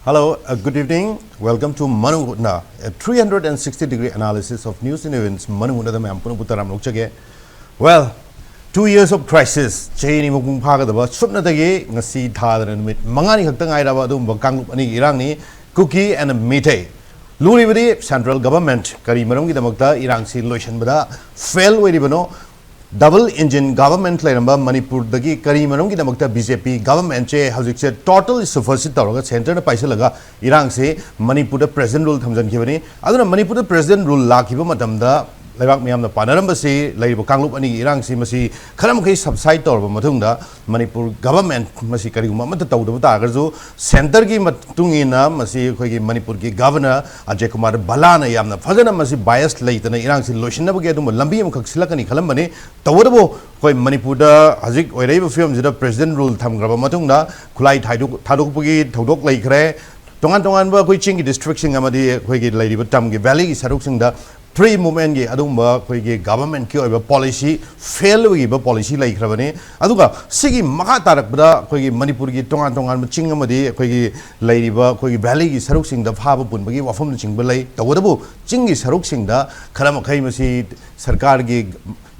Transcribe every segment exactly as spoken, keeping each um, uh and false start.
Hello, uh, good evening. Welcome to Manungutna, a three hundred sixty degree analysis of news and events. Manungutnada mayam puno putaram lokchage. Well, two years of crisis. Chini mukung phaga daba supna dagi ngasi thadana numit mangani khakta ngai raba adum ba kanglup ani irang ni Kuki and Meitei. Luri bidi central government kari maram ki damakta irang si loishan bada fail wai ribano. Double engine government ꯂꯩꯔꯝꯕ ꯃꯅꯤꯄꯨꯔꯗꯒꯤ ꯀꯔꯤ ꯃꯔꯝꯒꯤꯗꯃꯛꯇ B J P government ꯁꯦ ꯍꯧꯖꯤꯛꯁꯦ totally supersede ꯇꯧꯔꯒ centreꯅ ꯄꯥꯏꯁꯤꯜꯂꯒ ꯏꯔꯥꯡꯁꯤ ꯃꯅꯤꯄꯨꯔꯗ president rule ꯊꯝꯖꯤꯟꯈꯤꯕꯅꯤ꯫ ꯑꯗꯨꯅ ꯃꯅꯤꯄꯨꯔꯗ president rule ꯂꯥꯛꯈꯤꯕ ꯃꯇꯝꯗ ꯂꯩꯕꯥꯛ ꯃꯤꯌꯥꯝꯅ ꯄꯥꯅꯔꯝꯕꯁꯤ ꯂꯩꯔꯤꯕ ꯀꯥꯡꯂꯨꯞ ꯑꯅꯤꯒꯤ ꯏꯔꯥꯡꯁꯤ ꯃꯁꯤ ꯈꯔ ꯃꯈꯩ subside ꯇꯧꯔꯕ ꯃꯇꯨꯡꯗ ꯃꯅꯤꯄꯨꯔ government ꯃꯁꯤ ꯀꯔꯤꯒꯨꯝꯕ ꯑꯃꯠꯇ ꯇꯧꯗꯕ ꯇꯥꯔꯒꯁꯨ centreꯒꯤ ꯃꯇꯨꯡ ꯏꯟꯅ ꯃꯁꯤ ꯑꯩꯈꯣꯏꯒꯤ ꯃꯅꯤꯄꯨꯔꯒꯤ governor ꯑꯖꯌ ꯀꯨꯃꯥꯔ ꯚꯜꯂꯥꯅ ꯌꯥꯝꯅ ꯐꯖꯅ ꯃꯁꯤ bias ꯂꯩꯇꯅ ꯏꯔꯥꯡꯁꯤ ꯂꯣꯏꯁꯤꯟꯅꯕꯒꯤ ꯑꯗꯨꯝꯕ ꯂꯝꯕꯤ ꯑꯃꯈꯛ ꯁꯤꯜꯂꯛꯀꯅꯤ ꯈꯜꯂꯝꯕꯅꯤ꯫ ꯇꯧꯕꯇꯕꯨ ꯑꯩꯈꯣꯏ ꯃꯅꯤꯄꯨꯔꯗ ꯍꯧꯖꯤꯛ ꯑꯣꯏꯔꯛꯏꯕ ꯐꯤꯕꯝꯁꯤꯗ president rule ꯊꯝꯈ꯭ꯔꯕ ꯃꯇꯨꯡꯗ ꯈꯨꯠꯂꯥꯏ ꯊꯥꯗꯣꯛ-, ꯊꯥꯗꯣꯛꯄꯒꯤ ꯊꯧꯗꯣꯛ ꯂꯩꯈ꯭ꯔꯦ꯫ ꯇꯣꯉꯥꯟ ꯇꯣꯉꯥꯟꯕ ꯑꯩꯈꯣꯏ ꯆꯤꯡꯒꯤ districtꯁꯤꯡ ꯑꯃꯗꯤ ꯑꯩꯈꯣꯏꯒꯤ ꯂꯩꯔꯤꯕ ꯇꯝꯒꯤ valleyꯒꯤ ꯁꯔꯨꯛꯁꯤꯡꯗ free movementꯀꯤ ꯑꯗꯨꯒꯨꯝꯕ ꯑꯩꯈꯣꯏꯒꯤ governmentꯀꯤ ꯑꯣꯏꯕ policy fail ꯑꯣꯏꯈꯤꯕ policy ꯂꯩꯈ꯭ꯔꯕꯅꯤ꯫ ꯑꯗꯨꯒ ꯁꯤꯒꯤ ꯃꯈꯥ ꯇꯥꯔꯛꯄꯗ ꯑꯩꯈꯣꯏꯒꯤ ꯃꯅꯤꯄꯨꯔꯒꯤ ꯇꯣꯉꯥꯟ ꯇꯣꯉꯥꯟꯕ ꯆꯤꯡ ꯑꯃꯗꯤ ꯑꯩꯈꯣꯏꯒꯤ ꯂꯩꯔꯤꯕ ꯑꯩꯈꯣꯏꯒꯤ valleyꯒꯤ ꯁꯔꯨꯛꯁꯤꯡꯗ ꯐꯥꯕ ꯄꯨꯟꯕꯒꯤ ꯋꯥꯐꯝꯅꯆꯤꯡꯕ ꯂꯩ꯫ ꯇꯧꯕꯇꯕꯨ ꯆꯤꯡꯒꯤ ꯁꯔꯨꯛꯁꯤꯡꯗ ꯈꯔ ꯃꯈꯩ ꯃꯁꯤ ꯁꯔꯀꯥꯔꯒꯤ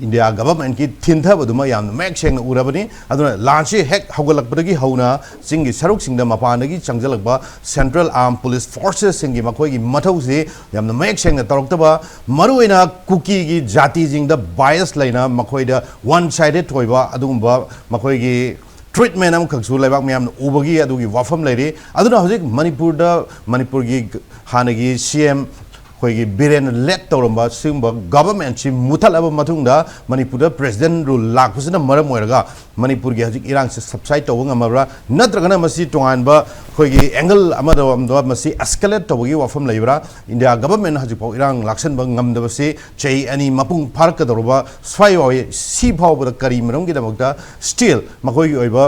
India governmentꯀꯤ ꯊꯤꯟꯊꯕꯗꯨꯃ ꯌꯥꯝꯅ ꯃꯌꯦꯛ ꯁꯦꯡꯅ ꯎꯔꯕꯅꯤ꯫ ꯑꯗꯨꯅ ꯂꯥꯟꯁꯤ ꯍꯦꯛ ꯍꯧꯒꯠꯂꯛꯄꯗꯒꯤ ꯍꯧꯅ ꯆꯤꯡꯒꯤ ꯁꯔꯨꯛꯁꯤꯡꯗ ꯃꯄꯥꯟꯗꯒꯤ ꯆꯪꯁꯤꯜꯂꯛꯄ central armed police forcesꯁꯤꯡꯒꯤ ꯃꯈꯣꯏꯒꯤ ꯃꯊꯧꯁꯤ ꯌꯥꯝꯅ ꯃꯌꯦꯛ ꯁꯦꯡꯅ ꯇꯧꯔꯛꯇꯕ, ꯃꯔꯨꯑꯣꯏꯅ ꯀꯨꯀꯤꯒꯤ ꯖꯥꯇꯤꯁꯤꯡꯗ bias ꯂꯩꯅ ꯃꯈꯣꯏꯗ one sided ꯑꯣꯏꯕ ꯑꯗꯨꯒꯨꯝꯕ ꯃꯈꯣꯏꯒꯤ treatment ꯑꯃꯈꯛꯁꯨ ꯂꯩꯕꯥꯛ ꯃꯤꯌꯥꯝꯅ ꯎꯕꯒꯤ ꯑꯗꯨꯒꯤ ꯋꯥꯐꯝ ꯂꯩꯔꯤ꯫ ꯑꯗꯨꯅ ꯍꯧꯖꯤꯛ ꯃꯅꯤꯄꯨꯔꯗ, ꯃꯅꯤꯄꯨꯔꯒꯤ ꯍꯥꯟꯅꯒꯤ C M ꯑꯩꯈꯣꯏꯒꯤ ꯕꯤꯔꯦꯟꯅ lead ꯇꯧꯔꯝꯕ ꯁꯤꯒꯨꯝꯕ governmentꯁꯤ ꯃꯨꯊꯠꯂꯕ ꯃꯇꯨꯡꯗ ꯃꯅꯤꯄꯨꯔꯗ president rule ꯂꯥꯛꯄꯁꯤꯅ ꯃꯔꯝ ꯑꯣꯏꯔꯒ ꯃꯅꯤꯄꯨꯔꯒꯤ ꯍꯧꯖꯤꯛ ꯏꯔꯥꯡꯁꯤ subside ꯇꯧꯕ ꯉꯝꯃꯕ꯭ꯔꯥ? ꯅꯠꯇ꯭ꯔꯒꯅ ꯃꯁꯤ ꯇꯣꯉꯥꯟꯕ ꯑꯩꯈꯣꯏꯒꯤ angle ꯑꯃꯔꯣꯝꯗ ꯃꯁꯤ escalate ꯇꯧꯕꯒꯤ ꯋꯥꯐꯝ ꯂꯩꯕ꯭ꯔꯥ? India government ꯍꯧꯖꯤꯛꯐꯥꯎ ꯏꯔꯥꯡ ꯂꯥꯛꯁꯟꯕ ꯉꯝꯗꯕꯁꯤ ꯆꯍꯤ ꯑꯅꯤ ꯃꯄꯨꯡ ꯐꯥꯔꯛꯀꯗꯧꯔꯕ ꯁ꯭ꯋꯥꯏ ꯐꯥꯎꯕ ꯁꯤ ꯐꯥꯎꯕꯗ ꯀꯔꯤ ꯃꯔꯝꯒꯤꯗꯃꯛꯇ still ꯃꯈꯣꯏꯒꯤ ꯑꯣꯏꯕ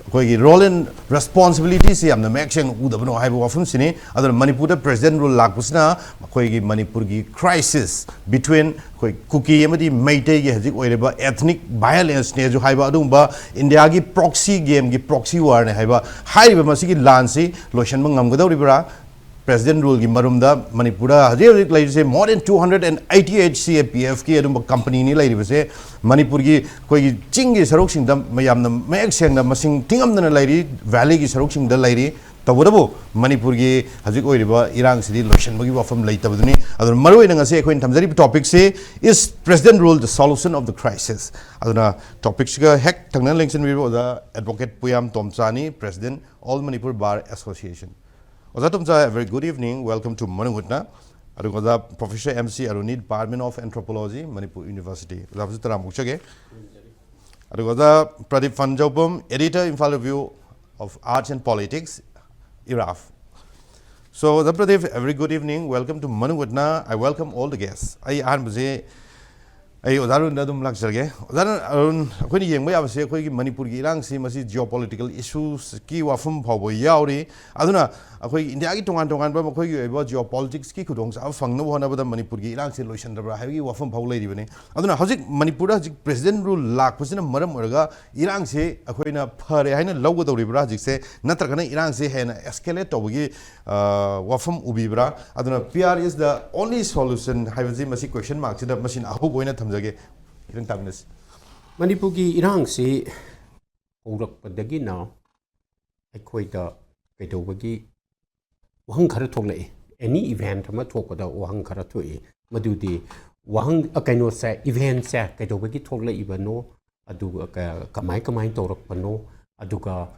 ꯑꯩꯈꯣꯏꯒꯤ role and responsibilityꯁꯤ ꯌꯥꯝꯅ ꯃꯌꯦꯛ ꯁꯦꯡꯅ ꯎꯗꯕꯅꯣ ꯍꯥꯏꯕ ꯋꯥꯐꯝꯁꯤꯅꯤ꯫ ꯑꯗꯨꯅ ꯃꯅꯤꯄꯨꯔꯗ president rule ꯂꯥꯛꯄꯁꯤꯅ ꯑꯩꯈꯣꯏꯒꯤ ꯃꯅꯤꯄꯨꯔꯒꯤ crisis between ꯑꯩꯈꯣꯏ ꯀꯨꯀꯤ ꯑꯃꯗꯤ ꯃꯩꯇꯩꯒꯤ ꯍꯧꯖꯤꯛ ꯑꯣꯏꯔꯤꯕ ethnic violenceꯅꯦꯁꯨ ꯍꯥꯏꯕ, ꯑꯗꯨꯒꯨꯝꯕ ꯏꯟꯗꯤꯌꯥꯒꯤ proxy gameꯒꯤ proxy warꯅꯦ ꯍꯥꯏꯕ, ꯍꯥꯏꯔꯤꯕ ꯃꯁꯤꯒꯤ ꯂꯥꯟꯁꯤ ꯂꯣꯏꯁꯤꯟꯕ ꯉꯝꯒꯗꯧꯔꯤꯕ꯭ꯔꯥ? President ruleꯒꯤ ꯃꯔꯨꯝꯗ ꯃꯅꯤꯄꯨꯔꯗ ꯍꯧꯖꯤꯛ ꯍꯧꯖꯤꯛ ꯂꯩꯔꯤꯁꯦ more than two hundred and eighty eight CAPFꯀꯤ ꯑꯗꯨꯝꯕ companyꯅꯤ ꯂꯩꯔꯤꯕꯁꯦ꯫ ꯃꯅꯤꯄꯨꯔꯒꯤ ꯑꯩꯈꯣꯏꯒꯤ ꯆꯤꯡꯒꯤ ꯁꯔꯨꯛꯁꯤꯡꯗ ꯌꯥꯝꯅ ꯃꯌꯦꯛ ꯁꯦꯡꯅ ꯃꯁꯤꯡ ꯊꯤꯉꯝꯗꯅ ꯂꯩꯔꯤ, valleyꯒꯤ ꯁꯔꯨꯛꯁꯤꯡꯗ ꯂꯩꯔꯤ꯫ ꯇꯧꯕꯇꯕꯨ ꯃꯅꯤꯄꯨꯔꯒꯤ ꯍꯧꯖꯤꯛ ꯑꯣꯏꯔꯤꯕ ꯏꯔꯥꯡꯁꯤꯗꯤ ꯂꯣꯏꯁꯤꯟꯕꯒꯤ ꯋꯥꯐꯝ ꯂꯩꯇꯕꯗꯨꯅꯤ꯫ ꯑꯗꯨꯅ ꯃꯔꯨꯑꯣꯏꯅ ꯉꯁꯤ ꯑꯩꯈꯣꯏꯅ ꯊꯝꯖꯔꯤꯕ topicꯁꯤ is president rule the solution of the crisis꯫ ꯑꯗꯨꯅ topicꯁꯤꯒ ꯍꯦꯛ ꯊꯪꯅꯅ ꯂꯦꯡꯁꯤꯟꯕꯤꯔꯤꯕ ꯑꯣꯖꯥ advocate ꯄꯨꯌꯥꯝ ꯇꯣꯝꯆꯥꯅꯤ, President All Manipur Bar Association꯫ ꯑꯣꯖꯥ ꯇꯣꯝꯆꯥ, a very good evening, welcome to ꯃꯅꯨꯡ ꯍꯨꯠꯅ꯫ ꯑꯗꯨꯒ ꯑꯣꯖꯥ Professor M C Aruni, Department of Anthropology, Manipur University꯫ ꯑꯣꯖꯥꯕꯨꯁꯨ ꯇꯔꯥꯝꯅ ꯑꯣꯛꯆꯒꯦ꯫ ꯑꯗꯨꯒ ꯑꯣꯖꯥ Pradeep ꯐꯟꯖꯧꯕꯝ, Editor, Imphal Review of Arts and Politics, IRAF꯫ So, ꯑꯣꯖꯥ Pradeep, a very good evening, welcome to ꯃꯅꯨꯡ ꯍꯨꯠꯅ꯫ I welcome all the guests꯫ ꯑꯩ ꯑꯍꯥꯟꯕꯁꯦ ꯑꯩ ꯑꯣꯖꯥ ꯑꯔꯨꯟꯗ ꯑꯗꯨꯝ ꯂꯥꯛꯆꯔꯒꯦ꯫ ꯑꯣꯖꯥ ꯑꯔꯨꯟ, ꯑꯩꯈꯣꯏꯅ ꯌꯦꯡꯕ ꯌꯥꯕꯁꯦ ꯑꯩꯈꯣꯏꯒꯤ ꯃꯅꯤꯄꯨꯔꯒꯤ ꯏꯔꯥꯡꯁꯤ ꯃꯁꯤ geopolitical issuesꯀꯤ ꯋꯥꯐꯝ ꯐꯥꯎꯕ ꯌꯥꯎꯔꯤ꯫ ꯑꯗꯨꯅ ꯑꯩꯈꯣꯏ ꯏꯟꯗꯤꯌꯥꯒꯤ ꯇꯣꯉꯥꯟ ꯇꯣꯉꯥꯟꯕ ꯃꯈꯣꯏꯒꯤ ꯑꯣꯏꯕ geopoliticsꯀꯤ ꯈꯨꯗꯣꯡꯆꯥꯕ ꯐꯪꯅꯕ ꯍꯣꯠꯅꯕꯗ ꯃꯅꯤꯄꯨꯔꯒꯤ ꯏꯔꯥꯡꯁꯤ ꯂꯣꯏꯁꯤꯟꯗꯕ꯭ꯔꯥ ꯍꯥꯏꯕꯒꯤ ꯋꯥꯐꯝ ꯐꯥꯎ ꯂꯩꯔꯤꯕꯅꯤ꯫ ꯑꯗꯨꯅ ꯍꯧꯖꯤꯛ ꯃꯅꯤꯄꯨꯔꯗ ꯍꯧꯖꯤꯛ president rule ꯂꯥꯛꯄꯁꯤꯅ ꯃꯔꯝ ꯑꯣꯏꯔꯒ ꯏꯔꯥꯡꯁꯤ ꯑꯩꯈꯣꯏꯅ ꯐꯔꯦ ꯍꯥꯏꯅ ꯂꯧꯒꯗꯧꯔꯤꯕ꯭ꯔꯥ ꯍꯧꯖꯤꯛꯁꯦ, ꯅꯠꯇ꯭ꯔꯒꯅ ꯏꯔꯥꯡꯁꯤ ꯍꯦꯟꯅ escalate ꯇꯧꯕꯒꯤ, ꯑ, ꯋꯥꯐꯝ ꯎꯕꯤꯕ꯭ꯔꯥ? ꯑꯗꯨꯅ P R is the only solution ꯍꯥꯏꯕꯁꯤ ꯃꯁꯤ question markꯁꯤꯗ ꯃꯁꯤꯅ ꯑꯍꯧꯕ ꯑꯣꯏꯅ ꯊꯝꯖꯒꯦ꯫ ꯈꯤꯇꯪ ꯇꯥꯃꯤꯟꯅꯁꯤ꯫ ꯃꯅꯤꯄꯨꯔꯒꯤ ꯏꯔꯥꯡꯁꯤ ꯍꯧꯔꯛꯄꯗꯒꯤꯅ ꯑꯩꯈꯣꯏꯗ ꯀꯩꯗꯧꯕꯒꯤ ꯋꯥꯍꯪ ꯈꯔ ꯊꯣꯛꯂꯛꯏ꯫ Any event ꯑꯃ ꯊꯣꯛꯄꯗ ꯋꯥꯍꯪ ꯈꯔ ꯊꯣꯛꯏ꯫ ꯃꯗꯨꯗꯤ ꯋꯥꯍꯪ, ꯑ, ꯀꯩꯅꯣꯁꯦ, eventꯁꯦ ꯀꯩꯗꯧꯕꯒꯤ ꯊꯣꯛꯂꯛꯏꯕꯅꯣ, ꯑꯗꯨꯒ ꯀ-, ꯀꯃꯥꯏ ꯀꯃꯥꯏ ꯇꯧꯔꯛꯄꯅꯣ, ꯑꯗꯨꯒ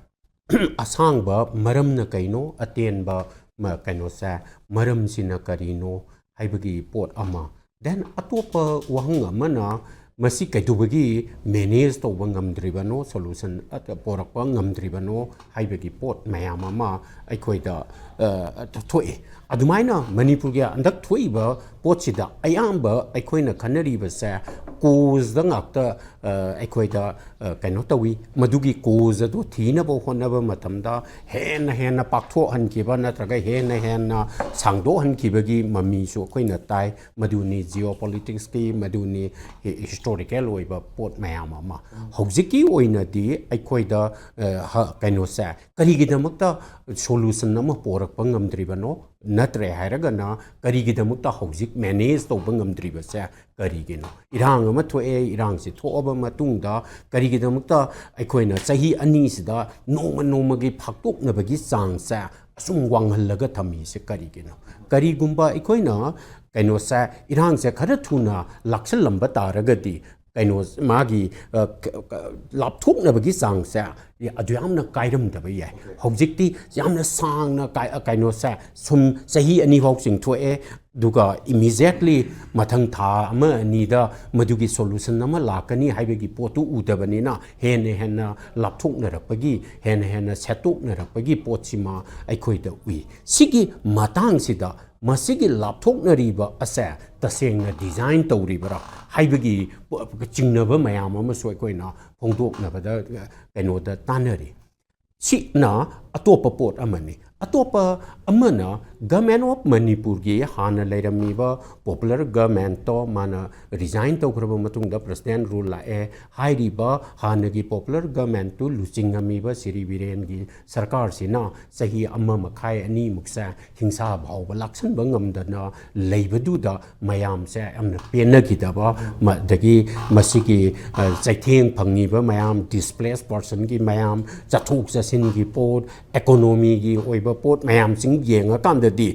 ꯑꯁꯥꯡꯕ ꯃꯔꯝꯅ ꯀꯩꯅꯣ, ꯑꯇꯦꯟꯕ ꯃ-, ꯀꯩꯅꯣꯁꯦ, ꯃꯔꯝꯁꯤꯅ ꯀꯔꯤꯅꯣ ꯍꯥꯏꯕꯒꯤ ꯄꯣꯠ ꯑꯃ꯫ Then ꯑꯇꯣꯞꯄ ꯋꯥꯍꯪ ꯑꯃꯅ ꯃꯁꯤ ꯀꯩꯗꯧꯕꯒꯤ manage ꯇꯧꯕ ꯉꯝꯗ꯭ꯔꯤꯕꯅꯣ, solution ꯑ-, ꯄꯣꯔꯛꯄ ꯉꯝꯗ꯭ꯔꯤꯕꯅꯣ ꯍꯥꯏꯕꯒꯤ ꯄꯣꯠ ꯃꯌꯥꯝ ꯑꯃ ꯑꯩꯈꯣꯏꯗ, ꯑ, ꯊꯣꯛꯏ꯫ ꯑꯗꯨꯃꯥꯏꯅ ꯃꯅꯤꯄꯨꯔꯒꯤ ꯍꯟꯗꯛ ꯊꯣꯛꯏꯕ ꯄꯣꯠꯁꯤꯗ ꯑꯌꯥꯝꯕ ꯑꯩꯈꯣꯏꯅ ꯈꯟꯅꯔꯤꯕꯁꯦ ꯀꯣꯖꯇ ꯉꯥꯛꯇ ꯑꯩꯈꯣꯏꯗ ꯀꯩꯅꯣ ꯇꯧꯏ꯫ ꯃꯗꯨꯒꯤ ꯀꯣꯖ ꯑꯗꯨ ꯊꯤꯅꯕ ꯍꯣꯠꯅꯕ ꯃꯇꯝꯗ ꯍꯦꯟꯅ ꯍꯦꯟꯅ ꯄꯥꯛꯊꯣꯛꯍꯟꯈꯤꯕ ꯅꯠꯇ꯭ꯔꯒ ꯍꯦꯟꯅ ꯍꯦꯟꯅ ꯁꯥꯡꯗꯣꯛꯍꯟꯈꯤꯕꯒꯤ ꯃꯃꯤꯁꯨ ꯑꯩꯈꯣꯏꯅ ꯇꯥꯏ꯫ ꯃꯗꯨꯅꯤ ꯖꯤꯑꯣ ꯄꯣꯂꯤꯇꯤꯛꯁꯀꯤ, ꯃꯗꯨꯅꯤ ꯍꯤꯁꯇꯣꯔꯤꯀꯦꯜ ꯑꯣꯏꯕ ꯄꯣꯠ ꯃꯌꯥꯝ ꯑꯃ꯫ ꯍꯧꯖꯤꯛꯀꯤ ꯑꯣꯏꯅꯗꯤ ꯑꯩꯈꯣꯏꯗ ꯀꯩꯅꯣꯁꯦ ꯀꯔꯤꯒꯤꯗꯃꯛꯇ ꯁꯣꯂꯨꯁꯟ ꯑꯃ ꯄꯣꯔꯛꯄ ꯉꯝꯗ꯭ꯔꯤꯕꯅꯣ? ꯅꯠꯇ꯭ꯔꯦ ꯍꯥꯏꯔꯒꯅ ꯀꯔꯤꯒꯤꯗꯃꯛꯇ ꯍꯧꯖꯤꯛ ꯃꯦꯅꯦꯖ ꯇꯧꯕ ꯉꯝꯗ꯭ꯔꯤꯕꯁꯦ ꯀꯔꯤꯒꯤꯅꯣ? ꯏꯔꯥꯡ ꯑꯃ ꯊꯣꯛꯑꯦ, ꯏꯔꯥꯡꯁꯤ ꯊꯣꯛꯑꯕ ꯃꯇꯨꯡꯗ ꯀꯔꯤꯒꯤꯗꯃꯛꯇ ꯑꯩꯈꯣꯏꯅ ꯆꯍꯤ ꯑꯅꯤꯁꯤꯗ ꯅꯣꯡꯃ ꯅꯣꯡꯃꯒꯤ ꯐꯥꯛꯇꯣꯛꯅꯕꯒꯤ ꯆꯥꯡꯁꯦ ꯑꯁꯨꯝ ꯋꯥꯡꯍꯜꯂꯒ ꯊꯝꯃꯤꯁꯦ ꯀꯔꯤꯒꯤꯅꯣ? ꯀꯔꯤꯒꯨꯝꯕ ꯑꯩꯈꯣꯏꯅ ꯀꯩꯅꯣꯁꯦ, ꯏꯔꯥꯡꯁꯦ ꯈꯔ ꯊꯨꯅ ꯂꯥꯛꯁꯜꯂꯝꯕ ꯇꯥꯔꯒꯗꯤ ꯀꯩꯅꯣ ꯃꯥꯒꯤ ꯂꯥꯞꯊꯣꯛꯅꯕꯒꯤ ꯆꯥꯡꯁꯦ ꯑꯗꯨ ꯌꯥꯝꯅ ꯀꯥꯏꯔꯝꯗꯕ ꯌꯥꯏ꯫ ꯍꯧꯖꯤꯛꯇꯤ ꯌꯥꯝꯅ ꯁꯥꯡꯅ ꯀꯩꯅꯣꯁꯦ ꯁꯨꯝ ꯆꯍꯤ ꯑꯅꯤ ꯐꯥꯎ ꯆꯤꯡꯊꯣꯛꯑꯦ, ꯑꯗꯨꯒ ꯏꯃꯤꯖꯤꯌꯦꯠꯂꯤ ꯃꯊꯪ ꯊꯥ ꯑꯃ ꯑꯅꯤꯗ ꯃꯗꯨꯒꯤ ꯁꯣꯂꯨꯁꯟ ꯑꯃ ꯂꯥꯛꯀꯅꯤ ꯍꯥꯏꯕꯒꯤ ꯄꯣꯠꯇꯨ ꯎꯗꯕꯅꯤꯅ ꯍꯦꯟꯅ ꯍꯦꯟꯅ ꯂꯥꯞꯊꯣꯛꯅꯔꯛꯄꯒꯤ, ꯍꯦꯟꯅ ꯍꯦꯟꯅ ꯁꯦꯠꯇꯣꯛꯅꯔꯛꯄꯒꯤ ꯄꯣꯠꯁꯤꯃ ꯑꯩꯈꯣꯏꯗ ꯎꯏ꯫ ꯁꯤꯒꯤ ꯃꯇꯥꯡꯁꯤꯗ ꯃꯁꯤꯒꯤ ꯂꯥꯞꯊꯣꯛꯅꯔꯤꯕ ꯑꯁꯦ ꯇꯁꯦꯡꯅ ꯗꯤꯖꯥꯏꯟ ꯇꯧꯔꯤꯕ꯭ꯔꯥ ꯍꯥꯏꯕꯒꯤ ꯆꯤꯡꯅꯕ ꯃꯌꯥꯝ ꯑꯃꯁꯨ ꯑꯩꯈꯣꯏꯅ ꯐꯣꯡꯗꯣꯛꯅꯕꯗ ꯀꯩꯅꯣꯗ ꯇꯥꯟꯅꯔꯤ꯫ ꯁꯤꯅ ꯑꯇꯣꯞꯄ ꯄꯣꯠ ꯑꯃꯅꯤ꯫ ꯑꯇꯣꯞꯄ ꯑꯃꯅ ꯒꯃꯦꯟ ꯑꯣꯐ ꯃꯅꯤꯄꯨꯔꯒꯤ ꯍꯥꯟꯅ ꯂꯩꯔꯝꯃꯤꯕ ꯄꯣꯄꯨꯂꯔ ꯒꯃꯦꯟꯇꯣ ꯃꯥꯅ ꯔꯤꯖꯥꯏꯟ ꯇꯧꯈ꯭ꯔꯕ ꯃꯇꯨꯡꯗ ꯄ꯭ꯔꯁꯤꯗꯦꯟ ꯔꯨꯜ ꯂꯥꯛꯑꯦ꯫ ꯍꯥꯏꯔꯤꯕ ꯍꯥꯟꯅꯒꯤ ꯄꯣꯄꯨꯂꯔ ꯒꯃꯦꯟꯇꯨ ꯂꯨꯆꯤꯡꯉꯝꯃꯤꯕ ꯁꯤꯔꯤ ꯕꯤꯔꯦꯟꯒꯤ ꯁꯔꯀꯥꯔꯁꯤꯅ ꯆꯍꯤ ꯑꯃ ꯃꯈꯥꯏ ꯑꯅꯤꯃꯨꯛꯁꯦ ꯍꯤꯡꯁꯥ ꯐꯥꯎꯕ ꯂꯥꯛꯁꯟꯕ ꯉꯝꯗꯅ ꯂꯩꯕꯗꯨꯗ ꯃꯌꯥꯝꯁꯦ ꯌꯥꯝꯅ ꯄꯦꯟꯅꯈꯤꯗꯕ, ꯑꯗꯒꯤ ꯃꯁꯤꯒꯤ ꯆꯩꯊꯦꯡ ꯐꯪꯉꯤꯕ ꯃꯌꯥꯝ, ꯗꯤꯁꯄ꯭ꯂꯦꯁ ꯄꯥꯔꯁꯟꯒꯤ ꯃꯌꯥꯝ, ꯆꯠꯊꯣꯛ ꯆꯠꯁꯤꯟꯒꯤ ꯄꯣꯠ, ꯏꯀꯣꯅꯣꯃꯤꯒꯤ ꯑꯣꯏꯕ ꯄꯣꯠ ꯃꯌꯥꯝꯁꯤꯡ ꯌꯦꯡꯉꯀꯥꯟꯗꯗꯤ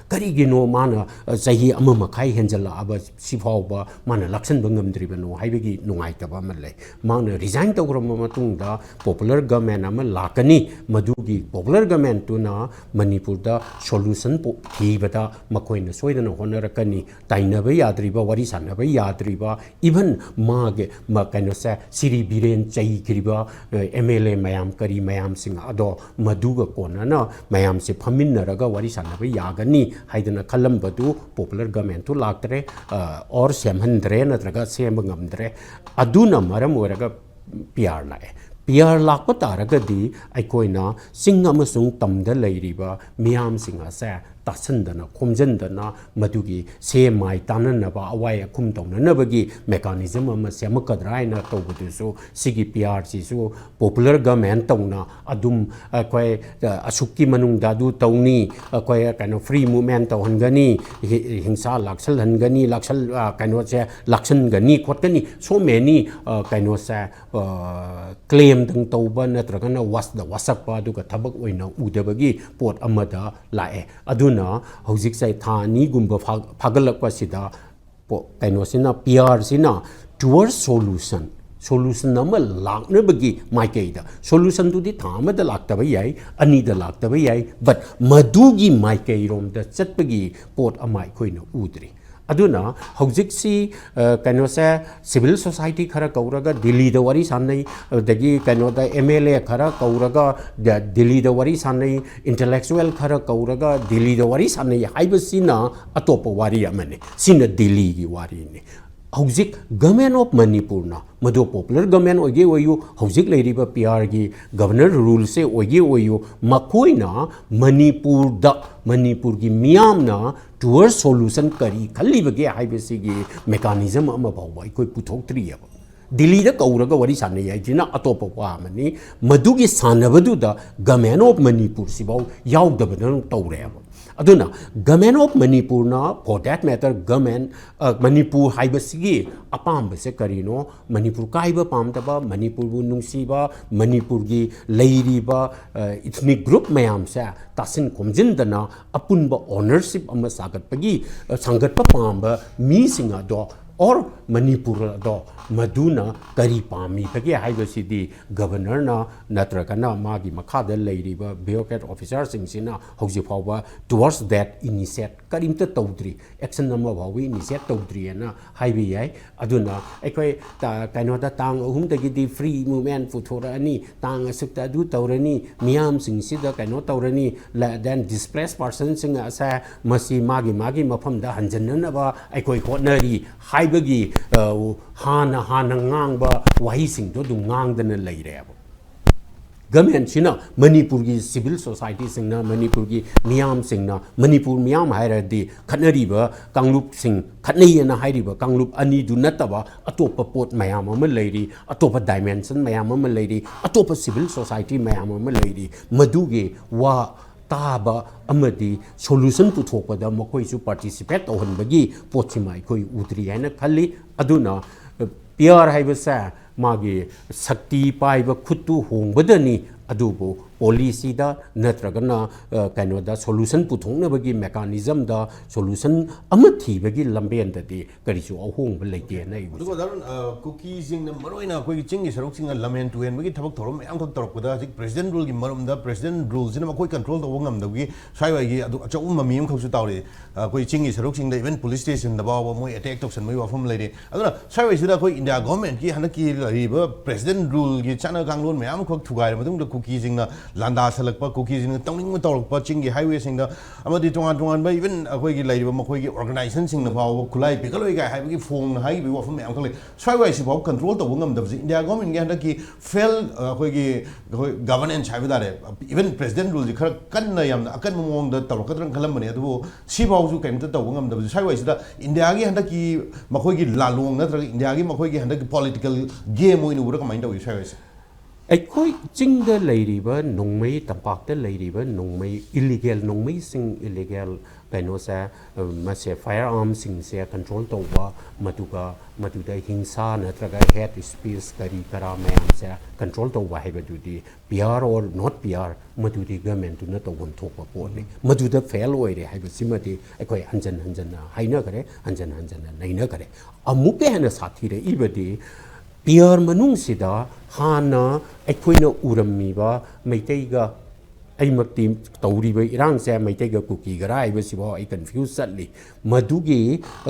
ꯀꯔꯤꯒꯤꯅꯣ ꯃꯥꯅ ꯆꯍꯤ ꯑꯃ ꯃꯈꯥꯏ ꯍꯦꯟꯖꯜꯂꯛꯑꯕ ꯁꯤꯐꯥꯎꯕ ꯃꯥꯅ ꯂꯥꯛꯁꯟꯕ ꯉꯝꯗ꯭ꯔꯤꯕꯅꯣ ꯍꯥꯏꯕꯒꯤ ꯅꯨꯡꯉꯥꯏꯇꯕ ꯑꯃ ꯂꯩ꯫ ꯃꯥꯅ ꯔꯤꯖꯥꯏꯟ ꯇꯧꯈ꯭ꯔꯕ ꯃꯇꯨꯡꯗ ꯄꯣꯄꯨꯂꯔ ꯒꯃꯦꯟ ꯑꯃ ꯂꯥꯛꯀꯅꯤ, ꯃꯗꯨꯒꯤ ꯄꯣꯄꯨꯂꯔ ꯒꯃꯦꯟꯇꯨꯅ ꯃꯅꯤꯄꯨꯔꯗ ꯁꯣꯂꯨꯁꯟ ꯊꯤꯕꯗ ꯃꯈꯣꯏꯅ ꯁꯣꯏꯗꯅ ꯍꯣꯠꯅꯔꯛꯀꯅꯤ꯫ ꯇꯥꯏꯅꯕ ꯌꯥꯗ꯭ꯔꯤꯕ, ꯋꯥꯔꯤ ꯁꯥꯟꯅꯕ ꯌꯥꯗ꯭ꯔꯤꯕ, ꯏꯚꯟ ꯃꯥꯒꯤ ꯀꯩꯅꯣꯁꯦ ꯁꯤꯔꯤ ꯕꯤꯔꯦꯟ ꯆꯩꯈ꯭ꯔꯤꯕ ꯑꯦꯝ ꯑꯦꯜ ꯑꯦ ꯃꯌꯥꯝ ꯀꯔꯤ ꯃꯌꯥꯝꯁꯤꯡ ꯑꯗꯣ ꯃꯗꯨꯒ ꯀꯣꯟꯅꯅ ꯃꯌꯥꯝꯁꯦ ꯐꯝꯃꯤꯟꯅꯔꯒ ꯋꯥꯔꯤ ꯁꯥꯟꯅꯕ ꯌꯥꯒꯅꯤ ꯍꯥꯏꯗꯅ ꯈꯜꯂꯝꯕꯗꯨ popular governmentꯇꯨ ꯂꯥꯛꯇ꯭ꯔꯦ, ꯑ, or ꯁꯦꯝꯍꯟꯗ꯭ꯔꯦ, ꯅꯠꯇ꯭ꯔꯒ ꯁꯦꯝꯕ ꯉꯝꯗ꯭ꯔꯦ꯫ ꯑꯗꯨꯅ ꯃꯔꯝ ꯑꯣꯏꯔꯒ P R ꯂꯥꯛꯑꯦ꯫ P R ꯂꯥꯛꯄ ꯇꯥꯔꯒꯗꯤ ꯑꯩꯈꯣꯏꯅ ꯆꯤꯡ ꯑꯃꯁꯨꯡ ꯇꯝꯗ ꯂꯩꯔꯤꯕ ꯃꯤꯌꯥꯝꯁꯤꯡ ꯑꯁꯦ ꯇꯥꯁꯤꯟꯗꯅ, ꯈꯣꯝꯖꯤꯟꯗꯅ, ꯃꯗꯨꯒꯤ ꯁꯦ ꯃꯥꯏ ꯇꯥꯟꯅꯅꯕ, ꯑꯋꯥꯏ ꯑꯈꯨꯝ ꯇꯧꯅꯅꯕꯒꯤ mechanism ꯑꯃ ꯁꯦꯝꯃꯛꯀꯗ꯭ꯔꯥ ꯍꯥꯏꯅ ꯇꯧꯕꯗꯨꯁꯨ, ꯁꯤꯒꯤ P Rꯁꯤꯁꯨ popular government ꯇꯧꯅ ꯑꯗꯨꯝ ꯑꯩꯈꯣꯏ, ꯑ, ꯑꯁꯨꯛꯀꯤ ꯃꯅꯨꯡꯗ ꯑꯗꯨ ꯇꯧꯅꯤ, ꯑꯩꯈꯣꯏ ꯀꯩꯅꯣ free movement ꯇꯧꯍꯟꯒꯅꯤ, ꯍꯤ-, ꯍꯤꯡꯁꯥ ꯂꯥꯛꯁꯜꯍꯟꯒꯅꯤ, ꯂꯥꯛꯁꯜ-, ꯑ, ꯀꯩꯅꯣꯁꯦ ꯂꯥꯛꯁꯟꯒꯅꯤ ꯈꯣꯠꯀꯅꯤ, so many, ꯑ, ꯀꯩꯅꯣꯁꯦ, ꯑ, claimꯗꯪ ꯇꯧꯕ ꯅꯠꯇ꯭ꯔꯒꯅ ꯋꯥꯁꯗ ꯋꯥꯁꯛꯄ, ꯑꯗꯨꯒ ꯊꯕꯛ ꯑꯣꯏꯅ ꯎꯗꯕꯒꯤ ꯄꯣꯠ ꯑꯃꯗ ꯂꯥꯛꯑꯦ꯫ ꯑꯗꯨꯅ ꯍꯧꯖꯤꯛꯁꯦ ꯊꯥ ꯑꯅꯤꯒꯨꯝꯕ ꯐꯥ-, ꯐꯥꯒꯠꯂꯛꯄꯁꯤꯗ ꯄꯣ-, ꯀꯩꯅꯣꯁꯤꯅ, P Rꯁꯤꯅ toward solution, solution ꯑꯃ ꯂꯥꯛꯅꯕꯒꯤ ꯃꯥꯏꯀꯩꯗ, solutionꯗꯨꯗꯤ ꯊꯥ ꯑꯃꯗ ꯂꯥꯛꯇꯕ ꯌꯥꯏ, ꯑꯅꯤꯗ ꯂꯥꯛꯇꯕ ꯌꯥꯏ, but ꯃꯗꯨꯒꯤ ꯃꯥꯏꯀꯩꯔꯣꯝꯗ ꯆꯠꯄꯒꯤ ꯄꯣꯠ ꯑꯃ ꯑꯩꯈꯣꯏꯅ ꯎꯗ꯭ꯔꯤ꯫ ꯑꯗꯨꯅ ꯍꯧꯖꯤꯛꯁꯤ, ꯑ, ꯀꯩꯅꯣꯁꯦ, civil society ꯈꯔ ꯀꯧꯔꯒ ꯗꯤꯜꯂꯤꯗ ꯋꯥꯔꯤ ꯁꯥꯟꯅꯩ, ꯑꯗꯒꯤ ꯀꯩꯅꯣꯗ M L A ꯈꯔ ꯀꯧꯔꯒ ꯗ-, ꯗꯤꯜꯂꯤꯗ ꯋꯥꯔꯤ ꯁꯥꯟꯅꯩ, intellectual ꯈꯔ ꯀꯧꯔꯒ ꯗꯤꯜꯂꯤꯗ ꯋꯥꯔꯤ ꯁꯥꯟꯅꯩ ꯍꯥꯏꯕꯁꯤꯅ ꯑꯇꯣꯞꯄ ꯋꯥꯔꯤ ꯑꯃꯅꯤ꯫ ꯁꯤꯅ ꯗꯤꯜꯂꯤꯒꯤ ꯋꯥꯔꯤꯅꯤ꯫ ꯍꯧꯖꯤꯛ Government of Manipurꯅ, ꯃꯗꯨ popular government ꯑꯣꯏꯒꯦ ꯑꯣꯏꯌꯨ, ꯍꯧꯖꯤꯛ ꯂꯩꯔꯤꯕ P Rꯒꯤ governor ruleꯁꯦ ꯑꯣꯏꯒꯦ ꯑꯣꯏꯌꯨ, ꯃꯈꯣꯏꯅ ꯃꯅꯤꯄꯨꯔꯗ, ꯃꯅꯤꯄꯨꯔꯒꯤ ꯃꯤꯌꯥꯝꯅ toward solution ꯀꯔꯤ ꯈꯜꯂꯤꯕꯒꯦ ꯍꯥꯏꯕꯁꯤꯒꯤ mechanism ꯑꯃ ꯐꯥꯎꯕ ꯑꯩꯈꯣꯏ ꯄꯨꯊꯣꯛꯇ꯭ꯔꯤꯑꯕ꯫ ꯗꯤꯜꯂꯤꯗ ꯀꯧꯔꯒ ꯋꯥꯔꯤ ꯁꯥꯟꯅꯩ ꯍꯥꯏꯁꯤꯅ ꯑꯇꯣꯞꯄ ꯋꯥ ꯑꯃꯅꯤ꯫ ꯃꯗꯨꯒꯤ ꯁꯥꯟꯅꯕꯗꯨꯗ Government of Manipurꯁꯤꯐꯥꯎ ꯌꯥꯎꯗꯕꯗꯧꯅ ꯇꯧꯔꯦꯕ꯫ ꯑꯗꯨꯅ Government of Manipurꯅ, for that matter, government, ꯑ, ꯃꯅꯤꯄꯨꯔ ꯍꯥꯏꯕꯁꯤꯒꯤ ꯑꯄꯥꯝꯕꯁꯦ ꯀꯔꯤꯅꯣ? ꯃꯅꯤꯄꯨꯔ ꯀꯥꯏꯕ ꯄꯥꯝꯗꯕ, ꯃꯅꯤꯄꯨꯔꯕꯨ ꯅꯨꯡꯁꯤꯕ, ꯃꯅꯤꯄꯨꯔꯒꯤ ꯂꯩꯔꯤꯕ, ꯑ, ethnic group ꯃꯌꯥꯝꯁꯦ ꯇꯥꯁꯤꯟ ꯈꯣꯝꯖꯤꯟꯗꯅ ꯑꯄꯨꯟꯕ ownership ꯑꯃ ꯁꯥꯒꯠꯄꯒꯤ, ꯑ, ꯁꯥꯒꯠꯄ ꯄꯥꯝꯕ ꯃꯤꯁꯤꯡ ꯑꯗꯣ or ꯃꯅꯤꯄꯨꯔ ꯑꯗꯣ ꯃꯗꯨꯅ ꯀꯔꯤ ꯄꯥꯝꯃꯤꯕꯒꯦ ꯍꯥꯏꯕꯁꯤꯗꯤ ꯒꯕꯔꯅꯔꯅ ꯅꯠꯇ꯭ꯔꯒꯅ ꯃꯥꯒꯤ ꯃꯈꯥꯗ ꯂꯩꯔꯤꯕ bureaucrat officerꯁꯤꯡꯁꯤꯅ ꯍꯧꯖꯤꯛ ꯐꯥꯎꯕ towards that initiate ꯀꯔꯤꯝꯇ ꯇꯧꯗ꯭ꯔꯤ, action ꯑꯃ ꯐꯥꯎꯕ initiate ꯇꯧꯗ꯭ꯔꯤꯑꯅ ꯍꯥꯏꯕ ꯌꯥꯏ꯫ ꯑꯗꯨꯅ ꯑꯩꯈꯣꯏ ꯀꯩꯅꯣꯗ ꯇꯥꯡ ꯑꯍꯨꯝꯗꯒꯤꯗꯤ free movement ꯄꯨꯊꯣꯔꯛꯑꯅꯤ, ꯇꯥꯡ ꯑꯁꯨꯛꯇ ꯑꯗꯨ ꯇꯧꯔꯅꯤ, ꯃꯤꯌꯥꯝꯁꯤꯡꯁꯤꯗ ꯀꯩꯅꯣ ꯇꯧꯔꯅꯤ, then displaced personꯁꯤꯡ ꯑꯁꯦ ꯃꯁꯤ ꯃꯥꯒꯤ ꯃꯥꯒꯤ ꯃꯐꯝꯗ ꯍꯟꯖꯤꯟꯅꯅꯕ ꯑꯩꯈꯣꯏ ꯍꯣꯠꯅꯔꯤ ꯍꯥꯏꯕꯒꯤ ꯍꯥꯟꯅ ꯍꯥꯟꯅ ꯉꯥꯡꯕ ꯋꯥꯍꯩꯁꯤꯡꯗꯣ ꯑꯗꯨꯝ ꯉꯥꯡꯗꯅ ꯂꯩꯔꯦꯕ꯫ ꯒꯃꯦꯟꯁꯤꯅ ꯃꯅꯤꯄꯨꯔꯒꯤ civil societyꯁꯤꯡꯅ, ꯃꯅꯤꯄꯨꯔꯒꯤ ꯃꯤꯌꯥꯝꯁꯤꯡꯅ, ꯃꯅꯤꯄꯨꯔ ꯃꯤꯌꯥꯝ ꯍꯥꯏꯔꯗꯤ ꯈꯠꯅꯔꯤꯕ ꯀꯥꯡꯂꯨꯞꯁꯤꯡ, ꯈꯠꯅꯩꯌꯦꯅ ꯍꯥꯏꯔꯤꯕ ꯀꯥꯡꯂꯨꯞ ꯑꯅꯤꯗꯨ ꯅꯠꯇꯕ ꯑꯇꯣꯞꯄ ꯄꯣꯠ ꯃꯌꯥꯝ ꯑꯃ ꯂꯩꯔꯤ, ꯑꯇꯣꯞꯄ dimension ꯃꯌꯥꯝ ꯑꯃ ꯂꯩꯔꯤ, ꯑꯇꯣꯞꯄ civil society ꯃꯌꯥꯝ ꯑꯃ ꯂꯩꯔꯤ꯫ ꯃꯗꯨꯒꯤ ꯋꯥ ꯇꯥꯕ ꯑꯃꯗꯤ solution ꯄꯨꯊꯣꯛꯄꯗ ꯃꯈꯣꯏꯁꯨ participate ꯇꯧꯍꯟꯕꯒꯤ ꯄꯣꯠꯁꯤꯃ ꯑꯩꯈꯣꯏ ꯎꯗ꯭ꯔꯤ ꯍꯥꯏꯅ ꯈꯜꯂꯤ꯫ ꯑꯗꯨꯅ ꯄꯤꯌꯔ ꯍꯥꯏꯕꯁꯦ ꯃꯥꯒꯤ ꯁꯛꯇꯤ ꯄꯥꯏꯕ ꯈꯨꯠꯇꯨ ꯍꯣꯡꯕꯗꯅꯤ, ꯑꯗꯨꯕꯨ policyꯗ ꯅꯠꯇ꯭ꯔꯒꯅ ꯀꯩꯅꯣꯗ solution ꯄꯨꯊꯣꯛꯅꯕꯒꯤ mechanismꯗ solution ꯑꯃ ꯊꯤꯕꯒꯤ ꯂꯝꯕꯦꯟꯗꯗꯤ ꯀꯔꯤꯁꯨ ꯑꯍꯣꯡꯕ ꯂꯩꯇꯦꯅ ꯑꯩ ꯎꯖꯩ꯫ ꯑꯗꯨꯒ ꯀꯨꯀꯤꯁꯤꯡꯅ ꯃꯔꯨꯑꯣꯏꯅ ꯑꯩꯈꯣꯏꯒꯤ ꯆꯤꯡꯒꯤ ꯁꯔꯨꯛꯁꯤꯡꯅ ꯂꯝꯍꯦꯟ ꯇꯨꯍꯦꯟꯕꯒꯤ ꯊꯕꯛ ꯊꯧꯔꯝ ꯃꯌꯥꯝꯈꯛ ꯇꯧꯔꯛꯄꯗ ꯍꯧꯖꯤꯛ president ruleꯒꯤ ꯃꯔꯨꯝꯗ president ruleꯁꯤꯅ ꯃꯈꯣꯏ control ꯇꯧꯕ ꯉꯝꯗꯕꯒꯤ ꯁ꯭ꯋꯥꯏꯋꯥꯏꯒꯤ ꯑꯗꯨ ꯑꯆꯧꯕ ꯃꯃꯤ ꯑꯃꯈꯛꯁꯨ ꯇꯥꯎꯔꯛꯑꯦ꯫ ꯑꯩꯈꯣꯏ ꯆꯤꯡꯒꯤ ꯁꯔꯨꯛꯁꯤꯡꯗ even police stationꯗ ꯐꯥꯎꯕ ꯃꯣꯏ attack ꯇꯧꯁꯟꯕꯒꯤ ꯋꯥꯐꯝ ꯂꯩꯔꯦ꯫ ꯑꯗꯨꯅ ꯁ꯭ꯋꯥꯏꯋꯥꯏꯁꯤꯗ ꯑꯩꯈꯣꯏ ꯏꯟꯗꯤꯌꯥ ꯒꯣꯔꯃꯦꯟꯠꯀꯤ ꯍꯟꯗꯛꯀꯤ ꯂꯩꯔꯤꯕ president ruleꯒꯤ ꯆꯠꯅ ꯀꯥꯡꯂꯣꯟ ꯃꯌꯥꯝ ꯑꯃꯈꯛ ꯊꯨꯒꯥꯏꯔ ꯃꯇꯨꯡꯗ ꯀꯨꯀꯤꯁꯤꯡꯅ ꯂꯥꯟꯗꯥꯁꯜꯂꯛꯄ, ꯀꯨꯀꯤꯁꯤꯡꯅ ꯇꯧꯅꯤꯡꯕ ꯇꯧꯔꯛꯄ, ꯆꯤꯡꯒꯤ highwayꯁꯤꯡꯗ ꯑꯃꯗꯤ ꯇꯣꯉꯥꯟ ꯇꯣꯉꯥꯟꯕ even ꯑꯩꯈꯣꯏꯒꯤ ꯂꯩꯔꯤꯕ ꯃꯈꯣꯏꯒꯤ organizationꯁꯤꯡꯅ ꯐꯥꯎꯕ ꯈꯨꯠꯂꯥꯏ ꯄꯤꯈꯠꯂꯣꯏ ꯀꯥꯏ ꯍꯥꯏꯕꯒꯤ ꯐꯣꯡꯅ ꯍꯥꯏꯈꯤꯕꯒꯤ ꯋꯥꯐꯝ ꯃꯌꯥꯝ ꯑꯃꯈꯛ ꯂꯩ꯫ ꯁ꯭ꯋꯥꯏꯋꯥꯏꯁꯤ ꯐꯥꯎꯕ control ꯇꯧꯕ ꯉꯝꯗꯕꯁꯤ ꯏꯟꯗꯤꯌꯥ ꯒꯣꯔꯃꯦꯟꯠꯀꯤ ꯍꯟꯗꯛꯀꯤ fail ꯑꯩꯈꯣꯏꯒꯤ ꯑꯩꯈꯣꯏ governance ꯍꯥꯏꯕ ꯇꯥꯔꯦ, even president ruleꯁꯤ ꯈꯔ ꯀꯟꯅ ꯌꯥꯝꯅ ꯑꯀꯟꯕ ꯃꯑꯣꯡꯗ ꯇꯧꯔꯛꯀꯗ꯭ꯔꯅ ꯈꯜꯂꯝꯕꯅꯦ, ꯑꯗꯨꯕꯨ ꯁꯤꯐꯥꯎꯁꯨ ꯀꯩꯝꯇ ꯇꯧꯕ ꯉꯝꯗꯕꯁꯦ ꯁ꯭ꯋꯥꯏꯋꯥꯏꯁꯤꯗ ꯏꯟꯗꯤꯌꯥꯒꯤ ꯍꯟꯗꯛꯀꯤ ꯃꯈꯣꯏꯒꯤ ꯂꯥꯂꯣꯡ ꯅꯠꯇ꯭ꯔꯒ ꯏꯟꯗꯤꯌꯥꯒꯤ ꯃꯈꯣꯏꯒꯤ ꯍꯟꯗꯛꯀꯤ political game ꯑꯣꯏꯅ ꯎꯕ꯭ꯔꯥ ꯀꯃꯥꯏꯅ ꯇꯧꯏ ꯁ꯭ꯋꯥꯏꯋꯥꯏꯁꯦ? ꯑꯩꯈꯣꯏ ꯆꯤꯡꯗ ꯂꯩꯔꯤꯕ ꯅꯣꯡꯃꯩ, ꯇꯝꯄꯥꯛꯇ ꯂꯩꯔꯤꯕ ꯅꯣꯡꯃꯩ, ꯏꯂꯤꯒꯦꯜ ꯅꯣꯡꯃꯩꯁꯤꯡ, ꯏꯂꯤꯒꯦꯜ ꯀꯩꯅꯣꯁꯦ, ꯃꯁꯦ, ꯐꯥꯌꯔ ꯑꯥꯔꯝꯁꯤꯡꯁꯦ ꯀꯟꯇ꯭ꯔꯣꯜ ꯇꯧꯕ, ꯃꯗꯨꯒ ꯃꯗꯨꯗ ꯍꯤꯡꯁꯥ ꯅꯠꯇ꯭ꯔꯒ ꯍꯦꯠ ꯁ꯭ꯄꯤꯆ ꯀꯔꯤ ꯀꯔꯥ ꯃꯌꯥꯝꯁꯦ ꯀꯟꯇ꯭ꯔꯣꯜ ꯇꯧꯕ ꯍꯥꯏꯕꯗꯨꯗꯤ, P R or not P R, ꯃꯗꯨꯗꯤ ꯒꯃꯦꯟꯇꯨꯅ ꯇꯧꯐꯝ ꯊꯣꯛꯄ ꯄꯣꯠꯅꯤ꯫ ꯃꯗꯨꯗ ꯐꯦꯜ ꯑꯣꯏꯔꯦ ꯍꯥꯏꯕꯁꯤꯃꯗꯤ ꯑꯩꯈꯣꯏ ꯍꯟꯖꯟ ꯍꯟꯖꯟꯅ ꯍꯥꯏꯅꯈꯔꯦ, ꯍꯟꯖꯟ ꯍꯟꯖꯟꯅ ꯅꯩꯅꯈꯔꯦ꯫ ꯑꯃꯨꯛꯀ ꯍꯦꯟꯅ ꯁꯥꯊꯤꯔꯛꯏꯕꯗꯤ, ꯄꯤ ꯑꯥꯔ ꯃꯅꯨꯡꯁꯤꯗ ꯍꯥꯟꯅ ꯑꯩꯈꯣꯏꯅ ꯎꯔꯝꯃꯤꯕ ꯃꯩꯇꯩꯒ, ꯑꯩꯃꯛꯇꯤ ꯇꯧꯔꯤꯕ ꯏꯔꯥꯡꯁꯦ ꯃꯩꯇꯩꯒ ꯀꯨꯀꯤꯒꯔꯥ ꯍꯥꯏꯕꯁꯤꯐꯥꯎ ꯑꯩ ꯀꯟꯐ꯭ꯌꯨꯁ ꯆꯠꯂꯤ꯫ ꯃꯗꯨꯒꯤ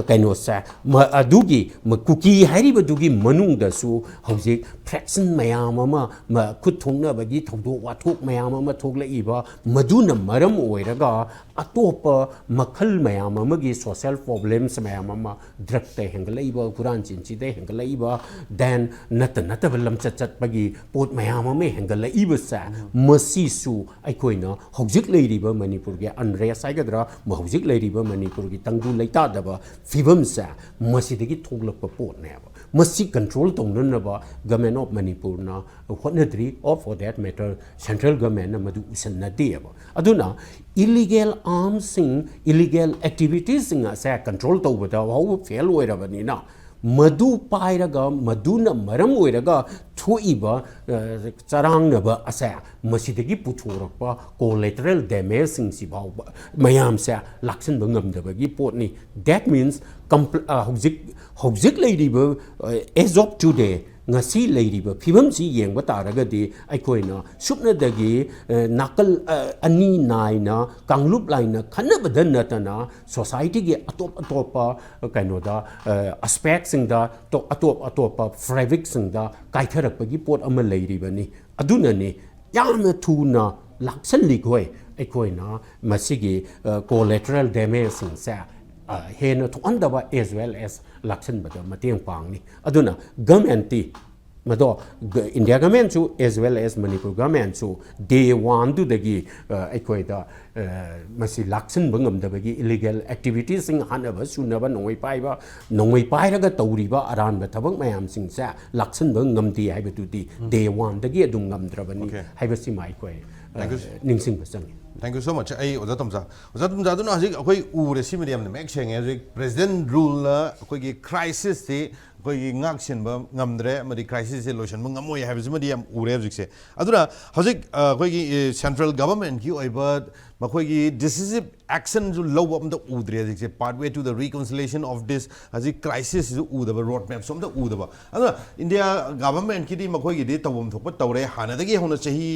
ꯀꯩꯅꯣꯁꯦ, ꯃ-, ꯑꯗꯨꯒꯤ ꯃ-, ꯀꯨꯀꯤ ꯍꯥꯏꯔꯤꯕꯗꯨꯒꯤ ꯃꯅꯨꯡꯗꯁꯨ ꯍꯧꯖꯤꯛ ꯐ꯭ꯔꯦꯛꯁꯟ ꯃꯌꯥꯝ ꯑꯃ, ꯃ-, ꯈꯨꯠ ꯊꯣꯛꯅꯕꯒꯤ ꯊꯧꯗꯣꯛ ꯋꯥꯊꯣꯛ ꯃꯌꯥꯝ ꯑꯃ ꯊꯣꯛꯂꯛꯏꯕ, ꯃꯗꯨꯅ ꯃꯔꯝ ꯑꯣꯏꯔꯒ ꯑꯇꯣꯞꯄ ꯃꯈꯜ ꯃꯌꯥꯝ ꯑꯃꯒꯤ ꯁꯣꯁꯦꯜ ꯄ꯭ꯔꯣꯕ꯭ꯂꯦꯝꯁ ꯃꯌꯥꯝ ꯑꯃ, ꯗ꯭ꯔꯛꯇ ꯍꯦꯟꯒꯠꯂꯛꯏꯕ, ꯍꯨꯔꯥꯟ ꯆꯤꯟꯊꯤꯗ ꯍꯦꯟꯒꯠꯂꯛꯏꯕ, ꯗꯦꯟ ꯅꯠꯇ ꯅꯠꯇꯕ ꯂꯝꯆꯠ ꯆꯠꯄꯒꯤ ꯄꯣꯠ ꯃꯌꯥꯝ ꯑꯃ ꯍꯦꯟꯒꯠꯂꯛꯏꯕꯁꯦ, ꯃꯁꯤꯁꯨ ꯑꯩꯈꯣꯏꯅ ꯍꯧꯖꯤꯛ ꯂꯩꯔꯤꯕ ꯃꯅꯤꯄꯨꯔꯒꯤ ꯑꯟꯔꯦꯁ ꯍꯥꯏꯒꯗ꯭ꯔꯥ, ꯃ-, ꯍꯧꯖꯤꯛ ꯂꯩꯔꯤꯕ ꯃꯅꯤꯄꯨꯔꯒꯤ ꯇꯪꯗꯨ ꯂꯩꯇꯥꯗꯕ ꯐꯤꯕꯝꯁꯦ, ꯃꯁꯤꯗꯒꯤ ꯊꯣꯛꯂꯛꯄ ꯄꯣꯠꯅꯦꯕ꯫ ꯃꯁꯤ ꯀꯟꯇ꯭ꯔꯣꯜ ꯇꯧꯅꯅꯕ ꯒꯃꯦꯟ ꯑꯣꯐ ꯃꯅꯤꯄꯨꯔꯅ ꯍꯣꯠꯅꯗ꯭ꯔꯤ, or for that matter, central ꯒꯃꯦꯟꯅ ꯃꯗꯨ ꯎꯁꯟꯅꯗꯦꯕ꯫ ꯑꯗꯨꯅ ꯏꯂꯤꯒꯦꯜ ꯑꯥꯔꯝꯁꯤꯡ, ꯏꯂꯤꯒꯦꯜ ꯑꯦꯛꯇꯤꯚꯤꯇꯤꯁꯁꯤꯡ ꯑꯁꯦ ꯀꯟꯇ꯭ꯔꯣꯜ ꯇꯧꯕꯗ ꯐꯥꯎꯕ ꯐꯦꯜ ꯑꯣꯏꯔꯕꯅꯤꯅ, ꯃꯗꯨ ꯄꯥꯏꯔꯒ, ꯃꯗꯨꯅ ꯃꯔꯝ ꯑꯣꯏꯔꯒ ꯊꯣꯛꯏꯕ, ꯑ, ꯆꯔꯥꯡꯅꯕ ꯑꯁꯦ, ꯃꯁꯤꯗꯒꯤ ꯄꯨꯊꯣꯔꯛꯄ ꯀꯣꯂꯦꯇꯔꯦꯜ ꯗꯦꯃꯦꯖꯁꯤꯡꯁꯤ ꯐꯥꯎꯕ ꯃꯌꯥꯝꯁꯦ ꯂꯥꯛꯁꯤꯟꯕ ꯉꯝꯗꯕꯒꯤ ꯄꯣꯠꯅꯤ꯫ That means, ꯀꯝꯄ꯭ꯂ-, ꯑ, ꯍꯧꯖꯤꯛ, ꯍꯧꯖꯤꯛ ꯂꯩꯔꯤꯕ, ꯑ, as of today, ꯉꯁꯤ ꯂꯩꯔꯤꯕ ꯐꯤꯕꯝꯁꯤ ꯌꯦꯡꯕ ꯇꯥꯔꯒꯗꯤ, ꯑꯩꯈꯣꯏꯅ ꯁꯨꯞꯅꯗꯒꯤ, ꯑ, ꯅꯥꯀꯜ, ꯑ, ꯑꯅꯤ ꯅꯥꯏꯅ, ꯀꯥꯡꯂꯨꯞ ꯂꯥꯏꯅ ꯈꯟꯅꯕꯗ ꯅꯠꯇꯅ, ꯁꯣꯁꯥꯏꯇꯤꯒꯤ ꯑꯇꯣꯞ ꯑꯇꯣꯞꯄ, ꯑ, ꯀꯩꯅꯣꯗ, ꯑ, ꯑꯦꯁꯄꯦꯛꯁꯤꯡꯗ, ꯇꯣ-, ꯑꯇꯣꯞ ꯑꯇꯣꯞꯄ ꯐꯦꯕ꯭ꯔꯤꯛꯁꯤꯡꯗ ꯀꯥꯏꯊꯔꯛꯄꯒꯤ ꯄꯣꯠ ꯑꯃ ꯂꯩꯔꯤꯕꯅꯤ꯫ ꯑꯗꯨꯅꯅꯤ ꯌꯥꯝꯅ ꯊꯨꯅ ꯂꯥꯛꯁꯜꯂꯤꯈꯣꯏ ꯑꯩꯈꯣꯏꯅ ꯃꯁꯤꯒꯤ, ꯑ, ꯀꯣꯂꯦꯇꯔꯦꯜ ꯗꯦꯃꯦꯖꯁꯤꯡꯁꯦ, ꯑ, ꯍꯦꯟꯅ ꯊꯣꯛꯍꯟꯗꯕ, as well as ꯂꯥꯛꯁꯟꯕꯗ ꯃꯇꯦꯡ ꯄꯥꯡꯅꯤ꯫ ꯑꯗꯨꯅ ꯒꯃꯦꯟꯇꯤ ꯃꯗꯣ ꯏꯟꯗꯤꯌꯥ ꯒꯃꯦꯟꯁꯨ as well as ꯃꯅꯤꯄꯨꯔ ꯒꯃꯦꯟꯁꯨ ꯗꯦ ꯋꯥꯟꯗꯨꯗꯒꯤ ꯑꯩꯈꯣꯏꯗ ꯃꯁꯤ ꯂꯥꯛꯁꯤꯟꯕ ꯉꯝꯗꯕꯒꯤ ꯏꯂꯤꯒꯦꯜ ꯑꯦꯛꯇꯤꯚꯤꯇꯤꯁꯁꯤꯡ ꯍꯥꯠꯅꯕ ꯁꯨꯅꯕ ꯅꯣꯡꯃꯩ ꯄꯥꯏꯕ ꯅꯣꯡꯃꯩ ꯄꯥꯏꯔꯒ ꯇꯧꯔꯤꯕ ꯑꯔꯥꯟꯕ ꯊꯕꯛ ꯃꯌꯥꯝꯁꯤꯡꯁꯦ ꯂꯥꯛꯁꯤꯟꯕ ꯉꯝꯗꯦ ꯍꯥꯏꯕꯗꯨꯗꯤ ꯗꯦ ꯋꯥꯟꯗꯒꯤ ꯑꯗꯨꯝ ꯉꯝꯗ꯭ꯔꯕꯅꯤ ꯍꯥꯏꯕꯁꯤꯃ ꯑꯩꯈꯣꯏ ꯅꯤꯡꯁꯤꯡꯕ ꯆꯪꯉꯤ꯫ Thank you so much꯫ ꯑꯩ ꯑꯣꯖꯥ ꯇꯣꯝꯆꯥ ꯑꯣꯖꯥ ꯇꯣꯝꯆꯥ ꯑꯗꯨꯅ ꯍꯧꯖꯤꯛ ꯑꯩꯈꯣꯏ ꯎꯔꯦ ꯁꯤꯃꯗꯤ ꯌꯥꯝꯅ ꯃꯌꯦꯛ ꯁꯦꯡꯉꯦ꯫ ꯍꯧꯖꯤꯛ ꯄ꯭ꯔꯦꯁꯤꯗꯦꯟ ꯔꯨꯜꯅ ꯑꯩꯈꯣꯏꯒꯤ ꯀ꯭ꯔꯥꯏꯁꯤꯁꯁꯤ ꯑꯩꯈꯣꯏꯒꯤ ꯉꯥꯛ ꯁꯦꯟꯕ ꯉꯝꯗ꯭ꯔꯦ ꯑꯃꯗꯤ ꯀ꯭ꯔꯥꯏꯁꯤꯁꯁꯦ ꯂꯣꯏꯁꯤꯟꯕ ꯉꯝꯃꯣꯏ ꯍꯥꯏꯕꯁꯤꯃꯗꯤ ꯌꯥꯝ ꯎꯔꯦ ꯍꯧꯖꯤꯛꯁꯦ꯫ ꯑꯗꯨꯅ ꯍꯧꯖꯤꯛ ꯑꯩꯈꯣꯏꯒꯤ ꯁꯦꯟꯇ꯭ꯔꯦꯜ ꯒꯚꯔꯟꯃꯦꯟꯠꯀꯤ ꯑꯣꯏꯕ ꯃꯈꯣꯏꯒꯤ ꯗꯤꯁꯤꯖꯤꯞ ꯑꯦꯛꯁꯟꯁꯨ ꯂꯧꯕ ꯑꯝꯇ ꯎꯗ꯭ꯔꯦ ꯍꯧꯖꯤꯛꯁꯦ꯫ Pathway to the reconciliation of this ꯍꯧꯖꯤꯛ ꯀ꯭ꯔꯥꯏꯁꯤꯁꯁꯤꯁꯨ ꯎꯗꯕ, ꯔꯣꯗ ꯃꯦꯞꯁꯨ ꯑꯝꯇ ꯎꯗꯕ꯫ ꯑꯗꯨꯅ ꯏꯟꯗꯤꯌꯥ ꯒꯚꯔꯟꯃꯦꯟꯠꯀꯤꯗꯤ ꯃꯈꯣꯏꯒꯤꯗꯤ ꯇꯧꯐꯝ ꯊꯣꯛꯄ ꯇꯧꯔꯦ꯫ ꯍꯥꯟꯅꯗꯒꯤ ꯍꯧꯅ ꯆꯍꯤ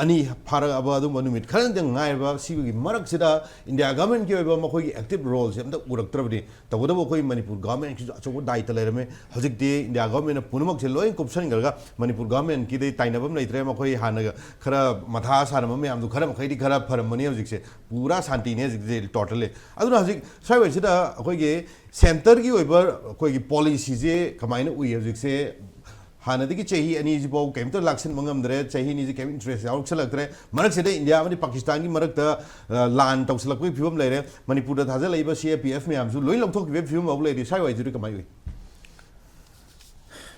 ꯑꯅꯤ ꯐꯥꯔꯛꯑꯕ ꯑꯗꯨꯝꯕ ꯅꯨꯃꯤꯠ ꯈꯔꯗꯪ ꯉꯥꯏꯔꯕ ꯁꯤꯒꯤ ꯃꯔꯛꯁꯤꯗ ꯏꯟꯗꯤꯌꯥ ꯒꯚꯔꯟꯃꯦꯟꯠꯀꯤ ꯑꯣꯏꯕ ꯃꯈꯣꯏꯒꯤ ꯑꯦꯛꯇꯤꯞ ꯔꯣꯜꯁꯦ ꯑꯝꯇ ꯎꯔꯛꯇ꯭ꯔꯕꯗꯤ꯫ ꯇꯧꯕꯇꯕꯨ ꯑꯩꯈꯣꯏ ꯃꯅꯤꯄꯨꯔ ꯒꯚꯔꯟꯃꯦꯟꯠꯀꯤꯁꯨ ꯑꯆꯧꯕ ꯗꯥꯏꯇ ꯂꯩꯔꯝꯃꯦ꯫ ꯍꯧꯖꯤꯛꯇꯤ ꯏꯟꯗꯤꯌꯥ ꯒꯚꯔꯟꯃꯦꯟꯠꯅ ꯄꯨꯝꯅꯃꯛꯁꯦ ꯂꯣꯏ ꯀꯨꯞꯁꯟꯈ꯭ꯔꯒ ꯃꯅꯤꯄꯨꯔ ꯒꯚꯔꯟꯃꯦꯟꯠꯀꯤꯗꯤ ꯇꯥꯏꯅꯕ ꯑꯃ ꯂꯩꯇ꯭ꯔꯦ꯫ ꯃꯈꯣꯏ ꯍꯥꯟꯅꯒ ꯈꯔ ꯃꯊꯥ ꯁꯥꯔꯝꯕ ꯃꯌꯥꯝꯗꯣ ꯈꯔ ꯃꯈꯩꯗꯤ ꯈꯔ ꯐꯔꯝꯃꯅꯤ ꯍꯧꯖꯤꯛꯁꯦ꯫ ꯄꯨꯔꯥ ꯁꯥꯟꯇꯤꯅꯦ ꯍꯧꯖꯤꯛꯇꯤ ꯇꯣꯇꯦꯜꯂꯤ꯫ ꯑꯗꯨꯅ ꯍꯧꯖꯤꯛ ꯁ꯭ꯋꯥꯏꯋꯥꯏꯁꯤꯗ ꯑꯩꯈꯣꯏꯒꯤ ꯁꯦꯟꯇꯔꯒꯤ ꯑꯣꯏꯕ ꯑꯩꯈꯣꯏꯒꯤ ꯄꯣꯂꯤꯁꯤꯁꯦ ꯀꯃꯥꯏꯅ ꯎꯏ ꯍꯧꯖꯤꯛꯁꯦ? ꯍꯥꯟꯅꯗꯒꯤ ꯆꯍꯤ ꯑꯅꯤꯁꯤꯐꯥꯎ ꯀꯩꯝꯇ ꯂꯥꯛꯁꯤꯟꯕ ꯉꯝꯗ꯭ꯔꯦ꯫ ꯆꯍꯤ ꯑꯅꯤꯁꯤ ꯀꯩꯝ ꯏꯟꯇꯔꯦꯁ ꯌꯥꯎꯔꯛꯁꯜꯂꯛꯇ꯭ꯔꯦ꯫ ꯃꯔꯛꯁꯤꯗ ꯏꯟꯗꯤꯌꯥ ꯑꯃꯗꯤ ꯄꯥꯀꯤꯁꯇꯥꯟꯒꯤ ꯃꯔꯛꯇ ꯂꯥꯟ ꯇꯧꯁꯜꯂꯛꯄꯒꯤ ꯐꯤꯕꯝ ꯂꯩꯔꯦ꯫ ꯃꯅꯤꯄꯨꯔꯗ ꯊꯥꯖꯤꯜꯂꯛꯏꯕ ꯁꯤ ꯑꯦ ꯄꯤ ꯑꯦꯐ ꯃꯌꯥꯝꯁꯨ ꯂꯣꯏ ꯂꯧꯊꯣꯛꯈꯤꯕꯒꯤ ꯐꯤꯕꯝ ꯐꯥꯎ ꯂꯩꯔꯤ꯫ ꯁ꯭ꯋꯥꯏꯋꯥꯏꯁꯤꯗꯤ ꯀꯃꯥꯏꯅ ꯎꯏ?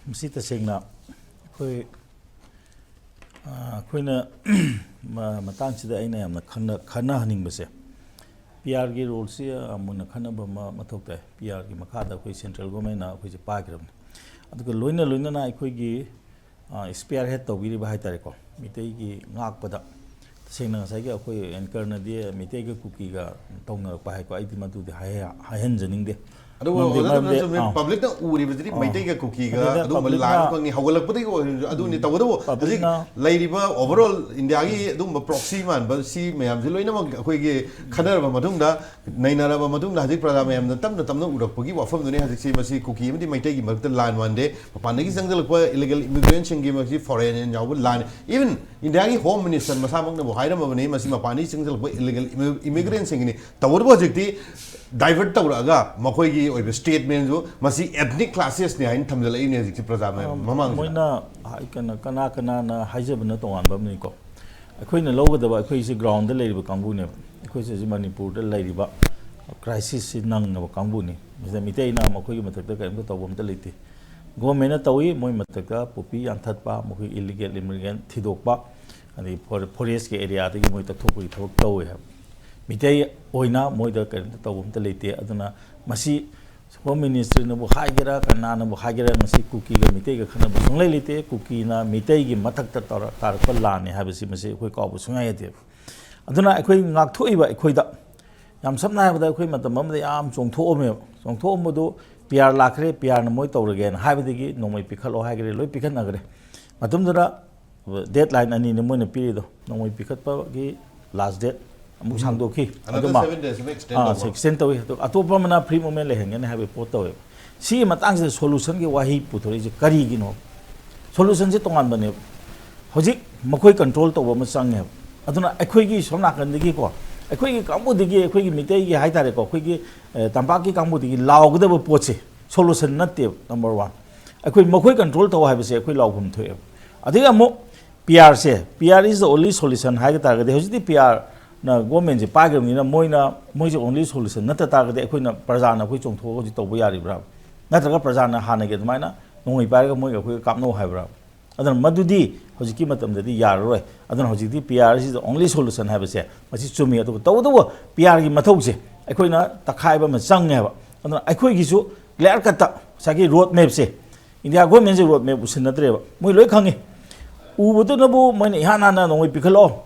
ꯃꯁꯤ ꯇꯁꯦꯡꯅ ꯑꯩꯈꯣꯏ ꯑꯩꯈꯣꯏꯅ ꯃꯇꯥꯡꯁꯤꯗ ꯑꯩꯅ ꯌꯥꯝꯅ ꯈꯟꯅꯍꯟꯅꯤꯡꯕꯁꯦ, ꯄꯤ ꯑꯥꯔꯒꯤ ꯔꯣꯜꯁꯤ ꯌꯥꯝ ꯃꯨꯟꯅ ꯈꯟꯅꯕ ꯑꯃ ꯃꯊꯧ ꯇꯥꯏ꯫ ꯄꯤ ꯑꯥꯔꯒꯤ ꯃꯈꯥꯗ ꯑꯩꯈꯣꯏ ꯁꯦꯟꯇ꯭ꯔꯦꯜ ꯒꯣꯔꯃꯦꯟꯅ ꯑꯩꯈꯣꯏꯁꯦ ꯄꯥꯏꯈ꯭ꯔꯕꯅꯤ꯫ ꯑꯗꯨꯒ ꯂꯣꯏꯅ ꯂꯣꯏꯅꯅ ꯑꯩꯈꯣꯏꯒꯤ ꯏꯁꯄꯤꯌꯥꯔ ꯍꯦꯠ ꯇꯧꯕꯤꯔꯤꯕ ꯍꯥꯏ ꯇꯥꯔꯦꯀꯣ, ꯃꯤꯇꯩꯒꯤ ꯉꯥꯛꯄꯗ ꯇꯁꯦꯡꯅ ꯉꯁꯥꯏꯒꯤ ꯑꯩꯈꯣꯏ ꯑꯦꯡꯀꯔꯅꯗꯤ ꯃꯤꯇꯩꯒ ꯀꯨꯀꯤꯒ ꯇꯧꯅꯔꯛꯄ ꯍꯥꯏꯀꯣ, ꯑꯩꯗꯤ ꯃꯗꯨꯗꯤ ꯍꯥꯏꯍ- ꯍꯥꯏꯍꯟꯖꯅꯤꯡꯗꯦ꯫ ꯑꯗꯨꯕꯨ ꯃꯔꯝꯗꯤ- ꯑꯣꯖꯥ ꯃꯔꯝꯗꯤ- ꯇꯣꯝꯆꯥ, ꯆꯨꯝꯃꯤ꯫ ꯑꯥ꯫ ꯄꯕ꯭ꯂꯤꯛꯅ ꯎꯔꯤꯕꯗꯨꯗꯤ ꯑꯥ꯫ ꯃꯩꯇꯩꯒ ꯀꯨꯀꯤꯒ ꯑꯗꯨꯅ ꯑꯗꯨꯝꯕ ꯄꯕ꯭ꯂꯤꯛꯅ- ꯂꯥꯟ ꯐꯪꯉꯤ ꯍꯧꯒꯠꯂꯛꯄꯗꯒꯤ ꯑꯣꯏꯔꯁꯨ ꯑꯗꯨꯅꯤ꯫ ꯇꯧꯕꯇꯕꯨ ꯍꯧꯖꯤꯛ ꯄꯕ꯭ꯂꯤꯛꯅ- ꯂꯩꯔꯤꯕ ꯑꯣꯚꯔꯑꯣꯜ ꯏꯟꯗꯤꯌꯥꯒꯤ ꯑꯗꯨꯒꯨꯝꯕ ꯄ꯭ꯔꯣꯛꯁꯤ ꯃꯥꯟꯕ ꯁꯤ ꯃꯌꯥꯝꯁꯤ ꯂꯣꯏꯅꯃꯛ ꯑꯩꯈꯣꯏꯒꯤ ꯈꯟꯅꯔꯕ ꯃꯇꯨꯡꯗ, ꯅꯩꯅꯔꯕ ꯃꯇꯨꯡꯗ ꯍꯧꯖꯤꯛ ꯄ꯭ꯔꯖꯥ ꯃꯌꯥꯝꯅ ꯇꯞꯅ ꯇꯞꯅ ꯎꯔꯛꯄꯒꯤ ꯋꯥꯐꯝꯗꯨꯅꯤ꯫ ꯍꯧꯖꯤꯛꯁꯤ ꯃꯁꯤ ꯀꯨꯀꯤ ꯑꯃꯗꯤ ꯃꯩꯇꯩꯒꯤ ꯃꯔꯛꯇ ꯂꯥꯟ ꯃꯥꯟꯗꯦ꯫ ꯃꯄꯥꯟꯗꯒꯤ ꯆꯪꯁꯤꯜꯂꯛꯄ ꯏꯂꯤꯒꯦꯜ ꯏꯃꯤꯒ꯭ꯔꯦꯟꯁꯤꯡꯒꯤ ꯃꯁꯤ ꯐꯣꯔꯦꯟ ꯌꯥꯎꯕ ꯂꯥꯟ, ꯏꯚꯟ ꯏꯟꯗꯤꯌꯥꯒꯤ ꯍꯣꯝ ꯃꯤꯅꯤꯁꯇꯔ ꯃꯁꯥꯃꯛꯅꯕꯨ ꯍꯥꯏꯔꯝꯃꯕꯅꯤ ꯃꯁꯤ ꯃꯄꯥꯟꯗꯒꯤ ꯆꯪꯁꯤꯜꯂꯛꯄ ꯏꯂꯤꯒꯦꯜ ꯏꯃꯤꯒ꯭ꯔꯦꯟꯁꯤꯡꯒꯤꯅꯤ꯫ ꯇꯧꯕꯇꯕꯨ ꯍꯧꯖꯤꯛꯇꯤ ꯗꯥꯏꯚꯔꯠ ꯇꯧꯔꯛꯑꯒ ꯃꯈꯣꯏꯒꯤ ꯑꯣꯏꯕ ꯁ꯭ꯇꯦꯠꯃꯦꯟꯁꯨ ꯃꯁꯤ ꯑꯦꯊꯅꯤꯛ ꯀ꯭ꯂꯥꯁꯦꯁꯅꯤ ꯍꯥꯏꯅ ꯊꯝꯖꯜꯂꯛꯏꯅꯦ ꯍꯧꯖꯤꯛꯁꯦ ꯄ꯭ꯔꯖꯥ ꯃꯌꯥꯝ ꯃꯃꯥꯡꯁꯤꯗ꯫ ꯃꯣꯏꯅ ꯍꯥꯏ- ꯀꯩꯅꯣ, ꯀꯅꯥ ꯀꯅꯥꯅ ꯍꯥꯏꯖꯕꯅ ꯇꯣꯉꯥꯟꯕ ꯑꯃꯅꯤꯀꯣ꯫ ꯑꯩꯈꯣꯏꯅ ꯂꯧꯒꯗꯕ, ꯑꯩꯈꯣꯏꯁꯤ ꯒ꯭ꯔꯥꯎꯟꯗ ꯂꯩꯔꯤꯕ ꯀꯥꯡꯕꯨꯅꯦꯕ꯫ ꯑꯩꯈꯣꯏꯁꯤ ꯍꯧꯖꯤꯛ ꯃꯅꯤꯄꯨꯔꯗ ꯂꯩꯔꯤꯕ ꯀ꯭ꯔꯥꯏꯁꯤꯁꯁꯤ ꯅꯪꯉꯕ ꯀꯥꯡꯕꯨꯅꯤ꯫ ꯃꯁꯤꯗ ꯃꯤꯇꯩꯅ ꯃꯈꯣꯏꯒꯤ ꯃꯊꯛꯇ ꯀꯔꯤꯝꯇ ꯇꯧꯕ ꯑꯝꯇ ꯂꯩꯇꯦ꯫ ꯒꯣꯔꯃꯦꯟꯅ ꯇꯧꯏ, ꯃꯣꯏ ꯃꯊꯛꯇ ꯄꯣꯄꯤ ꯌꯥꯟꯊꯠꯄ, ꯃꯈꯣꯏ ꯏꯂꯤꯒꯦꯜ ꯏꯃꯤꯒ꯭ꯔꯦꯟ ꯊꯤꯗꯣꯛꯄ, ꯑꯗꯩ ꯐꯣꯔ- ꯐꯣꯔꯦꯁꯀꯤ ꯑꯦꯔꯤꯌꯥꯗꯒꯤ ꯃꯣꯏ ꯇꯛꯊꯣꯛꯄꯒꯤ ꯊꯕꯛ ꯇꯧꯋꯦ ꯍꯥꯏꯕ꯫ ꯃꯤꯇꯩ ꯑꯣꯏꯅ ꯃꯣꯏꯗ ꯀꯔꯤꯝꯇ ꯇꯧꯕ ꯑꯝꯇ ꯂꯩꯇꯦ꯫ ꯑꯗꯨꯅ ꯃꯁꯤ ꯍꯣꯝ ꯃꯤꯅꯤꯁꯇ꯭ꯔꯤꯅꯕꯨ ꯍꯥꯏꯒꯦꯔꯥ, ꯀꯅꯥꯅꯕꯨ ꯍꯥꯏꯒꯦꯔꯥ, ꯃꯁꯤ ꯀꯨꯀꯤꯒ ꯃꯤꯇꯩꯒ ꯈꯠꯅꯕ ꯁꯨꯡꯂꯩ ꯂꯩꯇꯦ꯫ ꯀꯨꯀꯤꯅ ꯃꯤꯇꯩꯒꯤ ꯃꯊꯛꯇ ꯇꯧꯔ- ꯇꯥꯔꯛꯄ ꯂꯥꯟꯅꯤ ꯍꯥꯏꯕꯁꯤ ꯃꯁꯤ ꯑꯩꯈꯣꯏ ꯀꯥꯎꯕ ꯁꯨꯡꯌꯥ ꯌꯥꯗꯦꯕ꯫ ꯑꯗꯨꯅ ꯑꯩꯈꯣꯏ ꯉꯥꯛꯊꯣꯛꯏꯕ ꯑꯩꯈꯣꯏꯗ, ꯌꯥꯝ ꯁꯝꯅ ꯍꯥꯏꯔꯕꯗ, ꯑꯩꯈꯣꯏ ꯃꯇꯝ ꯑꯃꯗ ꯌꯥꯝ ꯆꯣꯡꯊꯣꯛꯑꯝꯃꯦꯕ꯫ ꯆꯣꯡꯊꯣꯛꯑꯝꯕꯗꯨ ꯄꯤ ꯑꯥꯔ ꯂꯥꯛꯈ꯭ꯔꯦ, ꯄꯤ ꯑꯥꯔꯅ ꯃꯣꯏ ꯇꯧꯔꯒꯦꯅ ꯍꯥꯏꯕꯗꯒꯤ ꯅꯣꯡꯃꯩ ꯄꯤꯈꯠꯂꯣ ꯍꯥꯏꯈ꯭ꯔꯦ, ꯂꯣꯏ ꯄꯤꯈꯠꯅꯈ꯭ꯔꯦ꯫ ꯃꯇꯝꯗꯨꯗ ꯗꯦꯠ ꯂꯥꯏꯟ ꯑꯅꯤꯅꯤ ꯃꯣꯏꯅ ꯄꯤꯔꯤꯗꯣ, ꯅꯣꯡꯃꯩ ꯄꯤꯈꯠꯄꯒꯤ ꯂꯥꯁ ꯗꯦꯠ ꯑꯃꯨꯛ ꯁꯥꯡꯗꯣꯛꯈꯤ꯫ Another ꯑꯗꯨꯃ seven days ꯑꯃ extend ꯑꯥ, ꯇꯧꯕ꯫ ꯑꯦꯛꯁꯇꯦꯟ ꯇꯧꯏ꯫ ꯑꯗꯨꯒ ꯑꯇꯣꯞꯄ ꯑꯃꯅ ꯐ꯭ꯔꯤ ꯃꯨꯚꯃꯦꯟ ꯂꯩꯍꯟꯒꯅꯤ ꯍꯥꯏꯕꯒꯤ ꯄꯣꯠ ꯇꯧꯋꯦꯕ꯫ ꯁꯤꯒꯤ ꯃꯇꯥꯡꯁꯤꯗ ꯁꯣꯂꯨꯁꯟꯒꯤ ꯋꯥꯍꯩ ꯄꯨꯊꯣꯔꯛꯏꯁꯦ ꯀꯔꯤꯒꯤꯅꯣ? ꯁꯣꯂꯨꯁꯟꯁꯦ ꯇꯣꯉꯥꯟꯕꯅꯦꯕ꯫ ꯍꯧꯖꯤꯛ ꯃꯈꯣꯏ ꯀꯟꯇ꯭ꯔꯣꯜ ꯇꯧꯕ ꯑꯃ ꯆꯪꯉꯦꯕ꯫ ꯑꯗꯨꯅ ꯑꯩꯈꯣꯏꯒꯤ ꯁꯣꯝ ꯅꯥꯀꯟꯗꯒꯤꯀꯣ, ꯑꯩꯈꯣꯏꯒꯤ ꯀꯥꯡꯕꯨꯗꯒꯤ, ꯑꯩꯈꯣꯏꯒꯤ ꯃꯤꯇꯩꯒꯤ ꯍꯥꯏꯇꯥꯔꯦꯀꯣ, ꯑꯩꯈꯣꯏꯒꯤ ꯑꯦ, ꯇꯝꯄꯥꯛꯀꯤ ꯀꯥꯡꯕꯨꯗꯒꯤ ꯂꯥꯎꯒꯗꯕ ꯄꯣꯠꯁꯦ ꯁꯣꯂꯨꯁꯟ ꯅꯠꯇꯦꯕ꯫ ꯅꯝꯕꯔ ꯋꯥꯟ, ꯑꯩꯈꯣꯏ ꯃꯈꯣꯏ ꯀꯟꯇ꯭ꯔꯣꯜ ꯇꯧ ꯍꯥꯏꯕꯁꯦ ꯑꯩꯈꯣꯏ ꯂꯥꯎꯐꯝ ꯊꯣꯛꯑꯦꯕ꯫ ꯑꯗꯒꯤ ꯑꯃꯨꯛ ꯄꯤ ꯑꯥꯔꯁꯦ, P R is the only solution ꯍꯥꯏꯕ ꯇꯥꯔꯒꯗꯤ, ꯍꯧꯖꯤꯛꯇꯤ ꯄꯤ ꯑꯥꯔꯅ ꯒꯣꯔꯃꯦꯟꯁꯦ ꯄꯥꯏꯈ꯭ꯔꯕꯅꯤꯅ ꯃꯣꯏꯅ, ꯃꯣꯏꯁꯦ ꯑꯣꯟꯂꯤ ꯁꯣꯂꯨꯁꯟ ꯅꯠꯇ ꯇꯥꯔꯒꯗꯤ ꯑꯩꯈꯣꯏꯅ, ꯄ꯭ꯔꯖꯥꯅ ꯑꯩꯈꯣꯏ ꯆꯣꯡꯊꯣꯛꯑꯒ ꯍꯧꯖꯤꯛ ꯇꯧꯕ ꯌꯥꯔꯤꯕ꯭ꯔꯥ? ꯅꯠꯇ꯭ꯔꯒ ꯄ꯭ꯔꯖꯥꯅ ꯍꯥꯟꯅꯒꯤ ꯑꯗꯨꯃꯥꯏꯅ ꯅꯣꯡꯃꯩ ꯄꯥꯏꯔꯒ ꯃꯣꯏꯒ ꯑꯩꯈꯣꯏꯒ ꯀꯥꯞꯅꯧ ꯍꯥꯏꯕ꯭ꯔꯥ? ꯑꯗꯨꯅ ꯃꯗꯨꯗꯤ ꯍꯧꯖꯤꯛꯀꯤ ꯃꯇꯝꯗꯗꯤ ꯌꯥꯔꯔꯣꯏ꯫ ꯑꯗꯨꯅ ꯍꯧꯖꯤꯛꯇꯤ P R is the only solution ꯍꯥꯏꯕꯁꯦ ꯃꯁꯤ ꯆꯨꯝꯃꯤ꯫ ꯑꯗꯨꯕꯨ ꯇꯧꯕꯇꯕꯨ ꯄꯤ ꯑꯥꯔꯒꯤ ꯃꯊꯧꯁꯦ ꯑꯩꯈꯣꯏꯅ ꯇꯛꯈꯥꯏꯕ ꯑꯃ ꯆꯪꯉꯦꯕ꯫ ꯑꯗꯨꯅ ꯑꯩꯈꯣꯏꯒꯤꯁꯨ ꯀ꯭ꯂꯤꯌꯥꯔ ꯀꯠꯇ ꯉꯁꯥꯏꯒꯤ ꯔꯣꯗ ꯃꯦꯞꯁꯦ ꯏꯟꯗꯤꯌꯥ ꯒꯣꯔꯃꯦꯟꯁꯦ ꯔꯣꯗ ꯃꯦꯞ ꯎꯁꯤꯟꯅꯗ꯭ꯔꯦꯕ꯫ ꯃꯣꯏ ꯂꯣꯏ ꯈꯪꯉꯤ꯫ ꯎꯕꯗꯨꯅꯕꯨ ꯃꯣꯏꯅ ꯏꯍꯥꯟ ꯍꯥꯟꯅ ꯅꯣꯡꯃꯩ ꯄꯤꯈꯠꯂꯛꯑꯣ,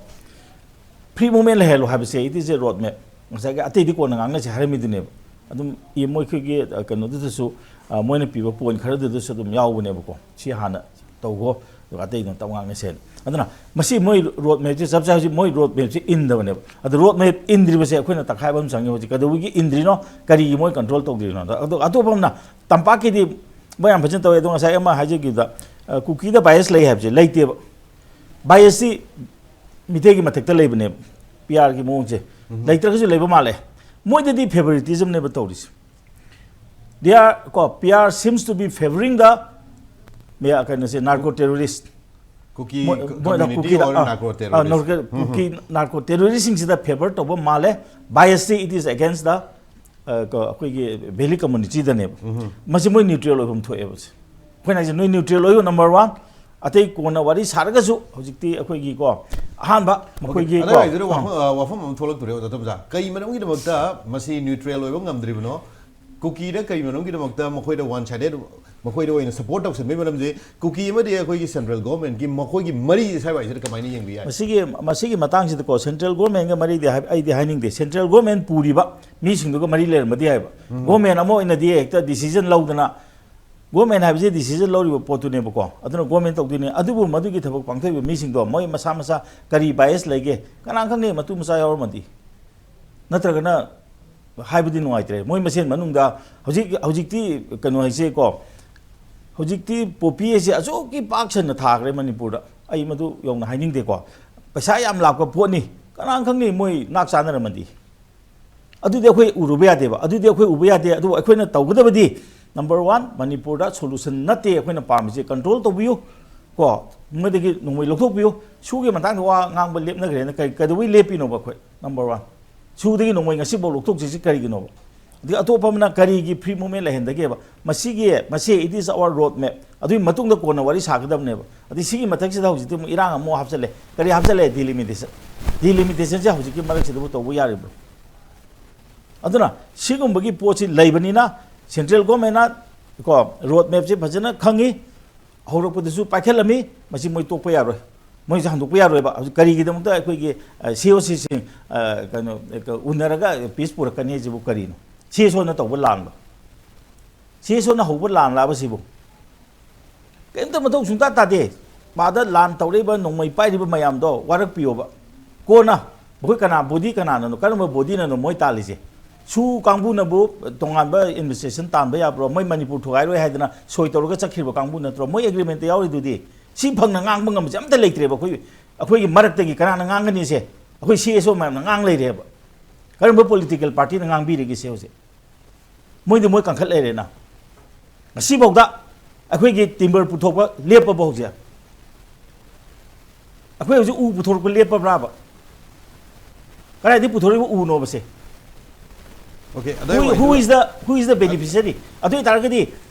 ꯐ꯭ꯔꯤ ꯃꯨꯚꯃꯦꯟ ꯂꯩꯍꯜꯂꯣ ꯍꯥꯏꯕꯁꯦ, it is a road map꯫ ꯉꯁꯥꯏꯒꯤ ꯑꯇꯩꯗꯤ ꯀꯣꯟꯅ ꯉꯥꯡꯅꯁꯦ ꯍꯥꯏꯔꯝꯃꯤꯗꯨꯅꯦꯕ꯫ ꯑꯗꯨꯝ ꯏ-, ꯃꯣꯏ ꯑꯩꯈꯣꯏꯒꯤ, ꯑ, ꯀꯩꯅꯣꯗꯨꯗꯁꯨ, ꯑ, ꯃꯣꯏꯅ ꯄꯤꯕ ꯄꯣꯏꯟ ꯈꯔꯗꯨꯗꯁꯨ ꯑꯗꯨꯝ ꯌꯥꯎꯕꯅꯦꯕꯀꯣ꯫ ꯁꯤ ꯍꯥꯟꯅ ꯇꯧꯈꯣ, ꯑꯗꯨꯒ ꯑꯇꯩꯗꯨꯅ ꯇꯞ ꯉꯥꯡꯅꯁꯦꯅ꯫ ꯑꯗꯨꯅ ꯃꯁꯤ ꯃꯣꯏ ꯔꯣꯗ ꯃꯦꯞꯁꯦ ꯆꯞ ꯆꯥꯏ, ꯍꯧꯖꯤꯛ ꯃꯣꯏ ꯔꯣꯗ ꯃꯦꯞꯁꯦ ꯏꯟꯗꯕꯅꯦꯕ꯫ ꯑꯗꯨ ꯔꯣꯗ ꯃꯦꯞ ꯏꯟꯗ꯭ꯔꯤꯕꯁꯦ ꯑꯩꯈꯣꯏꯅ ꯇꯛꯈꯥꯏꯕ ꯑꯃ ꯆꯪꯉꯤ꯫ ꯍꯧꯖꯤꯛ ꯀꯩꯗꯧꯕꯒꯤ ꯏꯟꯗ꯭ꯔꯤꯅꯣ, ꯀꯔꯤꯒꯤ ꯃꯣꯏ ꯀꯟꯇ꯭ꯔꯣꯜ ꯇꯧꯗ꯭ꯔꯤꯅꯣ? ꯑꯗꯣ ꯑꯇꯣꯞꯄ ꯑꯃꯅ ꯇꯝꯄꯥꯛꯀꯤꯗꯤ ꯃꯣꯏ ꯌꯥꯝ ꯐꯖꯅ ꯇꯧꯋꯦ꯫ ꯑꯗꯣ ꯉꯁꯥꯏ ꯑꯃ ꯍꯥꯏꯖꯈꯤꯕꯗ, ꯑ, ꯀꯨꯀꯤꯗ ꯕꯥꯏꯑꯦꯁ ꯂꯩ ꯍꯥꯏꯕꯁꯦ ꯂꯩꯇꯦꯕ꯫ ꯕꯥꯏꯑꯦꯁꯁꯤ ꯃꯤꯇꯩꯒꯤ ꯃꯊꯛꯇ ꯂꯩꯕꯅꯦꯕ, ꯄꯤ ꯑꯥꯔꯒꯤ ꯃꯑꯣꯡꯁꯦ꯫ ꯂꯩꯇ꯭ꯔꯒꯁꯨ ꯂꯩꯕ ꯃꯥꯜꯂꯦ꯫ ꯃꯣꯏꯗꯗꯤ favoritism ꯅꯦꯕ ꯇꯧꯔꯤꯁꯦ꯫ They are, ꯀꯣ, P R seems to be favouring the, ꯃꯌꯥ-, ꯀꯩꯅꯣꯁꯦ, narco terrorist꯫ ꯀꯨꯀꯤ ꯃꯣꯏ- ꯃꯣꯏꯅ ꯀꯨꯀꯤ ꯀꯨꯀꯤꯗ, ꯑꯣꯔ ꯑ, ꯅꯥꯔꯀꯣ ꯑ, ꯇꯦꯔꯣꯔꯤꯁ꯫ ꯅꯥꯔꯀꯣ-, ꯀꯨꯀꯤ narco terrorist ꯁꯤꯡꯁꯤꯗ favour ꯇꯧꯕ ꯃꯥꯜꯂꯦ꯫ Bias ꯁꯤ it is against the, ꯑ, ꯀ-, ꯑꯩꯈꯣꯏꯒꯤ valley community ꯗꯅꯦꯕ꯫ ꯃꯁꯤ ꯃꯣꯏ neutral ꯑꯣꯏꯐꯝ ꯊꯣꯛꯑꯦꯕ ꯁꯦ꯫ ꯑꯩꯈꯣꯏꯅ ꯍꯥꯏꯁꯦ, ꯅꯣꯏ neutral ꯑꯣꯏꯌꯨ, number one꯫ ꯑꯇꯩ ꯀꯣꯟꯅ ꯋꯥꯔꯤ ꯁꯥꯔꯒꯁꯨ ꯍꯧꯖꯤꯛꯇꯤ ꯑꯩꯈꯣꯏꯒꯤꯀꯣ, ꯑꯍꯥꯟꯕ ꯃꯈꯣꯏꯒꯤ, ꯀꯣ, ꯑꯗꯨꯋꯥꯏꯗꯨꯗ ꯑ, ꯋꯥꯐꯝ, ꯑ, ꯋꯥꯐꯝ ꯑꯃ ꯊꯣꯛꯂꯛꯇꯣꯔꯦ, ꯑꯣꯖꯥ ꯇꯣꯝꯆꯥ꯫ ꯀꯩ ꯃꯔꯝꯒꯤꯗꯃꯛꯇ ꯃꯁꯤ neutral ꯑꯣꯏꯕ ꯉꯝꯗ꯭ꯔꯤꯕꯅꯣ? ꯀꯨꯀꯤꯅ ꯀꯩ ꯃꯔꯝꯒꯤꯗꯃꯛꯇ ꯃꯈꯣꯏꯗ one sided, ꯃꯈꯣꯏꯗ ꯑꯣꯏꯅ support ꯇꯧꯁꯟꯕꯒꯤ ꯃꯔꯝꯁꯦ, ꯀꯨꯀꯤ ꯑꯃꯗꯤ ꯑꯩꯈꯣꯏꯒꯤ central government ꯀꯤ ꯃꯈꯣꯏꯒꯤ ꯃꯔꯤ ꯁ꯭ꯋꯥꯏꯋꯥꯏꯁꯤꯗ ꯀꯃꯥꯏꯅ ꯌꯦꯡꯕ ꯌꯥꯏ? ꯃꯁꯤꯒꯤ, ꯃꯁꯤꯒꯤ ꯃꯇꯥꯡꯁꯤꯗꯀꯣ, central government ꯀ ꯃꯔꯤꯗꯤ ꯍꯥꯏ-, ꯑꯩꯗꯤ ꯍꯥꯏꯅꯤꯡꯗꯦ꯫ Central government ꯄꯨꯔꯤꯕ ꯃꯤꯁꯤꯡꯗꯨꯒ ꯃꯔꯤ ꯂꯩꯔꯝꯃꯗꯤ ꯍꯥꯏꯕ꯫ Government ꯑꯃ ꯑꯣꯏꯅꯗꯤ ꯍꯦꯛꯇ decision ꯂꯧꯗꯅ, government ꯍꯥꯏꯕꯁꯤ decision ꯂꯧꯔꯤꯕ ꯄꯣꯠꯇꯨꯅꯦꯕꯀꯣ, ꯑꯗꯨꯅ government ꯇꯧꯗꯣꯏꯅꯦ꯫ ꯑꯗꯨꯕꯨ ꯃꯗꯨꯒꯤ ꯊꯕꯛ ꯄꯥꯡꯊꯣꯛꯏꯕ ꯃꯤꯁꯤꯡꯗꯣ ꯃꯣꯏ ꯃꯁꯥ ꯃꯁꯥ ꯀꯔꯤ bias ꯂꯩꯒꯦ, ꯀꯅꯥ ꯈꯪꯅꯤ, ꯃꯇꯨ ꯃꯆꯥ ꯌꯥꯎꯔꯝꯃꯗꯤ, ꯅꯠꯇ꯭ꯔꯒꯅ ꯍꯥꯏꯕꯗꯤ ꯅꯨꯡꯉꯥꯏꯇ꯭ꯔꯦ꯫ ꯃꯣꯏ ꯃꯁꯦꯟ ꯃꯅꯨꯡꯗ ꯍꯧꯖꯤꯛ, ꯍꯧꯖꯤꯛꯇꯤ ꯀꯩꯅꯣ ꯍꯥꯏꯁꯦꯀꯣ, ꯍꯧꯖꯤꯛꯇꯤ poppy ꯍꯥꯏꯁꯦ ꯑꯁꯨꯛꯀꯤ ꯄꯥꯛ ꯁꯟꯅ ꯊꯥꯈ꯭ꯔꯦ ꯃꯅꯤꯄꯨꯔꯗ꯫ ꯑꯩ ꯃꯗꯨ ꯌꯧꯅ ꯍꯥꯏꯅꯤꯡꯗꯦꯀꯣ꯫ ꯄꯩꯁꯥ ꯌꯥꯝ ꯂꯥꯛꯄ ꯄꯣꯠꯅꯤ, ꯀꯅꯥ ꯈꯪꯅꯤ ꯃꯣꯏ ꯅꯥꯛ ꯆꯥꯅꯔꯝꯃꯗꯤ꯫ ꯑꯗꯨꯗꯤ ꯑꯩꯈꯣꯏ ꯎꯔꯨꯕ ꯌꯥꯗꯦꯕ, ꯑꯗꯨꯗꯤ ꯑꯩꯈꯣꯏ ꯎꯕ ꯌꯥꯗꯦ꯫ ꯑꯗꯨꯕꯨ ꯑꯩꯈꯣꯏꯅ ꯇꯧꯒꯗꯕꯗꯤ, number one, ꯃꯅꯤꯄꯨꯔꯗ solution ꯅꯠꯇꯦ ꯑꯩꯈꯣꯏꯅ ꯄꯥꯝꯃꯤꯁꯦ, control ꯇꯧꯕꯤꯌꯨ ꯀꯣ, ꯃꯣꯏꯗꯒꯤ ꯅꯣꯡꯃꯩ ꯂꯧꯊꯣꯛꯄꯤꯌꯨ꯫ ꯁꯨꯒꯤ ꯃꯇꯥꯡꯗ ꯋꯥ ꯉꯥꯡꯕ ꯂꯦꯞꯅꯈ꯭ꯔꯦꯅ ꯀꯩ-, ꯀꯩꯗꯧꯕꯩ ꯂꯦꯞꯄꯤꯅꯣꯕ ꯑꯩꯈꯣꯏ? Number one, ꯁꯨꯗꯒꯤ ꯅꯣꯡꯃꯩ ꯉꯁꯤꯐꯥꯎ ꯂꯧꯊꯣꯛꯇ꯭ꯔꯤꯁꯤ ꯀꯔꯤꯒꯤꯅꯣꯕ? ꯑꯗꯒꯤ ꯑꯇꯣꯞꯄ ꯑꯃꯅ ꯀꯔꯤꯒꯤ free movement ꯂꯩꯍꯟꯗꯒꯦꯕ? ꯃꯁꯤꯒꯤ, ꯃꯁꯤ it is our road map꯫ ꯑꯗꯨꯒꯤ ꯃꯇꯨꯡꯗ ꯀꯣꯟꯅ ꯋꯥꯔꯤ ꯁꯥꯒꯗꯕꯅꯦꯕ꯫ ꯑꯗꯩ ꯁꯤꯒꯤ ꯃꯊꯛꯁꯤꯗ ꯍꯧꯖꯤꯛꯇꯤ ꯑꯃꯨꯛ ꯏꯔꯥꯡ ꯑꯃꯨꯛ ꯍꯥꯞꯆꯜꯂꯦ꯫ ꯀꯔꯤ ꯍꯥꯞꯆꯜꯂꯦ? Delimitation꯫ Delimitation ꯁꯦ ꯍꯧꯖꯤꯛꯀꯤ ꯃꯔꯛꯁꯤꯗꯕꯨ ꯇꯧꯕ ꯌꯥꯔꯤꯕ꯭ꯔꯣ? ꯑꯗꯨꯅ ꯁꯤꯒꯨꯝꯕꯒꯤ ꯄꯣꯠꯁꯤ ꯂꯩꯕꯅꯤꯅ central government ꯅ ꯀꯣ road map ꯁꯤ ꯐꯖꯅ ꯈꯪꯉꯤ, ꯍꯧꯔꯛꯄꯗꯁꯨ ꯄꯥꯏꯈꯠꯂꯝꯃꯤ, ꯃꯁꯤ ꯃꯣꯏ ꯇꯣꯛꯄ ꯌꯥꯔꯣꯏ꯫ ꯃꯣꯏꯁꯦ ꯍꯟꯗꯣꯛꯄ ꯌꯥꯔꯣꯏꯕ꯫ ꯍꯧꯖꯤꯛ ꯀꯔꯤꯒꯤꯗꯃꯛꯇ ꯑꯩꯈꯣꯏꯒꯤ, ꯑ, C O C ꯁꯤꯡ, ꯑ, ꯀꯩꯅꯣ, ꯑ, ꯎꯅꯔꯒ peace ꯄꯨꯔꯛꯀꯅꯤ ꯍꯥꯏꯁꯤꯕꯨ ꯀꯔꯤꯅꯣ? C S O ꯅ ꯇꯧꯕ ꯂꯥꯟꯕ, C S O ꯅ ꯍꯧꯕ ꯂꯥꯟ ꯂꯥꯕꯁꯤꯕꯨ? ꯀꯔꯤꯝꯇ ꯃꯊꯧ ꯁꯨꯡꯇꯥ ꯇꯥꯗꯦ꯫ ꯃꯥꯗ ꯂꯥꯟ ꯇꯧꯔꯛꯏꯕ, ꯅꯣꯡꯃꯩ ꯄꯥꯏꯔꯤꯕ ꯃꯌꯥꯝꯗꯣ ꯋꯥꯔꯛꯄꯤꯌꯣꯕ꯫ ꯀꯣꯟꯅ ꯃꯈꯣꯏ ꯀꯅꯥ, body ꯀꯅꯥꯅꯅꯣ, ꯀꯔꯝꯕ body ꯅꯅꯣ ꯃꯣꯏ ꯇꯥꯜꯂꯤꯁꯦ? ꯁꯨ ꯀꯥꯡꯕꯨꯅꯕꯨ ꯇꯣꯉꯥꯟꯕ administration ꯇꯥꯟꯕ ꯌꯥꯕ꯭ꯔꯣ? ꯃꯣꯏ ꯃꯅꯤꯄꯨꯔ ꯊꯨꯒꯥꯏꯔꯣꯏ ꯍꯥꯏꯗꯅ ꯁꯣꯏ ꯇꯧꯔꯒ ꯆꯠꯈꯤꯕ ꯀꯥꯡꯕꯨ ꯅꯠꯇ꯭ꯔꯣ? ꯃꯣꯏ agreement ꯇ ꯌꯥꯎꯔꯤꯗꯨꯗꯤ꯫ ꯁꯤ ꯐꯪꯅ ꯉꯥꯡꯕ ꯉꯝꯕꯁꯦ ꯑꯝꯇ ꯂꯩꯇ꯭ꯔꯦꯕ꯫ ꯑꯩꯈꯣꯏ, ꯑꯩꯈꯣꯏꯒꯤ ꯃꯔꯛꯇꯒꯤ ꯀꯅꯥꯅ ꯉꯥꯡꯒꯅꯤꯁꯦ? ꯑꯩꯈꯣꯏ C S O ꯃꯌꯥꯝꯅ ꯉꯥꯡ ꯂꯩꯔꯦꯕ꯫ ꯀꯔꯝꯕ ꯄꯣꯂꯤꯇꯤꯀꯦꯜ ꯄꯥꯔꯇꯤꯅ ꯉꯥꯡꯕꯤꯔꯤꯒꯦ ꯁꯦ ꯍꯧꯖꯤꯛ? ꯃꯣꯏꯗꯤ ꯃꯣꯏ ꯀꯟꯈꯠ ꯂꯩꯔꯦꯅ꯫ ꯉꯁꯤꯐꯥꯎꯗ ꯑꯩꯈꯣꯏꯒꯤ ꯇꯤꯝꯕꯔ ꯄꯨꯊꯣꯛꯄ ꯂꯦꯞꯄꯕ ꯍꯧꯖꯤꯛ? ꯑꯩꯈꯣꯏ ꯍꯧꯖꯤꯛ ꯎ ꯄꯨꯊꯣꯔꯛꯄ ꯂꯦꯞꯄꯕ꯭ꯔꯥꯕ? ꯀꯗꯥꯏꯗꯒꯤ ꯄꯨꯊꯣꯔꯛꯏꯕ ꯎꯅꯣꯕꯁꯦ? Okay, Who, who is the who is the beneficiary? ꯑꯗꯨ ꯑꯣꯏꯇꯥꯔꯒꯗꯤ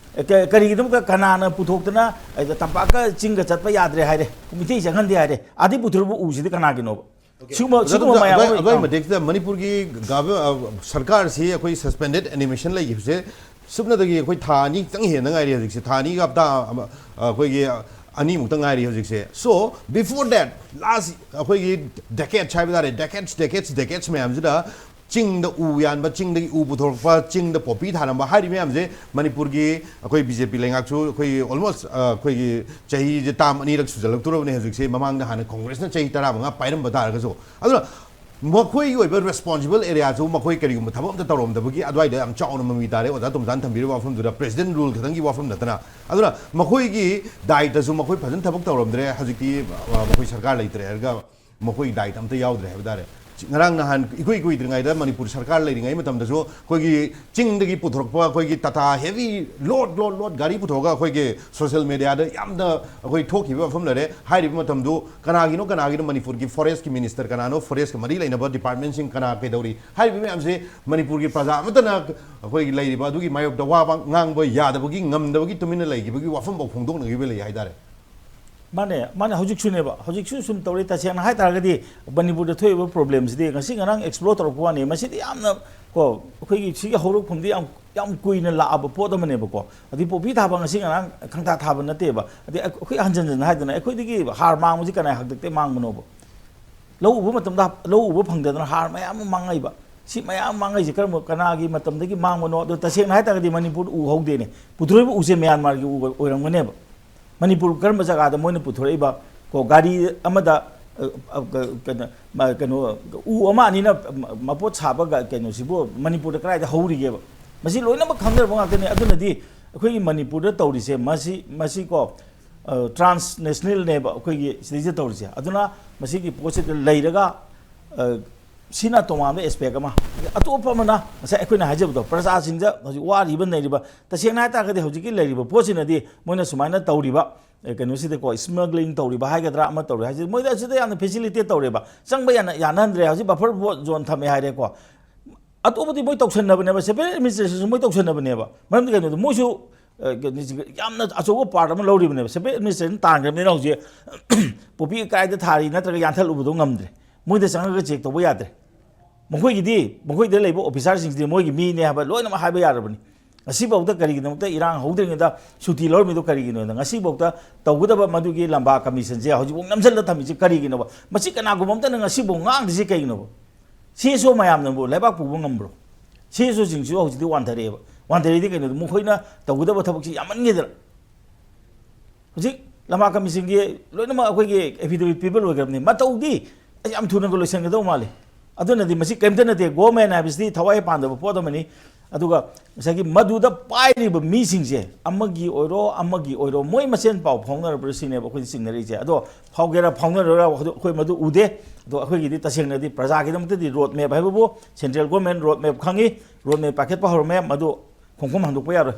ꯀ- ꯀꯔꯤꯒꯤꯗꯃꯛꯇ ꯀꯅꯥꯅ ꯄꯨꯊꯣꯛꯇꯅ ꯑ, ꯇꯝꯄꯥꯛꯀ ꯆꯤꯡꯒ ꯆꯠꯄ ꯌꯥꯗ꯭ꯔꯦ ꯍꯥꯏꯔꯦ, ꯃꯤꯇꯩ ꯆꯪꯍꯟꯗꯦ ꯍꯥꯏꯔꯦ, ꯑꯗꯩ ꯄꯨꯊꯣꯔꯛꯄ ꯎꯁꯤꯗꯤ ꯀꯅꯥꯒꯤꯅꯣꯕ? ꯁꯤꯒꯨꯝꯕ ꯁꯤꯒꯨꯝꯕ ꯃꯌꯥꯝ ꯑꯃ ꯑꯗꯨꯋꯥꯏ ꯃꯇꯤꯛꯁꯤꯗ ꯃꯅꯤꯄꯨꯔꯒꯤ ꯒꯚ- ꯑ, ꯁꯔꯀꯥꯔꯁꯤ ꯑꯩꯈꯣꯏ suspended animation ꯂꯩꯈꯤꯕꯁꯦ ꯁꯨꯞꯅꯗꯒꯤ ꯑꯩꯈꯣꯏ ꯊꯥ ꯑꯅꯤ ꯈꯤꯇꯪ ꯍꯦꯟꯅ ꯉꯥꯏꯔꯤ ꯍꯧꯖꯤꯛꯁꯦ꯫ ꯊꯥ ꯑꯅꯤꯒ ꯍꯞꯇꯥ ꯑꯃ, ꯑ, ꯑꯩꯈꯣꯏꯒꯤ ꯑꯅꯤꯃꯨꯛꯇ ꯉꯥꯏꯔꯤ ꯍꯧꯖꯤꯛꯁꯦ꯫ So before that, last ꯑꯩꯈꯣꯏꯒꯤ decades ꯍꯥꯏꯕ ꯇꯥꯔꯦ, decades, decades, decades ꯃꯌꯥꯝꯁꯤꯗ ꯆꯤꯡꯗ ꯎ ꯌꯥꯟꯕ, ꯆꯤꯡꯗꯒꯤ ꯎ ꯄꯨꯊꯣꯔꯛꯄ, ꯆꯤꯡꯗ ꯄꯣꯄꯤ ꯊꯥꯔꯝꯕ ꯍꯥꯏꯔꯤꯕ ꯃꯌꯥꯝꯁꯦ ꯃꯅꯤꯄꯨꯔꯒꯤ ꯑꯩꯈꯣꯏ ꯕꯤ ꯖꯦ ꯄꯤ ꯂꯩꯉꯥꯛꯁꯨ ꯑꯩꯈꯣꯏ almost, ꯑ, ꯑꯩꯈꯣꯏꯒꯤ ꯆꯍꯤꯁꯦ term ꯑꯅꯤꯔꯛ ꯁꯨꯖꯜꯂꯛꯇꯣꯔꯕꯅꯦ ꯍꯧꯖꯤꯛꯁꯦ꯫ ꯃꯃꯥꯡꯗ ꯍꯥꯟꯅ ꯀꯣꯡꯒ꯭ꯔꯦꯁꯅ ꯆꯍꯤ ꯇꯔꯥꯃꯉꯥ ꯄꯥꯏꯔꯝꯕ ꯇꯥꯔꯒꯁꯨ꯫ ꯑꯗꯨꯅ ꯃꯈꯣꯏꯒꯤ ꯑꯣꯏꯕ responsible areaꯁꯨ ꯃꯈꯣꯏ ꯀꯔꯤꯒꯨꯝꯕ ꯊꯕꯛ ꯑꯝꯇ ꯇꯧꯔꯝꯗꯕꯒꯤ ꯑꯗꯨꯋꯥꯏꯗ ꯌꯥꯝ ꯆꯥꯎꯅ ꯃꯃꯤ ꯇꯥꯔꯦ꯫ ꯑꯣꯖꯥ ꯇꯣꯝꯆꯥꯅ ꯊꯝꯕꯤꯔꯤꯕ ꯋꯥꯐꯝꯗꯨꯗ president rule ꯈꯛꯇꯪꯒꯤ ꯋꯥꯐꯝ ꯅꯠꯇꯅ꯫ ꯑꯗꯨꯅ ꯃꯈꯣꯏꯒꯤ ꯗꯥꯏꯇꯁꯨ ꯃꯈꯣꯏ ꯐꯖꯅ ꯊꯕꯛ ꯇꯧꯔꯝꯗ꯭ꯔꯦ꯫ ꯍꯧꯖꯤꯛꯇꯤ, ꯑ, ꯃꯈꯣꯏ ꯁꯔꯀꯥꯔ ꯂꯩꯇ꯭ꯔꯦ ꯍꯥꯏꯔꯒ ꯃꯈꯣꯏꯒꯤ ꯗꯥꯏꯇ ꯑꯝꯇ ꯌꯥꯎꯗ꯭ꯔꯦ ꯍꯥꯏꯕ ꯇꯥꯔꯦ꯫ ꯉꯔꯥꯡ ꯅꯍꯥꯟ ꯏꯀꯨꯏ ꯀꯨꯏꯗ꯭ꯔꯤꯉꯩꯗ ꯃꯅꯤꯄꯨꯔ ꯁꯔꯀꯥꯔ ꯂꯩꯔꯤꯉꯩ ꯃꯇꯝꯗꯁꯨ ꯑꯩꯈꯣꯏꯒꯤ ꯆꯤꯡꯗꯒꯤ ꯄꯨꯊꯣꯔꯛꯄ ꯑꯩꯈꯣꯏꯒꯤ Tata heavy load, load, load ꯒꯥꯔꯤ ꯄꯨꯊꯣꯛꯑꯒ ꯑꯩꯈꯣꯏꯒꯤ social mediaꯗ ꯌꯥꯝꯅ ꯑꯩꯈꯣꯏ ꯊꯣꯛꯈꯤꯕ ꯃꯐꯝ ꯂꯩꯔꯦ꯫ ꯍꯥꯏꯔꯤꯕ ꯃꯇꯝꯗꯨ ꯀꯅꯥꯒꯤꯅꯣ, ꯀꯅꯥꯒꯤꯅꯣ ꯃꯅꯤꯄꯨꯔꯒꯤ forestꯀꯤ minister ꯀꯅꯥꯅꯣ, forestꯀ ꯃꯔꯤ ꯂꯩꯅꯕ departmentꯁꯤꯡ ꯀꯅꯥ ꯀꯩꯗꯧꯔꯤ? ꯍꯥꯏꯔꯤꯕ ꯃꯌꯥꯝꯁꯦ ꯃꯅꯤꯄꯨꯔꯒꯤ ꯄ꯭ꯔꯖꯥ ꯑꯃꯠꯇꯅ ꯑꯩꯈꯣꯏꯒꯤ ꯂꯩꯔꯤꯕ ꯑꯗꯨꯒꯤ ꯃꯥꯌꯣꯛꯇ ꯋꯥ ꯉꯥꯡꯕ ꯌꯥꯗꯕꯒꯤ, ꯉꯝꯗꯕꯒꯤ ꯇꯨꯃꯤꯟꯅ ꯂꯩꯈꯤꯕꯒꯤ ꯋꯥꯐꯝꯐꯥꯎ ꯐꯣꯡꯗꯣꯛꯅꯈꯤꯕ ꯂꯩ ꯍꯥꯏꯇꯥꯔꯦ꯫ ꯃꯥꯅꯦ, ꯃꯥꯅꯦ, ꯍꯧꯖꯤꯛꯁꯨꯅꯦꯕ, ꯍꯧꯖꯤꯛꯁꯨ ꯁꯨꯝ ꯇꯧꯔꯤ꯫ ꯇꯁꯦꯡꯅ ꯍꯥꯏꯇꯥꯔꯒꯗꯤ ꯃꯅꯤꯄꯨꯔꯗ ꯊꯣꯛꯏꯕ problemꯁꯤꯗꯤ ꯉꯁꯤ ꯉꯔꯥꯡ explore ꯇꯧꯔꯛꯄ ꯋꯥꯅꯤ꯫ ꯃꯁꯤꯗꯤ ꯌꯥꯝꯅ ꯀꯣ, ꯑꯩꯈꯣꯏꯒꯤ ꯁꯤꯒꯤ ꯍꯧꯔꯛꯐꯝꯗꯤ ꯌꯥꯝ, ꯌꯥꯝ ꯀꯨꯏꯅ ꯂꯥꯛꯑꯕ ꯄꯣꯠ ꯑꯃꯅꯦꯕꯀꯣ꯫ ꯑꯗꯩ ꯄꯣꯄꯤ ꯊꯥꯕ ꯉꯁꯤ ꯉꯔꯥꯡ ꯈꯪꯊꯥ ꯊꯥꯕ ꯅꯠꯇꯦꯕ꯫ ꯑꯗꯩ ꯑꯩꯈꯣꯏ ꯍꯟꯖꯟ ꯍꯟꯖꯟ ꯍꯥꯏꯗꯅ ꯑꯩꯈꯣꯏꯗꯒꯤ ꯍꯥꯔ ꯃꯥꯡꯕꯁꯤ ꯀꯅꯥꯏ ꯍꯥꯛꯇꯛꯇꯒꯤ ꯃꯥꯡꯕꯅꯣꯕ? ꯂꯧ ꯎꯕ ꯃꯇꯝꯗ ꯂꯧ ꯎꯕ ꯐꯪꯗꯗꯅ ꯍꯥꯔ ꯃꯌꯥꯝ ꯑꯃ ꯃꯥꯡꯉꯛꯏꯕ꯫ ꯁꯤ ꯃꯌꯥꯝ ꯃꯥꯡꯉꯛꯏꯁꯦ ꯀꯔꯝꯕ, ꯀꯅꯥꯒꯤ ꯃꯇꯝꯗꯒꯤ ꯃꯥꯡꯕꯅꯣ? ꯑꯗꯣ ꯇꯁꯦꯡꯅ ꯍꯥꯏꯇꯥꯔꯒꯗꯤ ꯃꯅꯤꯄꯨꯔꯗ ꯎ ꯍꯧꯗꯦꯅꯦ꯫ ꯄꯨꯊꯣꯔꯛꯏꯕ ꯎꯁꯦ ꯃ꯭ꯌꯥꯟꯃꯥꯔꯒꯤ ꯎ ꯑꯣꯏꯔꯝꯒꯅꯦꯕ꯫ ꯃꯅꯤꯄꯨꯔ ꯀꯔꯝꯕ ꯖꯒꯥꯗ ꯃꯣꯏꯅ ꯄꯨꯊꯣꯔꯛꯏꯕ ꯀꯣ, ꯒꯥꯔꯤ ꯑꯃꯗ, ꯑ, ꯑ, ꯀ-, ꯀꯩꯅꯣ, ꯃ-, ꯀꯩꯅꯣ, ꯎ ꯑꯃ ꯑꯅꯤꯅ ꯃ-, ꯃꯄꯣꯠ ꯁꯥꯕ ꯒ-, ꯀꯩꯅꯣꯁꯤꯕꯨ ꯃꯅꯤꯄꯨꯔꯗ ꯀꯗꯥꯏꯗ ꯍꯧꯔꯤꯒꯦꯕ? ꯃꯁꯤ ꯂꯣꯏꯅꯃꯛ ꯈꯪꯅꯔꯕ ꯉꯥꯛꯇꯅꯤ꯫ ꯑꯗꯨꯅꯗꯤ ꯑꯩꯈꯣꯏꯒꯤ ꯃꯅꯤꯄꯨꯔꯗ ꯇꯧꯔꯤꯁꯦ ꯃꯁꯤ, ꯃꯁꯤ ꯀꯣ, ꯑ, transnationalꯅꯦꯕ ꯑꯩꯈꯣꯏꯒꯤ ꯁꯤꯗꯩꯁꯤꯗ ꯇꯧꯔꯤꯁꯦ꯫ ꯑꯗꯨꯅ ꯃꯁꯤꯒꯤ ꯄꯣꯠꯁꯤꯗ ꯂꯩꯔꯒ, ꯑ, ꯁꯤꯅ ꯇꯣꯉꯥꯟꯕ ꯑꯦꯁꯄꯦꯛ ꯑꯃ꯫ ꯑꯇꯣꯞꯄ ꯑꯃꯅ ꯉꯁꯥꯏ ꯑꯩꯈꯣꯏꯅ ꯍꯥꯏꯖꯕꯗꯣ, ꯄ꯭ꯔꯖꯥꯁꯤꯡꯗ ꯍꯧꯖꯤꯛ ꯋꯥꯔꯤꯕ ꯅꯩꯔꯤꯕ, ꯇꯁꯦꯡꯅ ꯍꯥꯏꯇꯥꯔꯒꯗꯤ ꯍꯧꯖꯤꯛꯀꯤ ꯂꯩꯔꯤꯕ ꯄꯣꯠꯁꯤꯅꯗꯤ ꯃꯣꯏꯅ ꯁꯨꯃꯥꯏꯅ ꯇꯧꯔꯤꯕ, ꯑꯦ, ꯀꯩꯅꯣꯁꯤꯗꯀꯣ, ꯁ꯭ꯃꯒ꯭ꯂꯤꯡ ꯇꯧꯔꯤꯕ ꯍꯥꯏꯒꯗ꯭ꯔꯥ, ꯑꯃ ꯇꯧꯔꯤ ꯍꯥꯏꯁꯤ, ꯃꯣꯏꯗ ꯑꯁꯤꯗ ꯌꯥꯝꯅ ꯐꯦꯁꯤꯂꯤꯇꯦꯠ ꯇꯧꯔꯦꯕ, ꯆꯪꯕ ꯌꯥꯅ ꯌꯥꯅꯍꯟꯗ꯭ꯔꯦ꯫ ꯍꯧꯖꯤꯛ ꯕꯐꯔ ꯖꯣꯟ ꯊꯝꯃꯦ ꯍꯥꯏꯔꯦꯀꯣ, ꯑꯇꯣꯞꯄꯗꯤ ꯃꯣꯏ ꯇꯧꯁꯟꯅꯕꯅꯦꯕ, ꯁꯦꯄꯔꯦꯠ ꯑꯦꯗꯃꯤꯅꯤꯁꯇ꯭ꯔꯦꯁꯟꯁꯨ ꯃꯣꯏ ꯇꯧꯁꯟꯅꯕꯅꯦꯕ꯫ ꯃꯔꯝꯗꯤ ꯀꯩꯅꯣꯗ ꯃꯣꯏꯁꯨ, ꯑ, ꯀꯩꯅꯣꯁꯤ ꯌꯥꯝꯅ ꯑꯆꯧꯕ ꯄꯥꯔꯠ ꯑꯃ ꯂꯧꯔꯤꯕꯅꯦꯕ꯫ ꯁꯦꯄꯔꯦꯠ ꯑꯦꯗꯃꯤꯅꯤꯁꯇ꯭ꯔꯦꯁꯟ ꯇꯥꯟꯈ꯭ꯔꯕꯅꯤꯅ ꯍꯧꯖꯤꯛ ꯄꯣꯄꯤ ꯀꯥꯏꯗ ꯊꯥꯔꯤ ꯅꯠꯇ꯭ꯔꯒ ꯌꯥꯟꯊꯠꯂꯨꯕꯗꯣ ꯉꯝꯗ꯭ꯔꯦ꯫ ꯃꯣꯏꯗ ꯆꯪꯉꯒ ꯆꯦꯛ ꯇꯧꯕ ꯌꯥꯗ꯭ꯔꯦ꯫ ꯃꯈꯣꯏꯒꯤꯗꯤ, ꯃꯈꯣꯏꯗ ꯂꯩꯕ ꯑꯣꯐꯤꯁꯥꯔꯁꯤꯡꯁꯤꯗꯤ ꯃꯣꯏꯒꯤ ꯃꯤꯅꯦ ꯍꯥꯏꯕ ꯂꯣꯏꯅꯃꯛ ꯍꯥꯏꯕ ꯌꯥꯔꯕꯅꯤ꯫ ꯉꯁꯤꯐꯥꯎꯗ ꯀꯔꯤꯒꯤꯗꯃꯛꯇ ꯏꯔꯥꯡ ꯍꯧꯗ꯭ꯔꯤꯉꯩꯗ ꯁꯨꯇꯤ ꯂꯧꯔꯝꯃꯤꯗꯣ ꯀꯔꯤꯒꯤꯅꯣꯗ? ꯉꯁꯤꯐꯥꯎꯗ ꯇꯧꯒꯗꯕ ꯃꯗꯨꯒꯤ ꯂꯝꯕꯥ ꯀꯃꯤꯁꯟꯁꯦ ꯍꯧꯖꯤꯛꯐꯥꯎ ꯅꯝꯁꯤꯜꯂ ꯊꯝꯃꯤꯁꯦ ꯀꯔꯤꯒꯤꯅꯣꯕ? ꯃꯁꯤ ꯀꯅꯥꯒꯨꯝꯕ ꯑꯝꯇꯅ ꯉꯁꯤꯐꯥꯎ ꯉꯥꯡꯗ꯭ꯔꯤꯁꯦ ꯀꯩꯒꯤꯅꯣꯕ? ꯁꯤ ꯑꯦꯁ ꯑꯣ ꯃꯌꯥꯝꯅꯕꯨ ꯂꯩꯕꯥꯛ ꯄꯨꯕ ꯉꯝꯕ꯭ꯔꯣ? ꯁꯤ ꯑꯦꯁ ꯑꯣꯁꯤꯡꯁꯨ ꯍꯧꯖꯤꯛꯇꯤ ꯋꯥꯟꯊꯔꯛꯑꯦꯕ꯫ ꯋꯥꯟꯊꯔꯛꯏꯗꯤ ꯀꯩꯅꯣꯗ ꯃꯈꯣꯏꯅ ꯇꯧꯒꯗꯕ ꯊꯕꯛꯁꯤ ꯌꯥꯝꯃꯟꯒꯦꯗꯅ꯫ ꯍꯧꯖꯤꯛ ꯂꯝꯕꯥ ꯀꯃꯤꯁꯟꯒꯤ ꯂꯣꯏꯅꯃꯛ ꯑꯩꯈꯣꯏꯒꯤ ꯑꯦꯐꯤꯗꯦꯕꯤꯠ ꯄꯤꯕ ꯂꯣꯏꯈ꯭ꯔꯕꯅꯤ꯫ ꯃꯇꯧꯗꯤ ꯑꯁ ꯌꯥꯝ ꯊꯨꯅꯒ ꯂꯣꯏꯁꯤꯟꯒꯗꯧ ꯃꯥꯜꯂꯤ꯫ ꯑꯗꯨꯅꯗꯤ ꯃꯁꯤ ꯀꯔꯤꯝꯇ ꯅꯠꯇꯦ꯫ ꯒꯣꯔꯃꯦꯟ ꯍꯥꯏꯕꯁꯤꯗꯤ ꯊꯋꯥꯏ ꯄꯥꯟꯗꯕ ꯄꯣꯠ ꯑꯃꯅꯤ꯫ ꯑꯗꯨꯒ ꯉꯁꯥꯏꯒꯤ ꯃꯗꯨꯗ ꯄꯥꯏꯔꯤꯕ ꯃꯤꯁꯤꯡꯁꯦ, ꯑꯃꯒꯤ ꯑꯣꯏꯔꯣ ꯑꯃꯒꯤ ꯑꯣꯏꯔꯣ, ꯃꯣꯏ ꯃꯁꯦꯟ ꯄꯥꯎ ꯐꯥꯎꯅꯔꯕ꯭ꯔꯥ ꯁꯤꯅꯦꯕ ꯑꯩꯈꯣꯏꯅ ꯆꯤꯡꯅꯔꯤꯁꯦ꯫ ꯑꯗꯣ ꯐꯥꯎꯒꯦꯔꯥ ꯐꯥꯎꯅꯔꯣꯏꯔꯥ ꯑꯩꯈꯣꯏ ꯃꯗꯨ ꯎꯗꯦ꯫ ꯑꯗꯣ ꯑꯩꯈꯣꯏꯒꯤꯗꯤ ꯇꯁꯦꯡꯅꯗꯤ ꯄ꯭ꯔꯖꯥꯒꯤꯗꯃꯛꯇꯗꯤ ꯔꯣꯗ ꯃꯦꯞ ꯍꯥꯏꯕꯕꯨ ꯁꯦꯟꯇ꯭ꯔꯦꯜ ꯒꯣꯔꯃꯦꯟ ꯔꯣꯗ ꯃꯦꯞ ꯈꯪꯉꯤ, ꯔꯣꯗ ꯃꯦꯞ ꯄꯥꯏꯈꯠꯄ ꯍꯧꯔꯝꯃꯦ, ꯃꯗꯨ ꯈꯣꯡꯐꯝ ꯍꯟꯗꯣꯛꯄ ꯌꯥꯔꯣꯏ꯫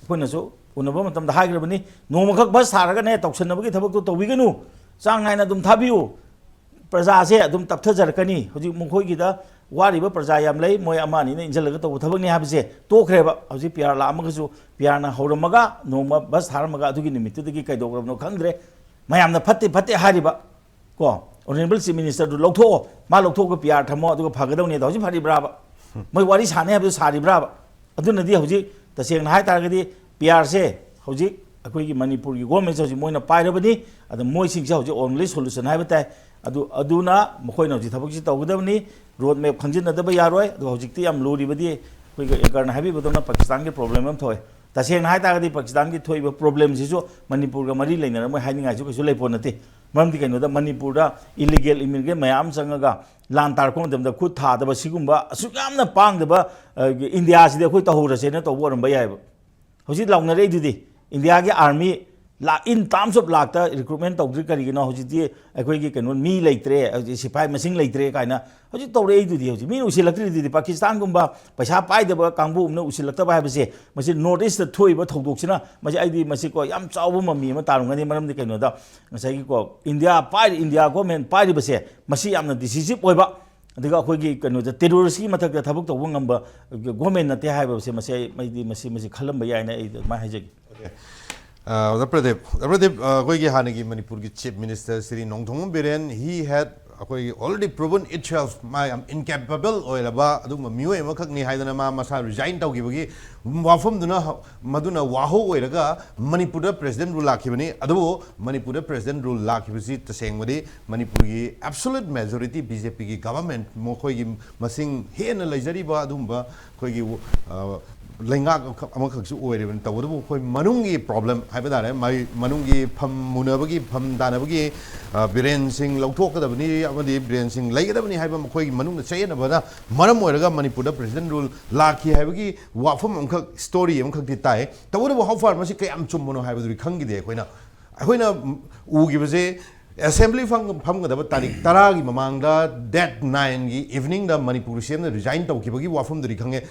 ꯑꯩꯈꯣꯏꯅꯁꯨ ꯎꯅꯕ ꯃꯇꯝꯗ ꯍꯥꯏꯈ꯭ꯔꯕꯅꯤ, ꯅꯣꯡꯃꯈꯛ ꯕꯁ ꯊꯥꯔꯒꯅꯦ ꯇꯧꯁꯟꯅꯕꯒꯤ ꯊꯕꯛꯇꯣ ꯇꯧꯕꯤꯒꯅꯨ, ꯆꯥꯡ ꯅꯥꯏꯅ ꯑꯗꯨꯝ ꯊꯥꯕꯤꯌꯨ꯫ ꯄ꯭ꯔꯖꯥꯁꯦ ꯑꯗꯨꯝ ꯇꯞꯊꯖꯔꯛꯀꯅꯤ꯫ ꯍꯧꯖꯤꯛ ꯃꯈꯣꯏꯒꯤꯗ ꯋꯥꯔꯤꯕ ꯄ꯭ꯔꯖꯥ ꯌꯥꯝ ꯂꯩ, ꯃꯣꯏ ꯑꯃ ꯑꯅꯤꯅ ꯏꯟꯁꯤꯜꯂꯒ ꯇꯧꯕ ꯊꯕꯛꯅꯤ ꯍꯥꯏꯕꯁꯦ ꯇꯣꯛꯈ꯭ꯔꯦꯕ꯫ ꯍꯧꯖꯤꯛ ꯄꯤ ꯑꯥꯔ ꯂꯥꯛꯑꯝꯃꯒꯁꯨ, ꯄꯤ ꯑꯥꯔꯅ ꯍꯧꯔꯝꯃꯒ ꯅꯣꯡꯃ ꯕꯁ ꯊꯥꯔꯝꯃꯒ ꯑꯗꯨꯒꯤ ꯅꯨꯃꯤꯠꯇꯨꯗꯒꯤ ꯀꯩꯗꯧꯈ꯭ꯔꯕꯅꯣ ꯈꯪꯗ꯭ꯔꯦ꯫ ꯃꯌꯥꯝꯅ ꯐꯠꯇꯦ ꯐꯠꯇꯦ ꯍꯥꯏꯔꯤꯕ, ꯀꯣ, ꯑꯣꯅꯔꯦꯕꯜ ꯆꯤꯐ ꯃꯤꯅꯤꯁꯇꯔꯗꯨ ꯂꯧꯊꯣꯛꯑꯣ, ꯃꯥ ꯂꯧꯊꯣꯛꯑꯒ ꯄꯤ ꯑꯥꯔ ꯊꯝꯃꯣ, ꯑꯗꯨꯒ ꯐꯒꯗꯧꯅꯦ ꯑꯗꯣ ꯍꯧꯖꯤꯛ ꯐꯔꯤꯕ꯭ꯔꯥꯕ? ꯃꯣꯏ ꯋꯥꯔꯤ ꯁꯥꯟꯅꯩ ꯍꯥꯏꯕꯗꯨ ꯁꯥꯔꯤꯕ꯭ꯔꯥꯕ? ꯑꯗꯨꯅꯗꯤ ꯍꯧꯖꯤꯛ ꯇꯁꯦꯡꯅ ꯍꯥꯏ ꯇꯥꯔꯒꯗꯤ ꯄꯤ ꯑꯥꯔꯁꯦ ꯍꯧꯖꯤꯛ ꯑꯩꯈꯣꯏꯒꯤ ꯃꯅꯤꯄꯨꯔꯒꯤ ꯒꯣꯔꯃꯦꯟꯁꯦ ꯍꯧꯖꯤꯛ ꯃꯣꯏꯅ ꯄꯥꯏꯔꯕꯅꯤ꯫ ꯑꯗ ꯃꯣꯏꯁꯤꯡꯁꯦ ꯍꯧꯖꯤꯛ ꯑꯣꯟꯂꯤ ꯁꯣꯂꯨꯁꯟ ꯍꯥꯏꯕ ꯇꯥꯏ꯫ ꯑꯗꯨ, ꯑꯗꯨꯅ ꯃꯈꯣꯏꯅ ꯍꯧꯖꯤꯛ ꯊꯕꯛꯁꯤ ꯇꯧꯒꯗꯕꯅꯤ꯫ ꯔꯣꯗ ꯃꯦꯞ ꯈꯪꯖꯤꯟꯅꯗꯕ ꯌꯥꯔꯣꯏ꯫ ꯑꯗꯨꯒ ꯍꯧꯖꯤꯛꯇꯤ ꯌꯥꯝ ꯂꯨꯔꯤꯕꯗꯤ ꯑꯩꯈꯣꯏꯒꯤ ꯑꯦꯡꯀꯔꯅ ꯍꯥꯏꯕꯤꯕꯗꯧꯅ ꯄꯥꯀꯤꯁꯇꯥꯟꯒꯤ ꯄ꯭ꯔꯣꯕ꯭ꯂꯦꯝ ꯑꯃ ꯊꯣꯛꯑꯦ꯫ ꯇꯁꯦꯡꯅ ꯍꯥꯏ ꯇꯥꯔꯒꯗꯤ ꯄꯥꯀꯤꯁꯇꯥꯟꯒꯤ ꯊꯣꯛꯏꯕ ꯄ꯭ꯔꯣꯕ꯭ꯂꯦꯝꯁꯤꯁꯨ ꯃꯅꯤꯄꯨꯔꯒ ꯃꯔꯤ ꯂꯩꯅꯔꯝꯃꯣꯏ ꯍꯥꯏꯅꯤꯡꯉꯥꯏꯁꯨ ꯀꯩꯁꯨ ꯂꯩꯄꯣꯠ ꯅꯠꯇꯦ꯫ ꯃꯔꯝꯗꯤ ꯀꯩꯅꯣꯗ ꯃꯅꯤꯄꯨꯔꯗ ꯏꯂꯤꯒꯦꯜ ꯏꯃꯤꯒ꯭ꯔꯦꯟ ꯃꯌꯥꯝ ꯑꯃ ꯆꯪꯉꯒ ꯂꯥꯟ ꯇꯥꯔꯛꯄ ꯃꯇꯝꯗ ꯈꯨꯠ ꯊꯥꯗꯕ ꯁꯤꯒꯨꯝꯕ ꯑꯁꯨꯛ ꯌꯥꯝꯅ ꯄꯥꯡꯗꯕ, ꯑ, ꯏꯟꯗꯤꯌꯥꯁꯤꯗꯤ ꯑꯩꯈꯣꯏ ꯇꯧꯍꯧꯔꯁꯦꯅ ꯇꯧꯕ ꯑꯣꯏꯔꯝꯕ ꯌꯥꯏꯑꯕ꯫ ꯍꯧꯖꯤꯛ ꯂꯥꯎꯅꯔꯛꯏꯗꯨꯗꯤ ꯏꯟꯗꯤꯌꯥꯒꯤ army lakh, in terms of ꯂꯥꯛꯇ recruitment ꯇꯧꯗ꯭ꯔꯤ ꯀꯔꯤꯒꯤꯅꯣ? ꯍꯧꯖꯤꯛꯇꯤ ꯑꯩꯈꯣꯏꯒꯤ ꯀꯩꯅꯣ ꯃꯤ ꯂꯩꯇ꯭ꯔꯦ, ꯍꯧꯖꯤꯛ ꯁꯤꯐꯥꯏ ꯃꯁꯤꯡ ꯂꯩꯇ꯭ꯔꯦ ꯀꯥꯏꯅ ꯍꯧꯖꯤꯛ ꯇꯧꯔꯛꯏꯗꯨꯗꯤ꯫ ꯍꯧꯖꯤꯛ ꯃꯤꯅ ꯎꯁꯤꯜꯂꯛꯇ꯭ꯔꯤꯗꯨꯗꯤ꯫ ꯄꯥꯀꯤꯁꯇꯥꯟꯒꯨꯝꯕ ꯄꯩꯁꯥ ꯄꯥꯏꯗꯕ ꯀꯥꯡꯕꯨ ꯑꯃꯅ ꯎꯁꯤꯜꯂꯛꯇꯕ ꯍꯥꯏꯕꯁꯦ, ꯃꯁꯤ North East ꯊꯣꯛꯏꯕ ꯊꯧꯗꯣꯛꯁꯤꯅ, ꯃꯁꯤ ꯑꯩꯗꯤ ꯃꯁꯤꯀꯣ ꯌꯥꯝ ꯆꯥꯎꯕ ꯃꯃꯤ ꯑꯃ ꯇꯥꯔꯝꯒꯅꯤ꯫ ꯃꯔꯝꯗꯤ ꯀꯩꯅꯣꯗ ꯉꯁꯥꯏꯒꯤꯀꯣ ꯏꯟꯗꯤꯌꯥ ꯄꯥꯏꯔꯤ, ꯏꯟꯗꯤꯌꯥ government ꯄꯥꯏꯔꯤꯕꯁꯦ ꯃꯁꯤ ꯌꯥꯝꯅ decisive ꯑꯣꯏꯕ, ꯑꯗꯨꯒ ꯑꯩꯈꯣꯏꯒꯤ ꯀꯩꯅꯣꯗ terroristꯀꯤ ꯃꯊꯛꯇ ꯊꯕꯛ ꯇꯧꯕ ꯉꯝꯕ government ꯅꯠꯇꯦ ꯍꯥꯏꯕꯁꯦ, ꯃꯁꯤ ꯑꯩ, ꯑꯩꯗꯤ ꯃꯁꯤ, ꯃꯁꯤ ꯈꯜꯂꯝꯕ ꯌꯥꯏꯅ ꯑꯩ ꯑꯗꯨꯃꯥꯏꯅ ꯍꯥꯏꯖꯒꯦ꯫ ꯑ, ꯗꯥ ꯄ꯭ꯔꯗꯤꯞ, ꯗꯥ ꯄ꯭ꯔꯗꯤꯞ, ꯑ, ꯑꯩꯈꯣꯏꯒꯤ ꯍꯥꯟꯅꯒꯤ ꯃꯅꯤꯄꯨꯔꯒꯤ Chief Minister Shri Nongthombam Biren, he had, ꯑꯩꯈꯣꯏꯒꯤ already proven itself, ꯃꯥ ꯌꯥꯝ incapable ꯑꯣꯏꯔꯕ ꯑꯗꯨꯒꯨꯝꯕ ꯃꯤꯑꯣꯏ ꯑꯃꯈꯛꯅꯤ ꯍꯥꯏꯗꯅ ꯃꯥ ꯃꯁꯥ resign ꯇꯧꯈꯤꯕꯒꯤ ꯋꯥꯐꯝꯗꯨꯅ ꯍ-, ꯃꯗꯨꯅ ꯋꯥꯍꯧ ꯑꯣꯏꯔꯒ ꯃꯅꯤꯄꯨꯔꯗ President rule ꯂꯥꯛꯈꯤꯕꯅꯤ꯫ ꯑꯗꯨꯕꯨ ꯃꯅꯤꯄꯨꯔꯗ President rule ꯂꯥꯛꯈꯤꯕꯁꯤ ꯇꯁꯦꯡꯕꯗꯤ ꯃꯅꯤꯄꯨꯔꯒꯤ absolute majority BJPꯒꯤ government, ꯃꯈꯣꯏꯒꯤ ꯃꯁꯤꯡ ꯍꯦꯟꯅ ꯂꯩꯖꯔꯤꯕ ꯑꯗꯨꯒꯨꯝꯕ ꯑꯩꯈꯣꯏꯒꯤ, ꯑ, ꯂꯩꯉꯥꯛ ꯑꯃꯈꯛ-, ꯑꯃꯈꯛꯁꯨ ꯑꯣꯏꯔꯤꯕꯅꯤ꯫ ꯇꯧꯕꯇꯕꯨ ꯑꯩꯈꯣꯏ ꯃꯅꯨꯡꯒꯤ problem ꯍꯥꯏꯕ ꯇꯥꯔꯦ, ꯃꯥꯏ ꯃꯅꯨꯡꯒꯤ ꯐꯝ ꯃꯨꯟꯅꯕꯒꯤ, ꯐꯝ ꯇꯥꯅꯕꯒꯤ, ꯑ, ꯕꯤꯔꯦꯟ ꯁꯤꯡ ꯂꯧꯊꯣꯛꯀꯗꯕꯅꯤ ꯑꯃꯗꯤ ꯕꯤꯔꯦꯟ ꯁꯤꯡ ꯂꯩꯒꯗꯕꯅꯤ ꯍꯥꯏꯕ ꯃꯈꯣꯏꯒꯤ ꯃꯅꯨꯡꯗ ꯆꯌꯦꯠꯅꯕꯅ ꯃꯔꯝ ꯑꯣꯏꯔꯒ ꯃꯅꯤꯄꯨꯔꯗ President rule ꯂꯥꯛꯈꯤ ꯍꯥꯏꯕꯒꯤ ꯋꯥꯐꯝ ꯑꯃꯈꯛ, story ꯑꯃꯈꯛꯇꯤ ꯇꯥꯏ꯫ ꯇꯧꯕꯇꯕꯨ how far ꯃꯁꯤ ꯀꯌꯥꯝ ꯆꯨꯝꯕꯅꯣ ꯍꯥꯏꯕꯗꯨꯗꯤ ꯈꯪꯈꯤꯗꯦ꯫ ꯑꯩꯈꯣꯏꯅ, ꯑꯩꯈꯣꯏꯅ ꯎꯈꯤꯕꯁꯦ, Assembly ꯐꯝ-, ꯐꯝꯒꯗꯕ ꯇꯥꯔꯤꯛ ꯇꯔꯥꯒꯤ ꯃꯃꯥꯡꯗ, date nineꯒꯤ eveningꯗ ꯃꯅꯤꯄꯨꯔ CMꯅ resign ꯇꯧꯈꯤꯕꯒꯤ ꯋꯥꯐꯝꯗꯨꯗꯤ ꯈꯪꯉꯦ꯫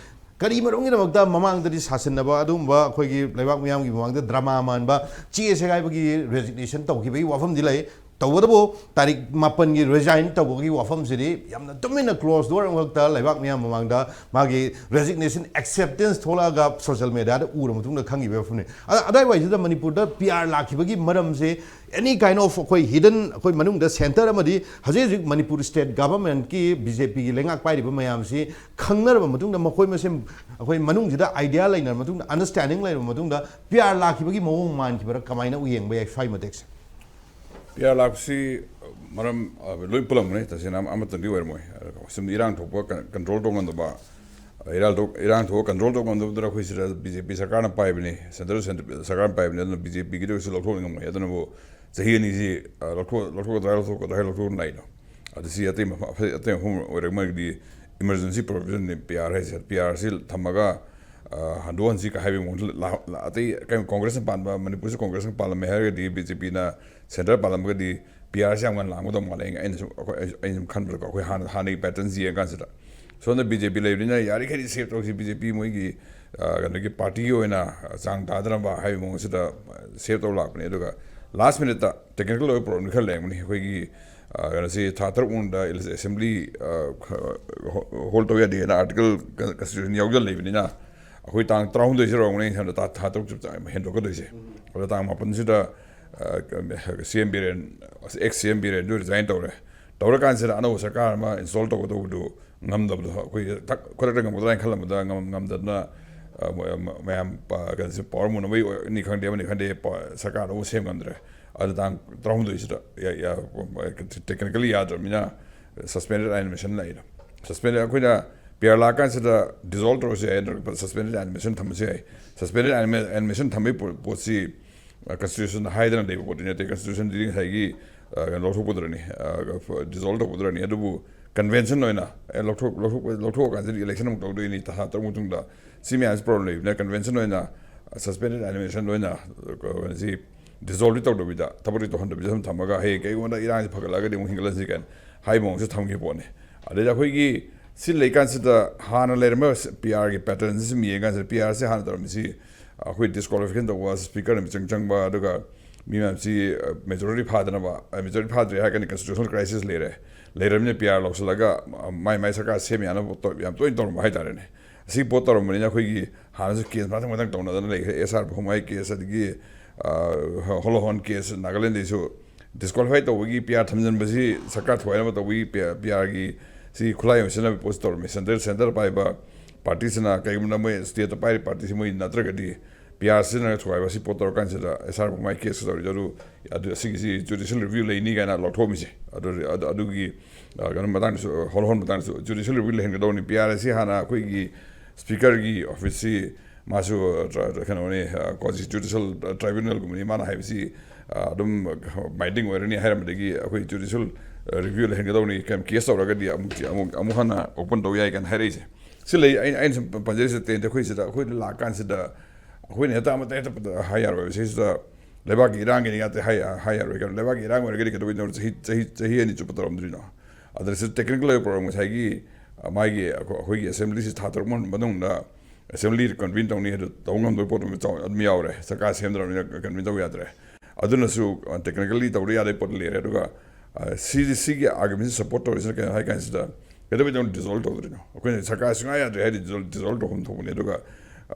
ꯀꯔꯤ ꯃꯔꯝꯒꯤꯗꯃꯛꯇ ꯃꯃꯥꯡꯗꯗꯤ ꯁꯥꯁꯤꯟꯅꯕ, ꯑꯗꯨꯒꯨꯝꯕ ꯑꯩꯈꯣꯏꯒꯤ ꯂꯩꯕꯥꯛ ꯃꯤꯌꯥꯝꯒꯤ ꯃꯃꯥꯡꯗ drama ꯃꯥꯟꯕ, ꯆꯦ ꯁꯦꯒꯥꯏꯕꯒꯤ resignation ꯇꯧꯈꯤꯕꯒꯤ ꯋꯥꯐꯝꯗꯤ ꯂꯩ꯫ ꯇꯧꯕꯇꯕꯨ ꯇꯥꯔꯤꯛ ꯃꯥꯄꯟꯒꯤ resign ꯇꯧꯕꯒꯤ ꯋꯥꯐꯝꯁꯤꯗꯤ ꯌꯥꯝꯅ ꯇꯨꯃꯤꯟꯅ closed door ꯑꯃꯈꯛꯇ ꯂꯩꯕꯥꯛ ꯃꯤꯌꯥꯝ ꯃꯃꯥꯡꯗ ꯃꯥꯒꯤ resignation acceptance ꯊꯣꯛꯂꯛꯑꯒ social mediaꯗ ꯎꯔ ꯃꯇꯨꯡꯗ ꯈꯪꯈꯤꯕ ꯋꯥꯐꯝꯅꯤ꯫ ꯑ-, ꯑꯗꯥꯏꯋꯥꯏꯗꯨꯗ ꯃꯅꯤꯄꯨꯔꯗ PR ꯂꯥꯛꯈꯤꯕꯒꯤ ꯃꯔꯝꯁꯦ any kind of ꯑꯩꯈꯣꯏ hidden, ꯑꯩꯈꯣꯏ ꯃꯅꯨꯡꯗ centre ꯑꯃꯗꯤ ꯍꯧꯖꯤꯛ ꯍꯧꯖꯤꯛ ꯃꯅꯤꯄꯨꯔ state governmentꯀꯤ BJPꯒꯤ ꯂꯩꯉꯥꯛ ꯄꯥꯏꯔꯤꯕ ꯃꯌꯥꯝꯁꯤ ꯈꯪꯅꯔꯕ ꯃꯇꯨꯡꯗ, ꯃꯈꯣꯏ ꯃꯁꯦꯟ ꯑꯩꯈꯣꯏ ꯃꯅꯨꯡꯁꯤꯗ idea ꯂꯩꯅꯔꯕ ꯃꯇꯨꯡꯗ, understanding ꯂꯩꯔꯕ ꯃꯇꯨꯡꯗ PR ꯂꯥꯛꯈꯤꯕꯒꯤ ꯃꯑꯣꯡ ꯃꯥꯟꯈꯤꯕ꯭ꯔꯥ? ꯀꯃꯥꯏꯅ ꯌꯦꯡꯕ ꯌꯥꯏ ꯁ꯭ꯋꯥꯏ ꯃꯇꯦꯛꯁꯦ? PR ꯂꯥꯛꯄꯁꯤ ꯃꯔꯝ, ꯑ, ꯂꯣꯏ ꯄꯨꯜꯂꯝꯒꯅꯤ꯫ ꯇꯁꯦꯡꯅ ꯑꯃ-, ꯑꯃꯠꯇꯗꯤ ꯑꯣꯏꯔꯝꯃꯣꯏ꯫ ꯑ, ꯁꯨꯝ ꯏꯔꯥꯡ ꯊꯣꯛꯄ ꯀ-, control ꯇꯧ ꯉꯝꯗꯕ, ꯑ, ꯏꯔꯥꯡ ꯊꯣꯛ-, ꯏꯔꯥꯡ ꯊꯣꯛꯑ control ꯇꯧ ꯉꯝꯗꯕꯗꯨꯅ ꯑꯩꯈꯣꯏ ꯁꯤꯗ BJP ꯁꯔꯀꯥꯔꯅ ꯄꯥꯏꯕꯅꯤ, central, central ꯁꯔꯀꯥꯔꯅ ꯄꯥꯏꯕꯅꯤ, ꯑꯗꯨꯅ BJPꯒꯤꯗꯤ ꯀꯩꯁꯨ ꯂꯧꯊꯣꯛꯅꯤꯡꯉꯝꯃꯣꯏ꯫ ꯑꯗꯨꯅꯕꯨ ꯆꯍꯤ ꯑꯅꯤꯁꯤ, ꯑ, ꯂꯧꯊꯣꯛ-, ꯂꯧꯊꯣꯛꯀꯗ꯭ꯔꯥ, ꯂꯧꯊꯣꯛꯀꯗ꯭ꯔꯥ ꯍꯥꯏ ꯂꯧꯊꯣꯛꯅ ꯂꯥꯛꯏꯅꯣ? ꯑꯗꯨ ꯁꯤ ꯑꯇꯩ ꯃꯐꯝ, ꯑꯇꯩ ꯃꯐꯝ ꯑꯣꯏꯔꯒꯗꯤ emergency provisionꯅꯤ PR ꯍꯥꯏꯁꯦ꯫ PRꯁꯤ ꯊꯝꯃꯒ, ꯍꯟꯗꯣꯛꯍꯟꯁꯤ ꯀ ꯍꯥꯏꯕꯒꯤ ꯃꯑꯣꯡꯗ ꯑꯇꯩ ꯀꯩꯅꯣ ꯀꯣꯡꯒ꯭ꯔꯦꯁꯅ ꯄꯥꯟꯕ, ꯃꯅꯤꯄꯨꯔꯁꯤ ꯀꯣꯡꯒ꯭ꯔꯦꯁꯅ ꯄꯥꯜꯂꯝꯃꯦ ꯍꯥꯏꯔꯒꯗꯤ, ꯕꯤ ꯖꯦ ꯄꯤꯅ ꯁꯦꯟꯇꯔ ꯄꯥꯜꯂꯝꯃꯒꯗꯤ, ꯄꯤ ꯑꯥꯔꯁꯤ ꯌꯥꯝ ꯉꯟꯅ ꯂꯥꯛꯑꯝꯒꯗꯧ ꯃꯥꯜꯂꯦ꯫ ꯑꯩꯅ ꯁꯨꯝ, ꯑꯩꯈꯣꯏ, ꯑꯩ, ꯑꯩꯅ ꯁꯨꯝ ꯈꯟꯕꯗꯀꯣ, ꯑꯩꯈꯣꯏ ꯍꯥꯟꯅ, ꯍꯥꯟꯅꯒꯤ ꯄꯦꯇꯔꯟꯁꯤ ꯌꯦꯡꯉꯀꯥꯟꯁꯤꯗ꯫ ꯁꯣꯝꯗ ꯕꯤ ꯖꯦ ꯄꯤ ꯂꯩꯕꯅꯤꯅ ꯌꯥꯔꯤꯈꯩꯗꯤ ꯁꯦꯞ ꯇꯧꯁꯤ, ꯕꯤ ꯖꯦ ꯄꯤ ꯃꯣꯏꯒꯤ, ꯑ, ꯀꯩꯅꯣꯒꯤ ꯄꯥꯔꯇꯤꯒꯤ ꯑꯣꯏꯅ ꯆꯥꯡ ꯇꯥꯗꯅꯕ ꯍꯥꯏꯕꯒꯤ ꯃꯑꯣꯡꯁꯤꯗ ꯁꯦꯞ ꯇꯧ ꯂꯥꯛꯄꯅꯦ꯫ ꯑꯗꯨꯒ ꯂꯥꯁ ꯃꯤꯅꯤꯠꯇ ꯇꯦꯛꯅꯤꯀꯦꯜ ꯑꯣꯏꯕ ꯄ꯭ꯔꯣꯕ꯭ꯂꯦꯝ ꯈꯔ ꯂꯩꯔꯝꯒꯅꯤ꯫ ꯑꯩꯈꯣꯏꯒꯤ, ꯑ, ꯀꯩꯅꯣꯁꯤ ꯊꯥ ꯇꯔꯨꯛ ꯃꯅꯨꯡꯗ ꯑꯦꯁꯦꯝꯕ꯭ꯂꯤ, ꯑ, ꯍꯣꯜ ꯇꯧ ꯌꯥꯗꯦꯅ ꯑꯥꯔꯇꯤꯀꯜ ꯀꯟꯁꯇꯤꯇ꯭ꯌꯨꯁꯟ ꯌꯥꯎꯖꯜ ꯂꯩꯕꯅꯤꯅ, ꯑꯩꯈꯣꯏ ꯇꯥꯡ ꯇꯔꯥꯍꯨꯝꯗꯣꯏꯁꯤꯗ ꯑꯣꯏꯔꯝꯒꯅꯤ ꯁꯣꯝꯗ ꯊꯥ, ꯊꯥ ꯇꯔꯨꯛ ꯆꯞ ꯆꯥꯅ ꯍꯦꯟꯗꯣꯛꯀꯗꯣꯏꯁꯦ꯫ ꯑꯗꯣ ꯇꯥꯡ ꯃꯥꯄꯟꯁꯤꯗ, ꯑ, ꯁꯤ ꯑꯦꯝ ꯕꯤꯔꯦꯟ, ꯑꯦꯛꯁ ꯁꯤ ꯑꯦꯝ ꯕꯤꯔꯦꯟꯗꯨ ꯔꯤꯖꯥꯏꯟ ꯇꯧꯔꯦ꯫ ꯇꯧꯔꯀꯥꯟꯁꯤꯗ ꯑꯅꯧꯕ ꯁꯔꯀꯥꯔ ꯑꯃ ꯏꯟꯁꯇꯣꯜ ꯇꯧꯒꯗꯧꯕꯗꯨ ꯉꯝꯗꯕꯗꯣ, ꯑꯩꯈꯣꯏ ꯊꯛ-, ꯈꯨꯗꯛꯇ ꯉꯝꯒꯗ꯭ꯔꯥ ꯍꯥꯏꯅ ꯈꯜꯂꯝꯕꯗ ꯉꯝ-, ꯉꯝꯗꯗꯅ, ꯑ, ꯃ-, ꯃ-, ꯃꯌꯥꯝ ꯄ-, ꯀꯩꯅꯣꯁꯦ, ꯄꯋꯥꯔ ꯃꯨꯟꯅꯕꯒꯤ ꯑꯣꯏꯅꯤ ꯈꯪꯗꯦ, ꯑꯃꯅꯤ ꯈꯪꯗꯦ, ꯄ-, ꯁꯔꯀꯥꯔ ꯑꯃꯨꯛ ꯁꯦꯝ ꯉꯝꯗ꯭ꯔꯦ꯫ ꯑꯗꯨ ꯇꯥꯡ ꯇꯔꯥꯍꯨꯝꯗꯣꯏꯁꯤꯗ ꯌꯥ-, ꯌꯥ-, ꯇꯦꯛꯅꯤꯀꯦꯜꯂꯤ ꯌꯥꯗ꯭ꯔꯕꯅꯤꯅ ꯁꯁꯄꯦꯟꯗꯦꯠ ꯑꯦꯅꯤꯃꯦꯁꯟ ꯂꯥꯛꯏꯗꯣ꯫ ꯁꯁꯄꯦꯟꯗꯦꯠ ꯑꯩꯈꯣꯏꯅ ꯄꯤ ꯑꯥꯔ ꯂꯥꯛꯀꯥꯟꯁꯤꯗ ꯗꯤꯖꯣꯜꯕ ꯇꯧꯔꯁꯨ ꯌꯥꯏ, ꯅꯠꯇ꯭ꯔꯒ ꯁꯁꯄꯦꯟꯗꯦꯠ ꯑꯦꯅꯤꯃꯦꯁꯟ ꯊꯝꯕꯁꯨ ꯌꯥꯏ꯫ ꯁꯁꯄꯦꯟꯗꯦꯠ ꯑꯦꯅꯤꯃꯦꯁꯟ ꯊꯝꯕꯒꯤ ꯄꯣ-, ꯄꯣꯠꯁꯤ, ꯑ, ꯀꯟꯁꯇꯤꯇ꯭ꯌꯨꯁꯟꯗ ꯍꯥꯏꯗꯅ ꯂꯩꯕ ꯄꯣꯠꯇꯤ ꯅꯠꯇꯦ꯫ ꯀꯟꯁꯇꯤꯇ꯭ꯌꯨꯁꯟꯗꯤ ꯉꯁꯥꯏꯒꯤ, ꯑ, ꯀꯩꯅꯣ ꯂꯧꯊꯣꯛꯄꯗꯨꯅꯤ, ꯑ, ꯗꯤꯖꯣꯜꯕ ꯇꯧꯕꯗꯨꯅꯤ꯫ ꯑꯗꯨꯕꯨ ꯀꯟꯚꯦꯟꯁꯟ ꯑꯣꯏꯅ, ꯑꯦ, ꯂꯧꯊꯣꯛ-, ꯂꯧꯊꯣꯛ-, ꯂꯧꯊꯣꯛꯑꯀꯥꯟꯁꯤꯗ ꯏꯂꯦꯛꯁꯟ ꯑꯃꯨꯛ ꯇꯧꯗꯣꯏꯅꯤ, ꯊꯥ ꯇꯔꯨꯛ ꯃꯇꯨꯡꯗ꯫ ꯁꯤ ꯃꯌꯥꯝꯁꯤ ꯄ꯭ꯔꯣꯕ꯭ꯂꯦꯝ ꯂꯩꯕꯅꯤꯅ ꯀꯟꯚꯦꯟꯁꯟ ꯑꯣꯏꯅ, ꯁꯁꯄꯦꯟꯗꯦꯠ ꯑꯦꯅꯤꯃꯦꯁꯟ ꯑꯣꯏꯅ, ꯑ, ꯀꯩꯅꯣꯁꯤ ꯗꯤꯖꯣꯜꯕꯇꯤ ꯇꯧꯗꯕꯤꯗ, ꯊꯕꯛꯇꯤ ꯇꯧꯍꯟꯗꯕꯤꯗ ꯁꯨꯝ ꯊꯝꯃꯒ, ꯍꯌꯦꯡ ꯀꯩꯒꯨꯝꯕꯗ ꯏꯔꯥꯡꯁꯤ ꯐꯒꯠꯂꯛꯑꯒꯗꯤ ꯑꯃꯨꯛ ꯍꯤꯡꯒꯠꯍꯟꯁꯤ ꯀꯥꯏꯅ ꯍꯥꯏꯕ ꯃꯑꯣꯡꯁꯤ ꯊꯝꯈꯤꯕ ꯄꯣꯠꯅꯤ꯫ ꯑꯗꯩꯗꯤ ꯑꯩꯈꯣꯏꯒꯤ ꯁꯤ ꯂꯩꯀꯥꯟꯁꯤꯗ ꯍꯥꯟꯅ ꯂꯩꯔꯝꯕ ꯄꯤ ꯑꯥꯔꯒꯤ ꯄꯦꯇꯔꯟꯁꯤ ꯁꯨꯝ ꯌꯦꯡꯉꯀꯥꯟꯁꯤꯗ, ꯄꯤ ꯑꯥꯔꯁꯤ ꯍꯥꯟꯅ ꯇꯧꯔꯝꯃꯤꯁꯤ ꯑꯩꯈꯣꯏ ꯗꯤꯁꯀ꯭ꯋꯥꯂꯤꯐꯤꯀꯦꯁꯟ ꯇꯧꯕ, ꯁ꯭ꯄꯤꯀꯔꯅ ꯃꯤꯆꯪ ꯆꯪꯕ, ꯑꯗꯨꯒ ꯃꯤ ꯃꯌꯥꯝꯁꯤ, ꯑ, ꯃꯦꯖꯣꯔꯤꯇꯤ ꯐꯥꯗꯅꯕ, ꯑ, ꯃꯦꯖꯣꯔꯤꯇꯤ ꯐꯥꯗ꯭ꯔꯦ ꯍꯥꯏꯔꯒꯅꯤ ꯀꯟꯁꯇꯤꯇ꯭ꯌꯨꯁꯅꯦꯜ ꯀ꯭ꯔꯥꯏꯁꯤꯁ ꯂꯩꯔꯦ꯫ ꯂꯩꯔꯕꯅꯤꯅ ꯄꯤ ꯑꯥꯔ ꯂꯧꯁꯤꯜꯂꯒ, ꯑ, ꯃꯥꯏ ꯃꯥꯏ ꯁꯔꯀꯥꯔ ꯁꯦꯝ ꯌꯥꯅꯕ ꯇꯧ-, ꯌꯥꯝ ꯇꯣꯏꯅ ꯇꯧꯔꯝꯕ ꯍꯥꯏꯇꯥꯔꯦꯅꯦ꯫ ꯑꯁꯤ ꯄꯣꯠ ꯇꯧꯔꯝꯕꯅꯤꯅ ꯑꯩꯈꯣꯏꯒꯤ ꯍꯥꯟꯅꯁꯨ ꯀꯦꯁ ꯃꯊꯪ ꯃꯊꯪ ꯇꯧꯅꯗꯅ ꯂꯩꯈ꯭ꯔꯦ꯫ ꯑꯦꯁ ꯑꯥꯔ ꯐꯨꯃꯥꯏ ꯀꯦꯁ, ꯑꯗꯒꯤ, ꯑ, ꯍꯣꯂꯣꯍꯣꯟ ꯀꯦꯁ ꯅꯥꯒꯥꯂꯦꯟꯗꯩꯁꯨ ꯗꯤꯁꯀ꯭ꯋꯥꯂꯤꯐꯥꯏ ꯇꯧꯕꯒꯤ ꯄꯤ ꯑꯥꯔ ꯊꯝꯖꯤꯟꯕꯁꯤ ꯁꯔꯀꯥꯔ ꯊꯨꯒꯥꯏꯅꯕ ꯇꯧꯕꯒꯤ ꯄꯤ ꯑꯥꯔ, ꯄꯤ ꯑꯥꯔꯒꯤ ꯁꯤ ꯈꯨꯠꯂꯥꯏ ꯑꯃ ꯁꯤꯖꯤꯟꯅꯕꯒꯤ ꯄꯣꯠꯁꯤ ꯇꯧꯔꯝꯃꯤ꯫ ꯁꯦꯟꯇꯔ, ꯁꯦꯟꯇꯔ ꯄꯥꯏꯕ ꯄꯥꯔꯇꯤꯁꯤꯅ ꯀꯩꯒꯨꯝꯕ ꯃꯣꯏ ꯁ꯭ꯇꯦꯠꯇ ꯄꯥꯏꯔꯤ ꯄꯥꯔꯇꯤꯁꯤ ꯃꯣꯏ ꯅꯠꯇ꯭ꯔꯒꯗꯤ ꯄꯤ ꯑꯥꯔ ꯁꯤꯖꯤꯟꯅꯔꯒ ꯊꯨꯒꯥꯏꯕ ꯁꯤ ꯄꯣꯠ ꯇꯧꯔꯀꯥꯟꯁꯤꯗ ꯑꯦꯁ ꯑꯥꯔ ꯐꯨꯃꯥꯏ ꯀꯦꯁ ꯇꯧꯔꯤꯗꯣ ꯑꯗꯨ, ꯑꯗꯨ ꯑꯁꯤꯒꯤꯁꯤ ꯖꯨꯗꯤꯁꯤꯌꯦꯜ ꯔꯤꯚ꯭ꯌꯨ ꯂꯩꯅꯤ ꯀꯥꯏꯅ ꯂꯧꯊꯣꯛꯑꯝꯃꯤꯁꯦ꯫ ꯑꯗꯨ, ꯑꯗꯨ, ꯑꯗꯨꯒꯤ, ꯑ, ꯀꯩꯅꯣ ꯃꯇꯥꯡꯗꯁꯨ, ꯍꯣꯜ ꯍꯣꯜ ꯃꯇꯥꯡꯗꯁꯨ ꯖꯨꯗꯤꯁꯤꯌꯦꯜ ꯔꯤꯚ꯭ꯌꯨ ꯂꯩꯍꯟꯒꯗꯧꯕꯅꯤ꯫ ꯄꯤ ꯑꯥꯔ ꯑꯁꯤ ꯍꯥꯟꯅ ꯑꯩꯈꯣꯏꯒꯤ ꯁ꯭ꯄꯤꯀꯔꯒꯤ ꯑꯣꯐꯤꯁꯁꯤ ꯃꯥꯁꯨ, ꯑ, ꯇ꯭ꯔ-, ꯀꯩꯅꯣꯅꯤ, ꯑ, ꯀꯣꯟꯁꯇꯤꯇ꯭ꯌꯨꯁꯅꯦꯜ ꯇ꯭ꯔꯥꯏꯕ꯭ꯌꯨꯅꯦꯜꯒꯨꯝꯕꯅꯤ꯫ ꯃꯥꯅ ꯍꯥꯏꯕꯁꯤ, ꯑ, ꯑꯗꯨꯝ ꯕꯥꯏꯟꯗꯤꯡ ꯑꯣꯏꯔꯅꯤ ꯍꯥꯏꯔꯝꯕꯗꯒꯤ ꯑꯩꯈꯣꯏ ꯖꯨꯗꯤꯁꯤꯌꯦꯜ ꯔꯤꯚ꯭ꯌꯨ ꯂꯩꯍꯟꯒꯗꯧꯕꯅꯤ, ꯀꯦꯁ ꯇꯧꯔꯒꯗꯤ ꯑꯃꯨꯛ, ꯑꯃꯨꯛ, ꯑꯃꯨꯛ ꯍꯟꯅ ꯑꯣꯄꯟ ꯇꯧ ꯌꯥꯏ ꯀꯥꯏꯅ ꯍꯥꯏꯔꯛꯏꯁꯦ꯫ ꯁꯤ ꯂꯩ꯫ ꯑꯩꯅ ꯑꯩꯅ ꯁꯨꯝ ꯄꯟꯖꯔꯤꯁꯦ ꯇꯦꯟꯗ ꯑꯩꯈꯣꯏ ꯁꯤꯗ ꯑꯩꯈꯣꯏꯅ ꯂꯥꯛꯀꯥꯟꯁꯤꯗ ꯑꯩꯈꯣꯏꯅ ꯍꯦꯛꯇ ꯑꯃꯠꯇ ꯍꯦꯛꯇ ꯍꯥꯏ ꯌꯥꯔꯣꯏꯕ꯫ ꯁꯤꯁꯤꯗ ꯂꯩꯕꯥꯛꯀꯤ ꯏꯔꯥꯡꯒꯤꯅꯤ ꯉꯥꯛꯇ ꯍꯥꯏ ꯍꯥꯏ ꯌꯥꯔꯣꯏ꯫ ꯀꯩꯅꯣ, ꯂꯩꯕꯥꯛꯀꯤ ꯏꯔꯥꯡ ꯑꯣꯏꯔꯒꯗꯤ ꯀꯩꯗꯧꯕꯩꯗꯧꯅ ꯆꯍꯤ ꯆꯍꯤ ꯆꯍꯤ ꯑꯅꯤ ꯆꯨꯞꯄ ꯇꯧꯔꯝꯗ꯭ꯔꯤꯅꯣ? ꯑꯗ ꯁꯤ ꯇꯦꯛꯅꯤꯀꯦꯜ ꯑꯣꯏꯕ ꯄ꯭ꯔꯣꯕ꯭ꯂꯦꯝ ꯉꯁꯥꯏꯒꯤ, ꯑ, ꯃꯥꯒꯤ ꯑꯩꯈꯣꯏ- ꯑꯩꯈꯣꯏꯒꯤ ꯑꯦꯁꯦꯝꯕ꯭ꯂꯤꯁꯤ ꯊꯥ ꯇꯔꯨꯛ ꯃꯅꯨꯡꯗ ꯑꯦꯁꯦꯝꯕ꯭ꯂꯤ ꯀꯟꯚꯤꯟ ꯇꯧꯅꯤ ꯍꯥꯏꯗꯣ ꯇꯧꯕ ꯉꯝꯗꯕ ꯄꯣꯠ ꯑꯗꯨꯝ ꯆꯥꯎ- ꯑꯗꯨꯝ ꯌꯥꯎꯔꯦ꯫ ꯁꯔꯀꯥꯔ ꯁꯦꯝꯗ꯭ꯔꯕꯅꯤꯅ ꯀꯟꯚꯤꯟ ꯇꯧꯕ ꯌꯥꯗ꯭ꯔꯦ꯫ ꯑꯗꯨꯅꯁꯨ, ꯑ, ꯇꯦꯛꯅꯤꯀꯦꯜꯂꯤ ꯇꯧꯗ ꯌꯥꯗꯕ ꯄꯣꯠ ꯂꯩꯔꯦ꯫ ꯑꯗꯨꯒ, ꯑ, ꯁꯤꯗꯤ ꯁꯤꯒꯤ ꯑꯥꯔꯒꯨꯃꯦꯟꯁꯤ ꯁꯞꯄꯣꯔꯠ ꯇꯧꯔꯤꯁꯤꯅ ꯀꯩꯅꯣ ꯍꯥꯏ ꯀꯥꯟꯁꯤꯗ ꯀꯩꯗꯧꯕꯩꯗꯧꯅ ꯗꯤꯖꯣꯜꯕ ꯇꯧꯗ꯭ꯔꯤꯅꯣ? ꯑꯩꯈꯣꯏꯅ ꯁꯔꯀꯥꯔ ꯁꯨꯡꯌꯥ ꯌꯥꯗ꯭ꯔꯦ ꯍꯥꯏꯗꯤ ꯗꯤꯖꯣꯜꯕ ꯇꯧꯐꯝ ꯊꯣꯛꯄꯅꯦ꯫ ꯑꯗꯨꯒ,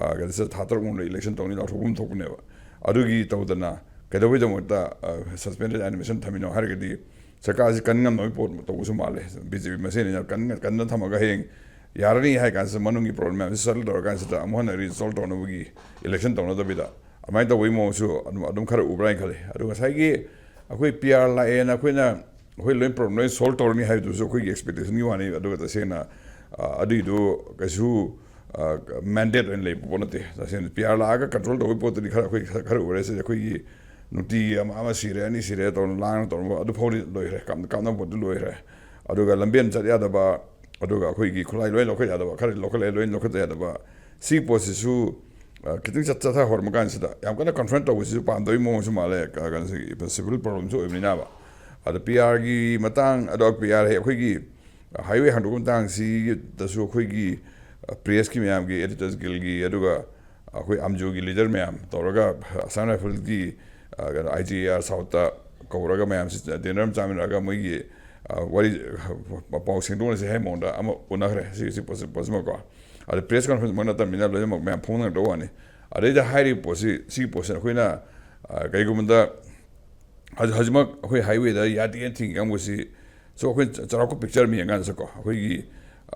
ꯑ, ꯀꯩꯅꯣꯁꯦ ꯊꯥ ꯇꯔꯨꯛ ꯃꯅꯨꯡꯗ ꯏꯂꯦꯛꯁꯟ ꯇꯧꯅꯤ ꯂꯥꯎꯊꯣꯛꯐꯝ ꯊꯣꯛꯄꯅꯦꯕ꯫ ꯑꯗꯨꯒꯤ ꯇꯧꯗꯅ ꯀꯩꯗꯧꯕꯩꯗꯃꯛꯇ, ꯑ, ꯁꯁꯄꯦꯟꯗꯦꯗ ꯑꯦꯅꯤꯃꯦꯁꯟ ꯊꯝꯃꯤꯅꯣ ꯍꯥꯏꯔꯒꯗꯤ ꯁꯔꯀꯥꯔꯁꯤ ꯀꯟ ꯉꯝꯅꯕꯒꯤ ꯄꯣꯠ ꯇꯧꯕꯁꯨ ꯃꯥꯜꯂꯦ꯫ ꯕꯤ ꯖꯦ ꯄꯤ ꯃꯁꯦꯟꯅꯤꯅ ꯀꯟꯅ ꯀꯟꯅ ꯊꯝꯃꯒ ꯍꯌꯦꯡ ꯌꯥꯔꯅꯤ ꯍꯥꯏ ꯀꯥꯟꯁꯤꯗ ꯃꯅꯨꯡꯒꯤ ꯄ꯭ꯔꯣꯕ꯭ꯂꯦꯝ ꯃꯌꯥꯝꯁꯤ ꯁꯦꯇꯜ ꯇꯧꯔꯀꯥꯟꯁꯤꯗ ꯑꯃꯨꯛ ꯍꯟꯅ ꯔꯤꯖꯣꯜꯕ ꯇꯧꯅꯕꯒꯤ ꯏꯂꯦꯛꯁꯟ ꯇꯧꯅꯗꯕꯤꯗ ꯑꯗꯨꯃꯥꯏꯅ ꯇꯧꯕꯒꯤ ꯃꯑꯣꯡꯁꯨ ꯑꯗꯨꯝ ꯑꯗꯨꯝ ꯈꯔ ꯎꯕ꯭ꯔꯥ ꯍꯥꯏꯅ ꯈꯜꯂꯤ꯫ ꯑꯗꯨ ꯉꯁꯥꯏꯒꯤ ꯑꯩꯈꯣꯏ ꯄꯤ ꯑꯥꯔ ꯂꯥꯛꯑꯦꯅ ꯑꯩꯈꯣꯏꯅ ꯑꯩꯈꯣꯏ ꯂꯣꯏ ꯄ꯭ꯔꯣꯕ꯭ꯂꯦꯝ ꯂꯣꯏ ꯁꯣꯜꯕ ꯇꯧꯔꯅꯤ ꯍꯥꯏꯕꯗꯨꯁꯨ ꯑꯩꯈꯣꯏꯒꯤ ꯑꯦꯛꯁꯄꯦꯛꯇꯦꯁꯟꯒꯤ ꯋꯥꯅꯤ꯫ ꯑꯗꯨꯒ ꯇꯁꯦꯡꯅ, ꯑ, ꯑꯗꯨꯏꯗꯨ ꯀꯩꯁꯨ, ꯑ, ꯃꯦꯟꯗꯦꯠ ꯑꯣꯏꯅ ꯂꯩꯕ ꯄꯣꯠ ꯅꯠꯇꯦ꯫ ꯇꯁꯦꯡꯅ ꯄꯤ ꯑꯥꯔ ꯂꯥꯛꯑꯒ ꯀꯟꯇ꯭ꯔꯣꯜ ꯇꯧꯕꯒꯤ ꯄꯣꯠꯇꯨꯗꯤ ꯈꯔ ꯑꯩꯈꯣꯏ ꯈꯔ ꯈꯔ ꯎꯔꯦ꯫ ꯁꯤꯗꯤ ꯑꯩꯈꯣꯏꯒꯤ ꯅꯨꯡꯇꯤꯒꯤ ꯑꯃ ꯑꯃ ꯁꯤꯔꯦ, ꯑꯅꯤ ꯁꯤꯔꯦ ꯇꯧꯔ ꯂꯥꯡꯅ ꯇꯧꯔꯝꯕ ꯑꯗꯨ ꯐꯥꯎꯗꯤ ꯂꯣꯏꯈ꯭ꯔꯦ꯫ ꯀꯥꯞ- ꯀꯥꯞꯅꯕ ꯄꯣꯠꯇꯨ ꯂꯣꯏꯈ꯭ꯔꯦ꯫ ꯑꯗꯨꯒ ꯂꯝꯕꯦꯟ ꯆꯠ ꯌꯥꯗꯕ, ꯑꯗꯨꯒ ꯑꯩꯈꯣꯏꯒꯤ ꯈꯨꯠꯂꯥꯏ ꯂꯣꯏ ꯂꯧꯈꯠ ꯌꯥꯗꯕ, ꯈꯔ ꯂꯧꯈꯠꯂꯦ, ꯂꯣꯏ ꯂꯧꯈꯠ ꯌꯥꯗꯕ꯫ ꯁꯤꯒꯤ ꯄꯣꯠꯁꯤꯁꯨ, ꯑ, ꯈꯤꯇꯪ ꯆꯠ- ꯆꯠꯊꯍꯧꯔꯝꯕ ꯀꯥꯟꯁꯤꯗ ꯌꯥꯝ ꯀꯟꯅ ꯀꯟꯐ꯭ꯔꯟꯠ ꯇꯧꯕꯁꯤꯁꯨ ꯄꯥꯝꯗꯕꯒꯤ ꯃꯑꯣꯡꯁꯨ ꯃꯥꯜꯂꯦ꯫ ꯀ- ꯀꯩꯅꯣꯁꯤ ꯁꯤꯚꯤꯜ ꯄ꯭ꯔꯣꯕ꯭ꯂꯦꯝꯁꯨ ꯑꯣꯏꯕꯅꯤꯅꯕ꯫ ꯑꯗ ꯄꯤ ꯑꯥꯔꯒꯤ ꯃꯇꯥꯡ, ꯑꯗꯣ ꯄꯤ ꯑꯥꯔ ꯑꯩꯈꯣꯏꯒꯤ ꯍꯥꯏꯋꯦ ꯍꯥꯡꯗꯣꯛꯄ ꯃꯇꯥꯡꯁꯤꯗꯁꯨ ꯑꯩꯈꯣꯏꯒꯤ, ꯑ, ꯄ꯭ꯔꯦꯁꯀꯤ ꯃꯌꯥꯝꯒꯤ, ꯑꯦꯗꯤꯇꯔꯁ ꯒꯤꯜꯒꯤ, ꯑꯗꯨꯒ ꯑꯩꯈꯣꯏ ꯑꯝꯖꯨꯒꯤ ꯂꯤꯗꯔ ꯃꯌꯥꯝ ꯇꯧꯔꯒ ꯑꯁꯥꯝ ꯔꯥꯏꯐꯜꯒꯤ, ꯑ, ꯀꯩꯅꯣ, ꯑꯥꯏ ꯖꯤ ꯑꯦ ꯑꯥꯔ ꯁꯥꯎꯠꯇ ꯀꯧꯔꯒ ꯃꯌꯥꯝꯁꯤ ꯗꯤꯅꯔ ꯑꯃ ꯆꯥꯃꯤꯟꯅꯔꯒ ꯃꯣꯏꯒꯤ, ꯑ, ꯋꯥꯔꯤ, ꯑ, ꯄꯥꯎ ꯁꯦꯡꯗꯣꯛꯅꯁꯤ ꯍꯥꯏꯕ ꯃꯑꯣꯡꯗ ꯑꯃ ꯎꯅꯈ꯭ꯔꯦ꯫ ꯁꯤ, ꯁꯤ ꯄꯣꯠꯁꯤ-, ꯄꯣꯠꯁꯤꯃꯀꯣ꯫ ꯑꯗ ꯄ꯭ꯔꯦꯁ ꯀꯟꯐ꯭ꯔꯦꯟꯁꯃꯛ ꯅꯠꯇꯕꯅꯤꯅ ꯂꯣꯏꯅꯃꯛ ꯃꯌꯥꯝ ꯐꯣꯡꯅꯔꯛꯇꯕ ꯋꯥꯅꯤ꯫ ꯑꯗꯩꯗ ꯍꯥꯏꯔꯤꯕ ꯄꯣꯠꯁꯤ, ꯁꯤꯒꯤ ꯄꯣꯠꯁꯤꯅ ꯑꯩꯈꯣꯏꯅ, ꯑ, ꯀꯩꯒꯨꯝꯕꯗ ꯍꯧꯖꯤꯛ-, ꯍꯧꯖꯤꯛꯃꯛ ꯑꯩꯈꯣꯏ ꯍꯥꯏꯋꯦꯗ ꯌꯥꯗꯦꯅ ꯊꯤꯡꯉꯤ ꯀꯥꯡꯕꯨꯁꯤ, ꯁꯣ ꯑꯩꯈꯣꯏ ꯆ-, ꯆꯥꯎꯔꯥꯛꯄ ꯄꯤꯛꯆꯔ ꯑꯃ ꯌꯦꯡꯀꯥꯟꯗꯁꯨꯀꯣ, ꯑꯩꯈꯣꯏꯒꯤ,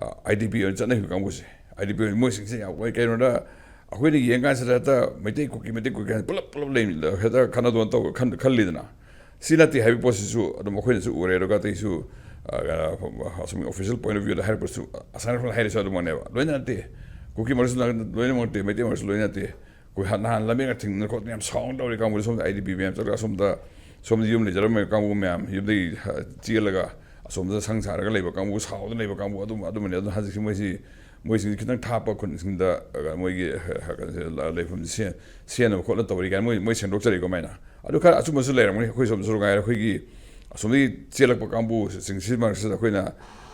ꯑ, ꯑꯥꯏ ꯗꯤ ꯄꯤ ꯑꯣꯏꯅ ꯆꯠꯅꯈꯤꯕ ꯀꯥꯡꯕꯨꯁꯦ, ꯑꯥꯏ ꯗꯤ ꯄꯤ ꯑꯣꯏꯅ ꯃꯣꯏꯁꯤꯡꯁꯦ ꯌꯥꯝ ꯂꯣꯏ ꯀꯩꯅꯣꯗ ꯑꯩꯈꯣꯏꯅ ꯌꯦꯡꯀꯥꯟꯁꯤꯗ ꯍꯦꯛꯇ ꯃꯩꯇꯩ ꯀꯨꯀꯤ, ꯃꯩꯇꯩ ꯀꯨꯀꯤ ꯍꯥꯏꯅ ꯄꯨꯂꯞ ꯄꯨꯂꯞ ꯂꯩ-, ꯍꯦꯛꯇ ꯈꯠꯅꯗꯣꯟ ꯇꯧ-, ꯈꯟ-, ꯈꯜꯂꯤꯗꯅ꯫ ꯁꯤ ꯅꯠꯇꯦ ꯍꯥꯏꯕ ꯄꯣꯠꯁꯤꯁꯨ ꯑꯗꯨꯝ ꯑꯩꯈꯣꯏꯅꯁꯨ ꯎꯔꯦ꯫ ꯑꯗꯨꯒ ꯑꯇꯩꯁꯨ, ꯑ, ꯑꯁꯣꯝꯒꯤ ꯑꯣꯐꯤꯁꯤꯌꯦꯜ ꯄꯣꯏꯟ ꯑꯣꯐ ꯚ꯭ꯌꯨꯗ ꯍꯥꯏꯔꯛꯄꯁꯨ ꯑꯁꯥꯝ ꯔꯥꯏꯐꯜ ꯍꯥꯏꯔꯤꯁꯨ ꯑꯗꯨꯃꯛꯅꯦꯕ꯫ ꯂꯣꯏꯅ ꯅꯠꯇꯦ, ꯀꯨꯀꯤ ꯃꯔꯛꯁꯨ ꯂꯣꯏꯅ ꯅꯠꯇꯦ, ꯃꯩꯇꯩ ꯃꯔꯛꯁꯨ ꯂꯣꯏꯅ ꯅꯠꯇꯦ꯫ ꯑꯩꯈꯣꯏ ꯍꯥꯟ-, ꯅꯍꯥꯟ ꯂꯝꯕꯦꯟꯒ ꯊꯤꯡꯅ ꯈꯣꯠꯇꯅ ꯌꯥꯝ ꯁꯥꯎꯅ ꯇꯧꯔꯤ ꯀꯥꯡꯕꯨꯁꯦ ꯁꯣꯝꯗ ꯑꯥꯏ ꯗꯤ ꯄꯤ ꯃꯌꯥꯝ ꯆꯠꯂꯒ ꯑꯁꯣꯝꯗ, ꯁꯣꯝꯗ ꯌꯨꯝ ꯂꯩꯖꯔꯝꯕ ꯀꯥꯡꯕꯨ ꯃꯌꯥꯝ ꯌꯨꯝꯗꯒꯤ, ꯍ-, ꯆꯦꯜꯂꯒ ꯑꯁꯣꯝꯗ ꯁꯪ ꯁꯥꯔꯒ ꯂꯩꯕ ꯀꯥꯡꯕꯨ, ꯁꯥꯎꯗꯅ ꯂꯩꯕ ꯀꯥꯡꯕꯨ ꯑꯗꯨꯝ-, ꯑꯗꯨꯝꯕꯅꯤ꯫ ꯑꯗꯨꯅ ꯍꯧꯖꯤꯛꯁꯤ ꯃꯣꯏꯁꯤ ꯃꯣꯏꯁꯤꯡꯁꯤ ꯈꯤꯇꯪ ꯊꯥꯞꯄ ꯈꯨꯟꯁꯤꯡꯗ, ꯑ, ꯃꯣꯏꯒꯤ, ꯑ, ꯀꯩꯅꯣꯁꯦ, ꯂ-, ꯂꯩꯐꯝꯁꯦ ꯁꯦꯝ-, ꯁꯦꯝꯅꯕ ꯈꯣꯠꯅ ꯇꯧꯔꯤ ꯀꯥꯏꯅ ꯃꯣꯏ, ꯃꯣꯏ ꯁꯦꯡꯗꯣꯛꯆꯔꯤꯀꯣ ꯑꯗꯨꯃꯥꯏꯅ꯫ ꯑꯗꯨ ꯈꯔ ꯑꯆꯨꯝꯕꯁꯨ ꯂꯩꯔꯝꯒꯅꯤ꯫ ꯑꯩꯈꯣꯏ ꯁꯣꯝꯗꯁꯨ ꯉꯥꯏꯔꯦ, ꯑꯩꯈꯣꯏꯒꯤ ꯑꯁꯣꯝꯗꯒꯤ ꯆꯦꯜꯂꯛꯄ ꯀꯥꯡꯕꯨꯁꯤꯡꯁꯤ ꯃꯔꯛꯁꯤꯗ ꯑꯩꯈꯣꯏꯅ,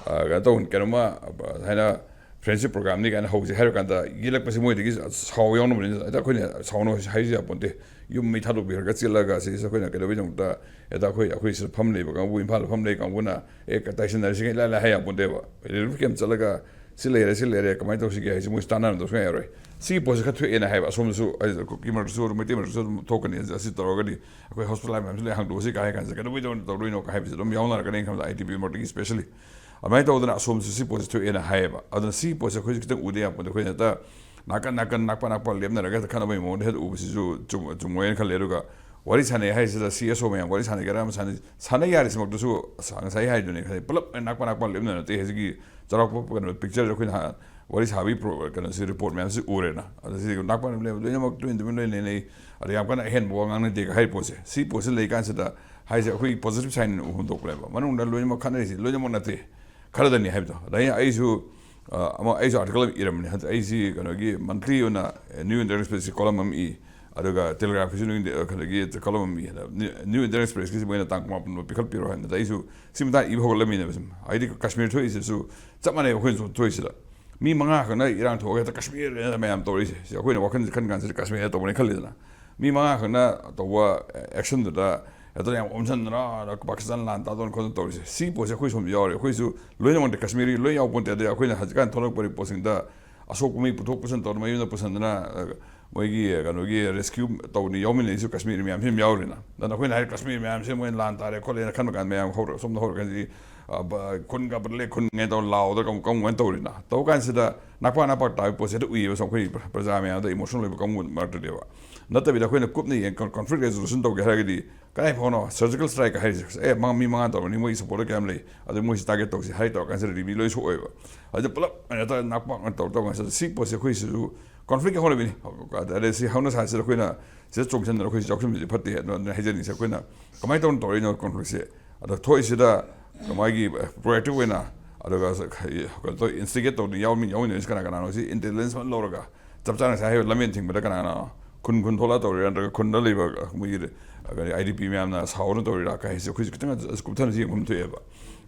ꯑ, ꯀꯩꯅꯣ ꯇꯧ-, ꯀꯩꯅꯣꯝꯃ, ꯑ, ꯍꯥꯏꯅ friendship programꯅꯤ ꯀꯥꯏꯅ ꯍꯧꯁꯦ ꯍꯥꯏꯔ ꯀꯥꯟꯗ ꯌꯦꯜꯂꯛꯄꯁꯦ ꯃꯣꯏꯗꯒꯤ ꯁꯥꯎ ꯌꯥꯎꯅꯕꯅꯤꯅ, ꯍꯦꯛꯇ ꯑꯩꯈꯣꯏꯅ ꯁꯥꯎꯅꯨ ꯍꯥꯏꯁꯨ ꯌꯥꯄꯣꯟꯇꯦ꯫ ꯌꯨꯝ ꯃꯩ ꯊꯥꯗꯣꯛꯄꯤꯔꯒ ꯆꯦꯜꯂꯒ ꯁꯤꯗ ꯑꯩꯈꯣꯏꯅ ꯀꯩꯗꯧꯕꯩꯗꯃꯛꯇ ꯍꯦꯛꯇ ꯑꯩꯈꯣꯏ, ꯑꯩꯈꯣꯏ ꯁꯤꯗ ꯐꯝ ꯂꯩꯕ ꯀꯥꯡꯕꯨ, ꯏꯝꯐꯥꯜꯗ ꯐꯝ ꯂꯩꯕ ꯀꯥꯡꯕꯨꯅ ꯑꯦ ꯇꯥꯏꯁꯤꯟꯅꯔꯁꯤꯒ ꯏꯂꯥꯏ ꯂꯥꯏ ꯍꯥꯏ ꯌꯥꯄꯣꯟꯇꯦꯕ꯫ Relief camp ꯆꯠꯂꯒ ꯁꯤ ꯂꯩꯔꯦ, ꯁꯤ ꯂꯩꯔꯦ, ꯀꯃꯥꯏꯅ ꯇꯧꯁꯤꯒꯦ ꯍꯥꯏꯁꯦ ꯃꯣꯏꯁꯨ ꯇꯥꯟꯅꯔꯝꯗꯧ ꯁꯨꯡꯌꯥ ꯌꯥꯔꯣꯏ꯫ ꯁꯤꯒꯤ ꯄꯣꯠꯁꯦ ꯈꯔ ꯊꯣꯛꯑꯦꯅ ꯍꯥꯏꯕ, ꯑꯁꯣꯝꯗꯁꯨ, ꯍꯥꯏꯗꯤ ꯀꯨꯀꯤ ꯃꯔꯛꯇꯁꯨ ꯑꯗꯨꯝ ꯃꯩꯇꯩ ꯃꯔꯛꯇꯁꯨ ꯑꯗꯨꯝ ꯊꯣꯛꯀꯅꯤ꯫ ꯑꯁꯤ ꯇꯧꯔꯒꯗꯤ ꯑꯩꯈꯣꯏ hospital ꯃꯌꯥꯝꯁꯤ ꯂꯣꯏ ꯍꯥꯡꯗꯣꯛꯑꯁꯤ ꯀꯥꯏ ꯍꯥꯏ ꯀꯥꯟꯁꯤꯗ ꯀꯩꯗꯧꯕꯩꯗꯧꯅ ꯇꯧꯗꯣꯏꯅꯣ ꯀꯥꯏ ꯍꯥꯏꯕꯁꯦ ꯑꯗꯨꯝ ꯌꯥꯎꯅꯔꯛꯀꯅꯤ ꯈꯟꯕꯗ, ITBP ꯃꯔꯛꯇꯒꯤ specially꯫ ꯑꯗꯨꯃꯥꯏꯅ ꯇꯧꯗꯅ ꯑꯁꯣꯝꯁꯨ ꯁꯤ ꯄꯣꯠꯁꯦ ꯊꯣꯛꯑꯦꯅ ꯍꯥꯏꯌꯦꯕ꯫ ꯑꯗꯨꯅ ꯁꯤ ꯄꯣꯠꯁꯦ ꯑꯩꯈꯣꯏꯁꯨ ꯈꯤꯇꯪ ꯎꯗ ꯌꯥꯄꯣꯟꯇꯦ꯫ ꯑꯩꯈꯣꯏꯅ ꯍꯦꯛꯇ ꯅꯥꯀꯟ ꯅꯥꯀꯟ, ꯅꯥꯛꯄ ꯅꯥꯛꯄ ꯂꯦꯞꯅꯔꯒ ꯍꯦꯛꯇ ꯈꯠꯅꯕꯒꯤ ꯃꯑꯣꯡꯗ ꯍꯦꯛꯇ ꯎꯕꯁꯤꯁꯨ ꯆꯨꯝ-, ꯆꯨꯝꯃꯣꯏꯅ ꯈꯜꯂꯦ꯫ ꯑꯗꯨꯒ ꯋꯥꯔꯤ ꯁꯥꯟꯅꯩ ꯍꯥꯏꯁꯤꯗ CSO ꯃꯌꯥꯝ ꯋꯥꯔꯤ ꯁꯥꯟꯅꯒꯦꯔꯥ ꯑꯃ ꯁꯥꯟꯅꯩ, ꯁꯥꯟꯅ ꯌꯥꯔꯤꯁꯤꯃꯛꯇꯁꯨ ꯉꯁꯥꯏ ꯍꯥꯏꯗꯨꯅꯤ, ꯉꯁꯥꯏ ꯄꯨꯂꯞ ꯅꯥꯛꯄ ꯅꯥꯛꯄ ꯂꯦꯞꯅ ꯅꯠꯇꯦ꯫ ꯍꯧꯖꯤꯛꯀꯤ ꯆꯥꯎꯔꯥꯛꯄ ꯀꯩꯅꯣ pictureꯁꯦ ꯑꯩꯈꯣꯏꯅ ꯍꯥꯟꯅ ꯋꯥꯔꯤ ꯁꯥꯕꯒꯤ pro-, ꯀꯩꯅꯣꯁꯤ, report ꯃꯌꯥꯝꯁꯤ ꯎꯔꯦꯅ꯫ ꯑꯗ ꯁꯤ ꯅꯥꯛꯄ ꯅꯥꯛꯄ ꯂꯦꯞ-, ꯂꯣꯏꯅꯃꯛ ꯇꯨꯃꯤꯟ ꯇꯨꯃꯤꯟ ꯂꯣꯏ ꯂꯩꯅꯩ꯫ ꯑꯗ ꯌꯥꯝ ꯀꯟꯅ ꯑꯍꯦꯟꯕ ꯋꯥ ꯉꯥꯡꯅꯗꯦꯒ ꯍꯥꯏꯔꯤ ꯄꯣꯠꯁꯦ, ꯁꯤ ꯄꯣꯠꯁꯤ ꯂꯩ ꯀꯥꯟꯁꯤꯗ ꯍꯥꯏꯁꯦ ꯑꯩꯈꯣꯏꯒꯤ positive side ꯑꯣꯏꯅ ꯎꯐꯝ ꯊꯣꯛꯄꯅꯦꯕ꯫ ꯃꯅꯨꯡꯗ ꯂꯣꯏꯅꯃꯛ ꯈꯠꯅꯔꯤꯁꯤ ꯂꯣꯏꯅꯃꯛ ꯅꯠꯇꯦ, ꯈꯔꯗꯅꯤ ꯍꯥꯏꯕꯗꯣ꯫ ꯑꯗ ꯑꯩ, ꯑꯩꯁꯨ, ꯑ, ꯑꯃ, ꯑꯩꯁꯨ article ꯑꯃ ꯏꯔꯝꯕꯅꯤ꯫ ꯍꯟꯗꯛ ꯑꯩꯁꯤ ꯀꯩꯅꯣꯒꯤ monthly ꯑꯣꯏꯅ New Indian Expressꯀꯤ column ꯑꯃ ꯏ, ꯑꯗꯨꯒ Telegraphꯀꯤꯁꯨ New Indian, ꯀꯩꯅꯣꯒꯤ column ꯑꯃ ꯏ꯫ ꯑꯗ New, New Indian Expressꯀꯤꯁꯤ ꯃꯣꯏꯅ ꯇꯥꯡ ꯀꯨꯟꯃꯥꯄꯟꯗ ꯄꯤꯈꯠꯄꯤꯔꯣ ꯍꯥꯏꯕꯗ ꯑꯩꯁꯨ ꯁꯤ ꯃꯇꯥꯡ ꯏꯕ ꯍꯧꯒꯠꯂꯝꯃꯤꯅꯦꯕ ꯁꯨꯝ꯫ ꯍꯥꯏꯗꯤ ꯀꯥꯁꯃꯤꯔ ꯊꯣꯛꯏꯁꯤꯁꯨ ꯆꯞ ꯃꯥꯟꯅꯩ ꯑꯩꯈꯣꯏꯅ ꯊꯣꯛꯏꯁꯤꯗ꯫ ꯃꯤ ꯃꯉꯥ ꯈꯛꯅ ꯏꯔꯥꯡ ꯊꯣꯛꯑꯒ ꯍꯦꯛꯇ ꯀꯥꯁꯃꯤꯔ ꯃꯌꯥꯝ ꯇꯧꯔꯛꯏꯁꯦ꯫ ꯁꯤ ꯑꯩꯈꯣꯏꯅ ꯋꯥꯈꯜꯁꯦ ꯈꯟ ꯀꯥꯟꯁꯤꯗ ꯀꯥꯁꯃꯤꯔ ꯇꯧꯕꯅꯤ ꯈꯜꯂꯤꯗꯅ꯫ ꯃꯤ ꯃꯉꯥ ꯈꯛꯅ ꯇꯧꯕ actionꯗꯨꯗ ꯍꯦꯛꯇ ꯌꯥꯝ ꯑꯣꯝꯁꯤꯟꯗꯅ ꯄꯥꯀꯤꯁꯇꯥꯟ ꯂꯥꯟ ꯇꯥꯗꯣꯟ ꯈꯣꯠꯇꯅ ꯇꯧꯔꯤꯁꯦ꯫ ꯁꯤ ꯄꯣꯠꯁꯦ ꯑꯩꯈꯣꯏ ꯁꯣꯝꯗ ꯌꯥꯎꯔꯦ꯫ ꯑꯩꯈꯣꯏꯁꯨ ꯂꯣꯏꯅꯃꯛꯇ ꯀꯥꯁꯃꯤꯔꯤ ꯂꯣꯏ ꯌꯥꯎꯕ ꯄꯣꯠꯇꯦ꯫ ꯑꯗꯩ ꯑꯩꯈꯣꯏꯅ ꯍꯧꯖꯤꯛꯀꯥꯟ ꯊꯣꯛꯂꯛꯄ reportꯁꯤꯡꯗ ꯑꯁꯣꯛꯄ ꯃꯤ ꯄꯨꯊꯣꯛ ꯄꯨꯁꯤꯟ ꯇꯧꯗꯅ ꯃꯌꯨꯝꯗ ꯄꯨꯁꯤꯟꯗꯅ, ꯑ, ꯃꯣꯏꯒꯤ ꯀꯩꯅꯣꯒꯤ rescue ꯇꯧꯅꯤ ꯌꯥꯎꯃꯤꯟꯅꯩꯁꯨ ꯀꯥꯁꯃꯤꯔꯤ ꯃꯌꯥꯝꯁꯤ ꯑꯗꯨꯝ ꯌꯥꯎꯔꯤꯅ꯫ ꯑꯗꯨꯅ ꯑꯩꯈꯣꯏꯅ ꯍꯥꯏꯔꯦ ꯀꯥꯁꯃꯤꯔꯤ ꯃꯌꯥꯝꯁꯦ ꯃꯣꯏ ꯂꯥꯟ ꯇꯥꯔꯦ ꯈꯣꯠꯂꯦꯅ ꯈꯟꯕ ꯀꯥꯟꯗ ꯃꯌꯥꯝ ꯍꯧꯔ-, ꯁꯣꯝꯗ ꯍꯧꯔꯛꯀꯥꯟꯗꯗꯤ, ꯑ, ꯕ-, ꯈꯨꯟꯒ ꯕ-, ꯂꯦ ꯈꯨꯟ ꯉꯦ ꯇꯧꯔ ꯂꯥꯎꯗ ꯀꯝ-, ꯀꯝ ꯉꯦ ꯇꯧꯔꯤꯅ꯫ ꯇꯧꯕ ꯀꯥꯟꯁꯤꯗ ꯅꯥꯛꯄꯥꯛ ꯅꯥꯛꯄꯥꯛ ꯇꯥꯕꯒꯤ ꯄꯣꯠꯁꯦ ꯍꯦꯛꯇ ꯎꯏꯌꯦꯕ ꯁꯨꯝ ꯑꯩꯈꯣꯏ ꯄ꯭ꯔ-, ꯄ꯭ꯔꯖꯥ ꯃꯌꯥꯝꯗ emotional ꯑꯣꯏꯕ ꯀꯥꯡꯕꯨ ꯃꯔꯛꯇꯗꯤꯕ꯫ ꯅꯠꯇꯕꯤꯗ ꯑꯩꯈꯣꯏꯅ ꯀꯨꯞꯅ ꯌꯦꯡ-, con-, conflict resolution ꯇꯧꯒꯦ ꯍꯥꯏꯔꯒꯗꯤ ꯀꯗꯥꯏ ꯐꯥꯎꯅꯣ surgical strike ꯍꯥꯏꯔꯤꯁꯦ? ꯑꯦ, ꯃꯉꯥ, ꯃꯤ ꯃꯉꯥ ꯇꯧꯔꯅꯤ, ꯃꯣꯏꯒꯤ supporter ꯀꯌꯥꯝ ꯂꯩ, ꯑꯗꯨ ꯃꯣꯏꯁꯤ target ꯇꯧꯁꯤ ꯍꯥꯏ ꯇꯧꯔ ꯀꯥꯟꯁꯤꯗ ꯔꯤꯕꯤ ꯂꯣꯏ ꯁꯣꯛꯑꯣꯏꯕ꯫ ꯑꯗꯨ ꯄꯨꯂꯞ ꯑꯣꯏꯅ ꯇꯧꯔ, ꯅꯥꯛꯄꯥꯛꯅ ꯇꯧꯔ ꯇꯧꯔ ꯀꯥꯟꯁꯤꯗ ꯁꯤ ꯄꯣꯠꯁꯦ ꯑꯩꯈꯣꯏꯁꯤꯁꯨ conflictꯀꯤ ꯍꯧꯅꯕꯤꯅꯤ꯫ ꯑꯗꯩ ꯁꯤ ꯍꯧꯅ ꯁꯥꯁꯤꯗ ꯑꯩꯈꯣꯏꯅ ꯁꯤꯗ ꯆꯣꯡꯁꯤꯟꯗꯅ ꯑꯩꯈꯣꯏꯁꯤ ꯌꯥꯎꯁꯤꯟꯕꯁꯤ ꯐꯠꯇꯦ꯫ ꯑꯗꯨꯅ ꯍꯥꯏꯖꯅꯤꯡꯉꯤꯁꯦ ꯑꯩꯈꯣꯏꯅ ꯀꯃꯥꯏꯅ ꯇꯧꯅ ꯇꯧꯔꯛꯏꯅꯣ conflictꯁꯦ? ꯑꯗ ꯊꯣꯛꯏꯁꯤꯗ ꯃꯥꯒꯤ proactive ꯑꯣꯏꯅ ꯑꯗꯨꯒ ꯀꯩꯅꯣ ꯇꯧ, ꯏꯟꯁꯇꯤꯒꯦꯠ ꯇꯧꯗꯅ ꯌꯥꯎꯃꯤ ꯌꯥꯎꯃꯤꯟꯅꯔꯤꯁꯤ ꯀꯅꯥ ꯀꯅꯥꯅꯣ? ꯁꯤ ꯏꯟꯇꯦꯂꯤꯖꯦꯟꯁ ꯐꯖꯅ ꯂꯧꯔꯒ ꯆꯞ ꯆꯥꯅ ꯉꯁꯥꯏ ꯍꯥꯏꯔꯤꯕ ꯂꯝꯖꯦꯟ ꯊꯤꯡꯕꯗ ꯀꯅꯥ ꯀꯅꯥꯅꯣ? ꯈꯨꯟ ꯈꯨꯟ ꯊꯣꯛꯂꯛꯑ ꯇꯧꯔꯤꯔꯥ, ꯅꯠꯇ꯭ꯔꯒ ꯈꯨꯟꯗ ꯂꯩꯕ ꯃꯣꯏꯒꯤ ꯑꯥꯏ ꯗꯤ ꯄꯤ ꯃꯌꯥꯝꯅ ꯁꯥꯎꯔ ꯇꯧꯔꯤꯔꯥ ꯀꯥꯏ ꯍꯥꯏꯁꯦ ꯑꯩꯈꯣꯏꯁꯨ ꯈꯤꯇꯪ ꯀꯨꯞꯊꯅ ꯌꯦꯡꯕ ꯑꯃ ꯊꯣꯛꯑꯦꯕ꯫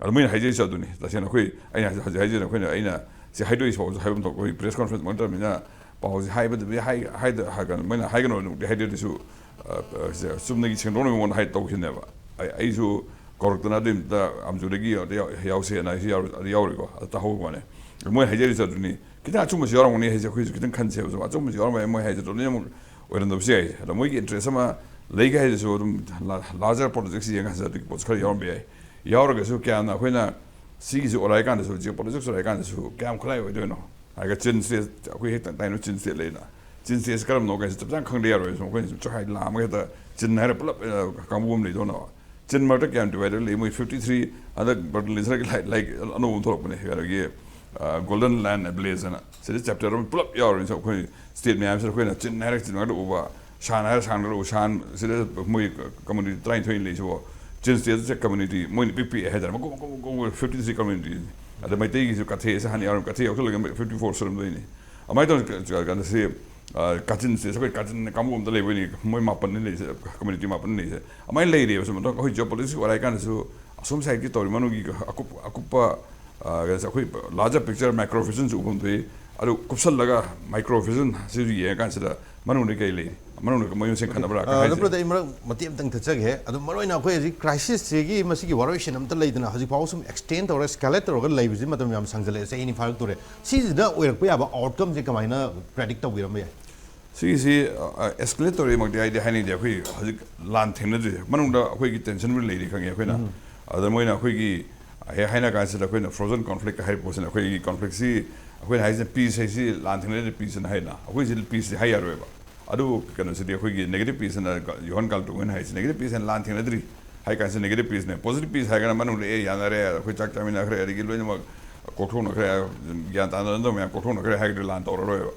ꯑꯗꯣ ꯃꯣꯏꯅ ꯍꯥꯏꯖꯔꯤꯁꯦ ꯑꯗꯨꯅꯤ꯫ ꯇꯁꯦꯡꯅ ꯑꯩꯈꯣꯏ, ꯑꯩꯅ ꯍꯧꯖꯤꯛ ꯍꯧꯖꯤꯛ ꯍꯥꯏꯖꯔꯤꯅ ꯑꯩꯈꯣꯏꯅ, ꯑꯩꯅ ꯁꯤ ꯍꯥꯏꯗꯣꯛꯏꯁꯤ ꯐꯥꯎꯕꯁꯨ ꯍꯥꯏꯐꯝ ꯊꯣꯛꯄ, ꯑꯩꯈꯣꯏ ꯄ꯭ꯔꯦꯁ ꯀꯣꯟꯐ꯭ꯔꯦꯟꯁ ꯃꯔꯛꯇꯅꯤꯅ ꯄꯥꯎꯁꯦ ꯍꯥꯏꯕꯗꯨꯗꯤ ꯍꯥꯏ-, ꯍꯥꯏꯗ-, ꯍꯥꯏꯒꯅꯨ, ꯃꯣꯏꯅ ꯍꯥꯏꯒꯅꯨꯅꯗꯤ ꯍꯥꯏꯗꯦ ꯑꯗꯨꯁꯨ, ꯑ, ꯑ, ꯁꯦ ꯆꯨꯝꯅꯒꯤ ꯁꯦꯡꯗꯣꯛꯅꯕ ꯃꯉꯣꯟꯗ ꯍꯥꯏ ꯇꯧꯈꯤꯕꯅꯦꯕ꯫ ꯑꯩ, ꯑꯩꯁꯨ ꯀꯧꯔꯛꯇꯅ ꯑꯗꯨꯏ ꯑꯝꯇ ꯑꯝꯖꯨꯗꯒꯤ ꯑꯝꯇ ꯌꯥꯎ-, ꯌꯥꯎꯁꯦꯅ ꯑꯩꯁꯨ ꯌꯥꯎ-, ꯌꯥꯎꯔꯤꯀꯣ, ꯑꯗ ꯇꯥꯍꯧꯕ ꯋꯥꯅꯦ꯫ ꯃꯣꯏ ꯍꯥꯏꯖꯔꯤꯁꯦ ꯑꯗꯨꯅꯤ꯫ ꯈꯤꯇꯪ ꯑꯆꯨꯝꯕꯁꯨ ꯌꯥꯎꯔꯝꯒꯅꯤ ꯍꯥꯏꯁꯦ ꯑꯩꯈꯣꯏꯁꯨ ꯈꯤꯇꯪ ꯈꯟꯁꯦꯕ꯫ ꯁꯨꯝ ꯑꯆꯨꯝꯕꯁꯨ ꯌꯥꯎꯔꯝꯕ ꯌꯥꯏ, ꯃꯣꯏ ꯍꯥꯏꯁꯦ ꯇꯣꯇꯦꯜꯂꯤ ꯑꯃꯨꯛ ꯑꯣꯏꯔꯝꯗꯕꯁꯨ ꯌꯥꯏ꯫ ꯑꯗꯣ ꯃꯣꯏꯒꯤ ꯏꯟꯇꯔꯦꯁ ꯑꯃ ꯂꯩꯒꯦ ꯍꯥꯏꯗꯨꯁꯨ ꯑꯗꯨꯝ ꯂꯥ-, ꯂꯥꯔꯖꯔ ꯄꯣꯂꯤꯇꯤꯛꯁ ꯌꯦꯡꯉ ꯍꯟꯖꯤꯜꯂꯛꯄꯒꯤ ꯄꯣꯠꯁꯨ ꯈꯔ ꯌꯥꯎꯔꯝꯕ ꯌꯥꯏ꯫ ꯌꯥꯎꯔꯒꯁꯨ ꯀꯌꯥꯝꯅ ꯑꯩꯈꯣꯏꯅ ꯁꯤꯒꯤꯁꯦ ꯑꯣꯔꯥꯏ ꯀꯥꯟꯗꯁꯨ, ꯖꯤꯑꯣ ꯄꯣꯂꯤꯇꯤꯛꯁ ꯑꯣꯔꯥꯏ ꯀꯥꯟꯗꯁꯨ ꯀꯌꯥꯝ ꯈꯨꯠꯂꯥꯏ ꯑꯣꯏꯗꯣꯏꯅꯣ ꯍꯥꯏꯔꯒ ꯆꯤꯟ ꯁ꯭ꯇꯦꯠ, ꯑꯩꯈꯣꯏ ꯍꯦꯛ ꯇꯥꯏꯅ ꯆꯤꯟ ꯁ꯭ꯇꯦꯠ ꯂꯩꯅ꯫ ꯆꯤꯟ ꯁ꯭ꯇꯦꯠꯁꯦ ꯀꯔꯝꯕꯅꯣ ꯀꯥꯏꯁꯦ ꯆꯞ ꯆꯥꯅ ꯈꯪꯗ ꯌꯥꯔꯣꯏ꯫ ꯁꯨꯝ ꯑꯩꯈꯣꯏꯅ ꯁꯨꯝ ꯆꯈꯥꯏ ꯂꯥꯝꯃꯒ ꯍꯦꯛꯇ ꯆꯤꯟ ꯍꯥꯏꯔ ꯄꯨꯂꯞ, ꯑ, ꯀꯥꯡꯕꯨ ꯑꯃ ꯂꯩꯗꯧꯅꯕ꯫ ꯆꯤꯟ ꯃꯔꯛꯇ ꯀꯌꯥꯝ ꯗꯤꯚꯥꯏꯗꯦꯠ ꯂꯩ? ꯃꯣꯏ ꯐꯤꯐꯇꯤ ꯊ꯭ꯔꯤ, ꯍꯟꯗꯛ ꯕꯔꯇꯟ ꯂꯤꯟꯁꯔꯒꯤ ꯂꯥꯏ-, ꯂꯥꯏꯔꯤꯛ ꯑꯅꯧꯕ ꯑꯃ ꯊꯣꯛꯂꯛꯄꯅꯦ, ꯀꯩꯅꯣꯒꯤ, ꯑ, ꯒꯣꯜꯗꯟ ꯂꯥꯏꯟ ꯑꯦꯕꯂꯦꯖ ꯍꯥꯏꯅ꯫ ꯁꯤꯗ ꯆꯦꯞꯇꯔ ꯑꯃ ꯄꯨꯂꯞ ꯌꯥꯎꯔꯤꯅꯤ꯫ ꯑꯩꯈꯣꯏ ꯁ꯭ꯇꯦꯠ ꯃꯌꯥꯝꯁꯤꯗ ꯑꯩꯈꯣꯏꯅ ꯆꯤꯟ ꯍꯥꯏꯔꯒ ꯆꯤꯟ ꯉꯥꯛꯇ ꯎꯕ, ꯁꯥꯟ ꯍꯥꯏꯔꯒ ꯁꯥꯟ ꯉꯥꯛꯇ ꯎꯕ, ꯁꯥꯟ ꯁꯤꯗ ꯃꯣꯏ ꯀꯝꯃꯨꯅꯤꯇꯤ ꯇꯔꯥꯅꯤꯊꯣꯏ ꯂꯩꯁꯤꯕꯣ꯫ ꯆꯤꯟ ꯁ꯭ꯇꯦꯠꯁꯦ ꯀꯝꯃꯨꯅꯤꯇꯤ ꯃꯣꯏꯅ ꯄꯤꯛ ꯄꯤꯛꯑꯦ ꯍꯥꯏꯇꯥꯔꯦ, ꯃꯀꯨꯞ ꯃꯀꯨꯞ ꯃꯀꯨꯞ ꯐꯤꯐꯇꯤ ꯊ꯭ꯔꯤ ꯀꯝꯃꯨꯅꯤꯇꯤ꯫ ꯑꯗ ꯃꯩꯇꯩꯒꯤꯁꯨ ꯀꯊꯦꯁꯦ ꯍꯥꯟꯅ ꯌꯥꯎꯔꯝꯃꯤ, ꯀꯊꯦ ꯌꯥꯎꯁꯜꯂꯒ ꯐꯤꯐꯇꯤ ꯐꯣꯔ ꯁꯨꯔꯝꯗꯣꯏꯅꯤ꯫ ꯑꯗꯨꯃꯥꯏꯅ ꯇꯧꯗꯅ ꯀ-, ꯀ-, ꯀꯩꯅꯣꯁꯤ, ꯑ, ꯀꯥꯆꯤꯟꯁꯦ, ꯑꯩꯈꯣꯏ ꯀꯥꯆꯤꯟ ꯀꯥꯡꯕꯨ ꯑꯝꯗ ꯂꯩꯕꯅꯤ, ꯃꯣꯏ ꯃꯥꯄꯟꯅꯤ ꯂꯩꯔꯤꯁꯦ, ꯀꯝꯃꯨꯅꯤꯇꯤ ꯃꯥꯄꯟꯅꯤ ꯂꯩꯔꯤꯁꯦ꯫ ꯑꯗꯨꯃꯥꯏꯅ ꯂꯩꯔꯦꯕ꯫ ꯁꯨꯝ ꯑꯗꯣ ꯑꯩꯈꯣꯏ ꯖꯤꯑꯣ ꯄꯣꯂꯤꯇꯤꯛꯁꯀꯤ ꯑꯣꯏꯔꯦ ꯍꯥꯏ ꯀꯥꯟꯗꯁꯨ ꯑꯁꯣꯝ ꯁꯥꯏꯠꯀꯤ ꯇꯧꯔꯤ ꯃꯅꯨꯡꯒꯤ ꯑꯀꯨꯞ-, ꯑꯀꯨꯞꯄ, ꯑ, ꯀꯩꯅꯣꯁꯦ, ꯑꯩꯈꯣꯏ ꯂꯥꯔꯖꯔ ꯄꯤꯛꯆꯔ, ꯃꯥꯏꯀ꯭ꯔꯣ ꯚꯤꯖꯟꯁꯨ ꯎꯐꯝ ꯊꯣꯛꯏ꯫ ꯑꯗꯨ ꯀꯨꯞꯁꯜꯂꯒ ꯃꯥꯏꯀ꯭ꯔꯣ ꯚꯤꯖꯟ ꯁꯤꯁꯨ ꯌꯦꯡꯉꯀꯥꯟꯁꯤꯗ ꯃꯅꯨꯡꯗ ꯀꯩ ꯂꯩ, ꯃꯅꯨꯡꯗ ꯃꯣꯏ ꯃꯁꯦꯟ ꯈꯠꯅꯕ꯭ꯔꯥ ꯑ, ꯀꯥꯏ ꯑꯗꯨ ꯍꯥꯏꯁꯦ꯫ ꯕ꯭ꯔꯗꯔ, ꯑꯩ ꯃꯔꯛ ꯃꯇꯦꯛ ꯑꯃꯇꯪ ꯊꯠꯆꯒꯦ꯫ ꯑꯗꯨ ꯃꯔꯨꯑꯣꯏꯅ ꯑꯩꯈꯣꯏ ꯍꯧꯖꯤꯛ ꯀ꯭ꯔꯥꯏꯁꯤꯁꯁꯤꯒꯤ ꯃꯁꯤꯒꯤ ꯋꯥꯔꯣꯏꯁꯤꯟ ꯑꯝꯇ ꯂꯩꯗꯅ, ꯍꯧꯖꯤꯛ ꯐꯥꯎ ꯁꯨꯝ ꯑꯦꯛꯁꯇꯦꯟ ꯇꯧꯔꯒ, ꯁ꯭ꯀꯦꯂꯦꯠ ꯇꯧꯔꯒ ꯂꯩꯕꯁꯤ ꯃꯇꯝ ꯌꯥꯝ ꯁꯥꯡꯖꯜꯂꯛꯑꯦ, ꯆꯍꯤ ꯑꯅꯤ ꯐꯥꯔꯛꯇꯣꯔꯦ꯫ ꯁꯤꯁꯤꯗ ꯑꯣꯏꯔꯛꯄ ꯌꯥꯕ ꯑꯥꯎꯠꯀꯝꯁꯦ ꯀꯃꯥꯏꯅ ꯄ꯭ꯔꯦꯗꯤꯛ ꯇꯧꯕꯤꯔꯝꯕ ꯌꯥꯏ? ꯁꯤꯒꯤꯁꯤ, ꯑ, ꯑꯦꯁꯀꯦꯂꯦꯠ ꯇꯧꯔꯦꯃꯛꯇꯤ ꯑꯩꯗꯤ ꯍꯥꯏꯅꯤꯡꯗꯦ꯫ ꯑꯩꯈꯣꯏ ꯍꯧꯖꯤꯛ ꯂꯥꯟ ꯊꯦꯡꯅꯗ꯭ꯔꯤ, ꯃꯅꯨꯡꯗ ꯑꯩꯈꯣꯏꯒꯤ ꯇꯦꯟꯁꯟꯕꯨꯗꯤ ꯂꯩꯔꯤ ꯈꯪꯉꯦ ꯑꯩꯈꯣꯏꯅ꯫ ꯎꯝ꯫ ꯑꯗ ꯃꯣꯏꯅ ꯑꯩꯈꯣꯏꯒꯤ ꯍꯦꯛ ꯍꯥꯏꯅ ꯀꯥꯟꯁꯤꯗ ꯑꯩꯈꯣꯏꯅ ꯐ꯭ꯔꯣꯖꯟ ꯀꯣꯟꯐ꯭ꯂꯤꯛ ꯍꯥꯏꯔꯤꯕ ꯄꯣꯠꯁꯤꯅ, ꯑꯩꯈꯣꯏꯒꯤ ꯀꯣꯟꯐ꯭ꯂꯤꯛꯁꯤ, ꯑꯩꯈꯣꯏꯅ ꯍꯥꯏꯁꯤꯅ ꯄꯤꯁ ꯍꯥꯏꯁꯤ ꯂꯥꯟ ꯊꯦꯡꯅꯗ꯭ꯔꯤ ꯄꯤꯁ ꯍꯥꯏꯅ ꯍꯥꯏꯅ, ꯑꯩꯈꯣꯏꯁꯤ ꯄꯤꯁꯁꯤ ꯍꯥꯏ ꯌꯥꯔꯣꯏꯕ꯫ ꯑꯗꯨꯕꯨ ꯀꯩꯅꯣꯁꯤꯗꯤ ꯑꯩꯈꯣꯏꯒꯤ ꯅꯦꯒꯦꯇꯤꯚ ꯄꯤꯁ ꯍꯥꯏꯅ ꯌꯣꯍꯟ ꯀꯥꯜꯇꯣꯛ ꯍꯣꯏꯅ ꯍꯥꯏꯁꯤ, ꯅꯦꯒꯦꯇꯤꯚ ꯄꯤꯁ ꯍꯥꯏꯅ ꯂꯥꯟ ꯊꯦꯡꯅꯗ꯭ꯔꯤ ꯍꯥꯏ ꯀꯥꯟꯁꯤ ꯅꯦꯒꯦꯇꯤꯚ ꯄꯤꯁꯅꯦ꯫ ꯄꯣꯖꯤꯇꯤꯚ ꯄꯤꯁ ꯍꯥꯏꯔꯒꯅ ꯃꯅꯨꯡꯗ ꯑꯦ ꯌꯥꯅꯔꯦ, ꯑꯩꯈꯣꯏ ꯆꯥꯛ ꯆꯥꯃꯤꯟꯅꯈ꯭ꯔꯦ, ꯑꯗꯒꯤ ꯂꯣꯏꯅꯃꯛ ꯀꯣꯛꯊꯣꯛꯅꯈ꯭ꯔꯦ, ꯒ꯭ꯌꯥꯟ ꯇꯥꯅꯗꯕ ꯃꯌꯥꯝ ꯀꯣꯛꯊꯣꯛꯅꯈ꯭ꯔꯦ ꯍꯥꯏꯔꯒꯗꯤ ꯂꯥꯟ ꯇꯧꯔꯔꯣꯏꯕ꯫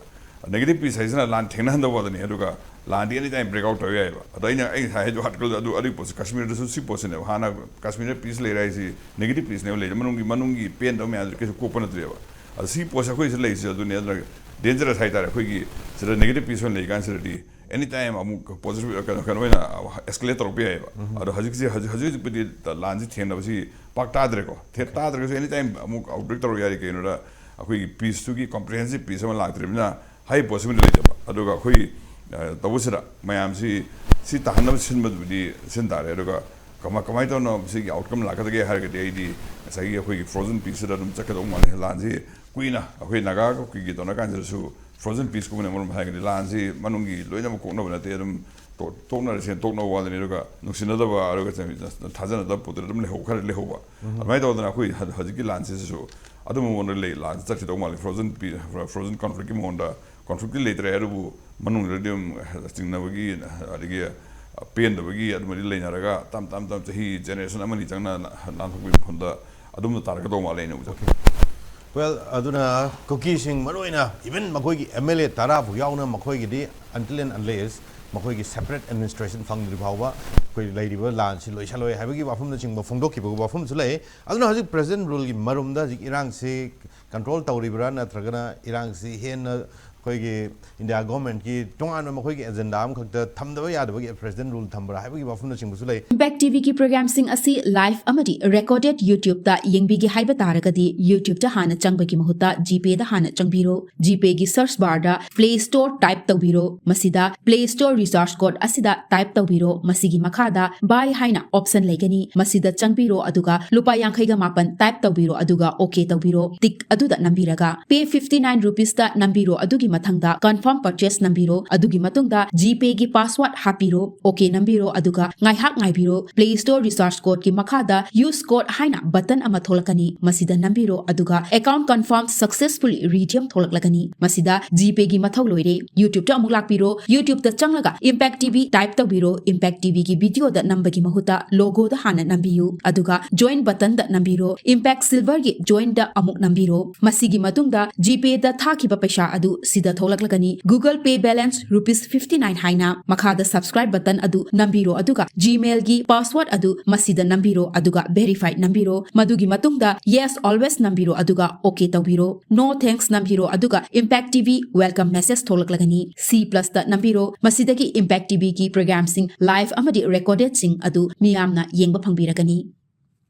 Negative peace ꯍꯥꯏꯁꯤꯅ ꯂꯥꯟ ꯊꯦꯡꯅꯍꯟꯗꯕ ꯋꯥꯗꯅꯤ, ꯑꯗꯨꯒ ꯂꯥꯟꯗꯤ ꯑꯦꯅꯤ ꯇꯥꯏꯝ ꯕ꯭ꯔꯦꯛ ꯑꯥꯎꯠ ꯇꯧꯕ ꯌꯥꯏꯑꯕ꯫ ꯑꯗꯣ ꯑꯩꯅ ꯑꯩ ꯉꯁꯥꯏ ꯍꯥꯏꯗꯣ ꯑꯥꯔꯇꯤꯀꯜꯗꯣ ꯑꯗꯨ ꯑꯗꯨꯒꯤ ꯄꯣꯠꯁꯦ ꯀꯥꯁꯃꯤꯔꯗꯁꯨ ꯁꯤ ꯄꯣꯠꯁꯤꯅꯦꯕ꯫ ꯍꯥꯟꯅ ꯀꯥꯁꯃꯤꯔꯗ ꯄꯤꯁ ꯂꯩꯔꯦ ꯍꯥꯏꯁꯤ ꯅꯦꯒꯦꯇꯤꯚ ꯄꯤꯁꯅꯦꯕ ꯂꯩꯔꯤꯁꯦ, ꯃꯅꯨꯡꯒꯤ ꯃꯅꯨꯡꯒꯤ ꯄꯦꯟꯗꯕ ꯃꯌꯥꯝꯗꯨ ꯀꯩꯁꯨ ꯀꯣꯛꯄ ꯅꯠꯇ꯭ꯔꯦꯕ꯫ ꯑꯗꯣ ꯁꯤ ꯄꯣꯠꯁꯦ ꯑꯩꯈꯣꯏ ꯁꯤꯗ ꯂꯩꯔꯤꯁꯦ ꯑꯗꯨꯅꯦ꯫ ꯑꯗꯨꯅ ꯗꯦꯟꯖꯔꯁ ꯍꯥꯏꯇꯥꯔꯦ, ꯑꯩꯈꯣꯏꯒꯤ ꯁꯤꯗ ꯅꯦꯒꯦꯇꯤꯚ ꯄꯤꯁ ꯑꯣꯏꯅ ꯂꯩ ꯀꯥꯟꯁꯤꯗꯗꯤ ꯑꯦꯅꯤ ꯇꯥꯏꯝ ꯑꯃꯨꯛ ꯄꯣꯖꯤꯇꯤꯚ ꯀꯩꯅꯣ ꯀꯩꯅꯣ ꯑꯣꯏꯅ ꯑꯦꯁꯀꯦꯂꯦꯠ ꯇꯧꯔꯛꯄ ꯌꯥꯏꯑꯕ꯫ ꯑꯗꯣ ꯍꯧꯖꯤꯛꯁꯤ ꯍꯧꯖꯤꯛ ꯍꯧꯖꯤꯛ ꯍꯧꯖꯤꯛꯄꯨꯗꯤ ꯂꯥꯟꯁꯤ ꯊꯦꯡꯅꯕꯁꯤ ꯄꯥꯛ ꯇꯥꯗ꯭ꯔꯦꯀꯣ꯫ ꯊꯦ- ꯇꯥꯗ꯭ꯔꯒꯁꯨ ꯑꯦꯅꯤ ꯇꯥꯏꯝ ꯑꯃꯨꯛ ꯑꯥꯎꯠꯕ꯭ꯔꯦꯛ ꯇꯧꯔꯛ ꯌꯥꯔꯤ꯫ ꯀꯩꯅꯣꯗ ꯑꯩꯈꯣꯏꯒꯤ ꯄꯤꯁꯇꯨꯒꯤ ꯀꯝꯄ꯭ꯔꯤꯍꯦꯟꯁꯤꯞ ꯄꯤꯁ ꯑꯃ ꯂꯥꯛꯇ꯭ꯔꯤꯕꯅꯤꯅ ꯍꯥꯏꯔꯤꯕ ꯄꯣꯠꯁꯤꯃꯗꯤ ꯂꯩꯇꯕ꯫ ꯑꯗꯨꯒ ꯑꯩꯈꯣꯏ ꯑ, ꯇꯧꯕꯁꯤꯗ ꯃꯌꯥꯝꯁꯤ ꯁꯤ ꯇꯥꯍꯟꯅꯕ ꯁꯤꯟꯕꯗꯨꯕꯨꯗꯤ ꯁꯤꯟ ꯇꯥꯔꯦ꯫ ꯑꯗꯨꯒ ꯀꯃ- ꯀꯃꯥꯏꯅ ꯇꯧꯅ ꯁꯤꯒꯤ ꯑꯥꯎꯠꯀꯝ ꯂꯥꯛꯀꯗꯒꯦ ꯍꯥꯏꯔꯒꯗꯤ ꯑꯩꯗꯤ ꯉꯁꯥꯏꯒꯤ ꯑꯩꯈꯣꯏꯒꯤ ꯐ꯭ꯔꯣꯖꯟ ꯄꯤꯁꯁꯤꯗ ꯑꯗꯨꯝ ꯆꯠꯀꯗꯧ ꯃꯥꯜꯂꯦ꯫ ꯂꯥꯟꯁꯤ ꯀꯨꯏꯅ ꯑꯩꯈꯣꯏ ꯅꯥꯒꯥꯒ ꯀꯨꯀꯤꯒꯤ ꯇꯧꯅ ꯀꯥꯟꯁꯤꯗꯁꯨ ꯐ꯭ꯔꯣꯖꯟ ꯄꯤꯁꯀꯨꯝꯕꯅ ꯃꯔꯝ ꯍꯥꯏꯔꯒꯗꯤ ꯂꯥꯟꯁꯤ ꯃꯅꯨꯡꯒꯤ ꯂꯣꯏꯅꯃꯛ ꯀꯣꯛꯅꯕ ꯅꯠꯇꯦ꯫ ꯑꯗꯨꯝ ꯇꯣ- ꯇꯣꯛꯅꯔꯁꯦꯅ ꯇꯣꯛꯅꯕ ꯋꯥꯗꯅꯤ꯫ ꯑꯗꯨꯒ ꯅꯨꯡꯁꯤꯅꯗꯕ, ꯑꯗꯨꯒ ꯊꯥꯖꯅꯗꯕ ꯄꯣꯠꯇꯨꯗ ꯑꯗꯨꯝ ꯂꯩꯍꯧ ꯈꯔ ꯂꯩꯍꯧꯕ꯫ ꯑꯗꯨꯃꯥꯏꯅ ꯇꯧꯗꯅ ꯑꯩꯈꯣꯏ ꯍꯧ- ꯍꯧꯖꯤꯛꯀꯤ ꯂꯥꯟꯁꯤꯁꯨ ꯑꯗꯨꯝꯕ ꯃꯑꯣꯡꯗ ꯂꯩ꯫ ꯂꯥꯟꯁꯤ ꯆꯠꯈꯤꯗꯧ ꯃꯥꯜꯂꯤ꯫ ꯐ꯭ꯔꯣꯖꯟ ꯄꯤ- ꯐ꯭ꯔꯣꯖꯟ ꯀꯟꯐ꯭ꯂꯤꯛꯀꯤ ꯃꯑꯣꯡꯗ, ꯀꯟꯐ꯭ꯂꯤꯛꯇꯤ ꯂꯩꯇ꯭ꯔꯦ, ꯑꯗꯨꯕꯨ ꯃꯅꯨꯡꯗꯗꯤ ꯑꯗꯨꯝ ꯆꯤꯡꯅꯕꯒꯤ, ꯑꯗꯒꯤ ꯄꯦꯟꯗꯕꯒꯤ ꯑꯗꯨꯃꯗꯤ ꯂꯩꯅꯔꯒ ꯇꯞ ꯇꯞ ꯇꯞ ꯆꯍꯤ ꯖꯦꯅꯦꯔꯦꯁꯟ ꯑꯃꯅꯤ ꯆꯪꯅ ꯅꯥꯟꯊꯣꯛꯄꯒꯤ ꯃꯐꯝꯗ ꯑꯗꯨꯝꯅ ꯇꯥꯔꯛꯀꯗꯧ ꯃꯥꯜꯂꯦ ꯑꯩꯅ ꯎꯖꯩ꯫ ꯋꯦꯜ, ꯑꯗꯨꯅ ꯀꯨꯀꯤꯁꯤꯡ, ꯃꯔꯨꯑꯣꯏꯅ ꯏꯚꯟ ꯃꯈꯣꯏꯒꯤ ꯑꯦꯝ ꯑꯦꯜ ꯑꯦ ꯇꯔꯥ ꯐꯥꯎ ꯌꯥꯎꯅ, ꯃꯈꯣꯏꯒꯤꯗꯤ until and unless ꯃꯈꯣꯏꯒꯤ ꯁꯦꯄꯔꯦꯠ ꯑꯦꯗꯃꯤꯅꯤꯁꯇ꯭ꯔꯦꯁꯟ ꯐꯪꯗ꯭ꯔꯤ ꯐꯥꯎꯕ ꯑꯩꯈꯣꯏ ꯂꯩꯔꯤꯕ ꯂꯥꯟꯁꯤ ꯂꯣꯏꯁꯜꯂꯣꯏ ꯍꯥꯏꯕꯒꯤ ꯋꯥꯐꯝꯅꯆꯤꯡꯕ ꯐꯣꯡꯗꯣꯛꯈꯤꯕꯒꯤ ꯋꯥꯐꯝꯁꯨ ꯂꯩ꯫ ꯑꯗꯨꯅ ꯍꯧꯖꯤꯛ ꯄ꯭ꯔꯦꯁꯤꯗꯦꯟ ꯔꯨꯜꯒꯤ ꯃꯔꯨꯝꯗ ꯍꯧꯖꯤꯛ ꯏꯔꯥꯡꯁꯤ ꯀꯟꯇ꯭ꯔꯣꯜ ꯇꯧꯔꯤꯕ꯭ꯔꯥ, ꯅꯠꯇ꯭ꯔꯒꯅ ꯏꯔꯥꯡꯁꯤ ꯍꯦꯟꯅ ꯑꯩꯈꯣꯏꯒꯤ ꯏꯟꯗꯤꯌꯥ ꯒꯣꯔꯃꯦꯟꯠꯀꯤ ꯇꯣꯉꯥꯟꯕ ꯃꯈꯣꯏꯒꯤ ꯑꯦꯖꯦꯟꯗꯥ ꯑꯃꯈꯛꯇ ꯊꯝꯗꯕ ꯌꯥꯗꯕꯒꯤ ꯄ꯭ꯔꯦꯁꯤꯗꯦꯟ ꯔꯨꯜ ꯊꯝꯕ꯭ꯔꯥ ꯍꯥꯏꯕꯒꯤ ꯋꯥꯐꯝꯅꯆꯤꯡꯕꯁꯨ ꯂꯩ꯫ Impact ꯇꯤꯚꯤꯒꯤ ꯄ꯭ꯔꯣꯒ꯭ꯔꯥꯝꯁꯤꯡ ꯑꯁꯤ ꯂꯥꯏꯚ ꯑꯃꯗꯤ ꯔꯦꯀꯣꯔꯗꯦꯗ ꯌꯨꯇ꯭ꯌꯨꯕꯇ ꯌꯦꯡꯕꯤꯒꯦ ꯍꯥꯏꯕ ꯇꯥꯔꯒꯗꯤ, ꯌꯨꯇ꯭ꯌꯨꯕꯇ ꯍꯥꯟꯅ ꯆꯪꯕꯒꯤ ꯃꯍꯨꯠꯇ ꯖꯤꯄꯦꯗ ꯍꯥꯟꯅ ꯆꯪꯕꯤꯔꯣ꯫ ꯖꯤꯄꯦꯒꯤ ꯁꯔꯆ ꯕꯥꯔꯗ ꯄ꯭ꯂꯦ ꯁ꯭ꯇꯣꯔ ꯇꯥꯏꯞ ꯇꯧꯕꯤꯔꯣ꯫ ꯃꯁꯤꯗ ꯄ꯭ꯂꯦ ꯁ꯭ꯇꯣꯔ ꯔꯤꯁꯣꯔꯁ ꯀꯣꯗ ꯑꯁꯤꯗ ꯇꯥꯏꯞ ꯇꯧꯕꯤꯔꯣ꯫ ꯃꯁꯤꯒꯤ ꯃꯈꯥꯗ ꯕꯥꯏ ꯍꯥꯏꯅ ꯑꯣꯞꯁꯟ ꯂꯩꯒꯅꯤ꯫ ꯃꯁꯤꯗ ꯆꯪꯕꯤꯔꯣ, ꯑꯗꯨꯒ ꯂꯨꯄꯥ ꯌꯥꯡꯈꯩꯒ ꯃꯥꯄꯟ ꯇꯥꯏꯞ ꯇꯧꯕꯤꯔꯣ, ꯑꯗꯨꯒ ꯑꯣꯀꯦ ꯇꯧꯕꯤꯔꯣ꯫ ꯇꯤꯛ ꯑꯗꯨꯗ ꯅꯝꯕꯤꯔꯒ ꯄꯦ ꯐꯤꯐꯇꯤ ꯅꯥꯏꯟ ꯔꯨꯄꯤꯁꯇ ꯅꯝꯕꯤꯔꯣ꯫ ꯑꯗꯨꯒꯤ ꯃꯊꯪꯗ ꯀꯟꯐꯥꯔꯝ ꯄꯔꯆꯦꯁ ꯅꯝꯕꯤꯔꯣ꯫ ꯑꯗꯨꯒꯤ ꯃꯇꯨꯡꯗ ꯖꯤꯄꯦꯒꯤ ꯄꯥꯁꯋꯥꯔꯗ ꯍꯥꯞꯄꯤꯔꯣ꯫ ꯑꯣꯀꯦ ꯅꯝꯕꯤꯔꯣ, ꯑꯗꯨꯒ ꯉꯥꯏꯍꯥꯛ ꯉꯥꯏꯕꯤꯔꯣ꯫ ꯄ꯭ꯂꯦ ꯁ꯭ꯇꯣꯔ ꯔꯤꯁꯣꯔꯁ ꯀꯣꯗꯀꯤ ꯃꯈꯥꯗ ꯌꯨꯁ ꯀꯣꯗ ꯍꯥꯏꯅ ꯕꯇꯟ ꯑꯃ ꯊꯣꯛꯂꯛꯀꯅꯤ꯫ ꯃꯁꯤꯗ ꯅꯝꯕꯤꯔꯣ, ꯑꯗꯨꯒ account confirm successfully redeem ꯊꯣꯛꯂꯛꯂꯒꯅꯤ꯫ ꯃꯁꯤꯗ ꯖꯤꯄꯦꯒꯤ ꯃꯊꯧ ꯂꯣꯏꯔꯦ꯫ ꯌꯨꯇ꯭ꯌꯨꯕꯇ ꯑꯃꯨꯛ ꯂꯥꯛꯄꯤꯔꯣ꯫ ꯌꯨꯇ꯭ꯌꯨꯕꯇ ꯆꯪꯂꯒ ꯏꯝꯄꯦꯛ ꯇꯤꯚꯤ ꯇꯥꯏꯞ ꯇꯧꯕꯤꯔꯣ꯫ ꯏꯝꯄꯦꯛ ꯇꯤꯚꯤꯒꯤ ꯚꯤꯗꯤꯑꯣꯗ ꯅꯝꯕꯒꯤ ꯃꯍꯨꯠꯇ ꯂꯣꯒꯣꯗ ꯍꯥꯟꯅ ꯅꯝꯕꯤꯌꯨ, ꯑꯗꯨꯒ ꯖꯣꯏꯟ ꯕꯇꯟꯗ ꯅꯝꯕꯤꯔꯣ꯫ ꯏꯝꯄꯦꯛ ꯁꯤꯜꯚꯔꯒꯤ ꯖꯣꯏꯟꯗ ꯑꯃꯨꯛ ꯅꯝꯕꯤꯔꯣ꯫ ꯃꯁꯤꯒꯤ ꯃꯇꯨꯡꯗ ꯖꯤꯄꯦꯗ ꯊꯥꯈꯤꯕ ꯄꯩꯁꯥ ꯑꯗꯨ ꯁꯤꯗ ꯊꯣꯛꯂꯛꯂꯒꯅꯤ꯫ Google Pay balance rupees fifty nine ꯍꯥꯏꯅ ꯃꯈꯥꯗ subscribe button ꯑꯗꯨ ꯅꯝꯕꯤꯔꯣ, ꯑꯗꯨꯒ Gmail ꯒꯤ password ꯑꯗꯨ ꯃꯁꯤꯗ ꯅꯝꯕꯤꯔꯣ, ꯑꯗꯨꯒ verify ꯅꯝꯕꯤꯔꯣ꯫ ꯃꯗꯨꯒꯤ ꯃꯇꯨꯡꯗ yes always ꯅꯝꯕꯤꯔꯣ, ꯑꯗꯨꯒ OK ꯇꯧꯕꯤꯔꯣ꯫ No thanks ꯅꯝꯕꯤꯔꯣ, ꯑꯗꯨꯒ Impact T V welcome message ꯊꯣꯛꯂꯛꯂꯒꯅꯤ꯫ C plus ꯇ ꯅꯝꯕꯤꯔꯣ꯫ ꯃꯁꯤꯗꯒꯤ Impact T V ꯒꯤ program ꯁꯤꯡ live ꯑꯃꯗꯤ recorded ꯁꯤꯡ ꯑꯗꯨ ꯃꯤꯌꯥꯝꯅ ꯌꯦꯡꯕ ꯐꯪꯕꯤꯔꯒꯅꯤ꯫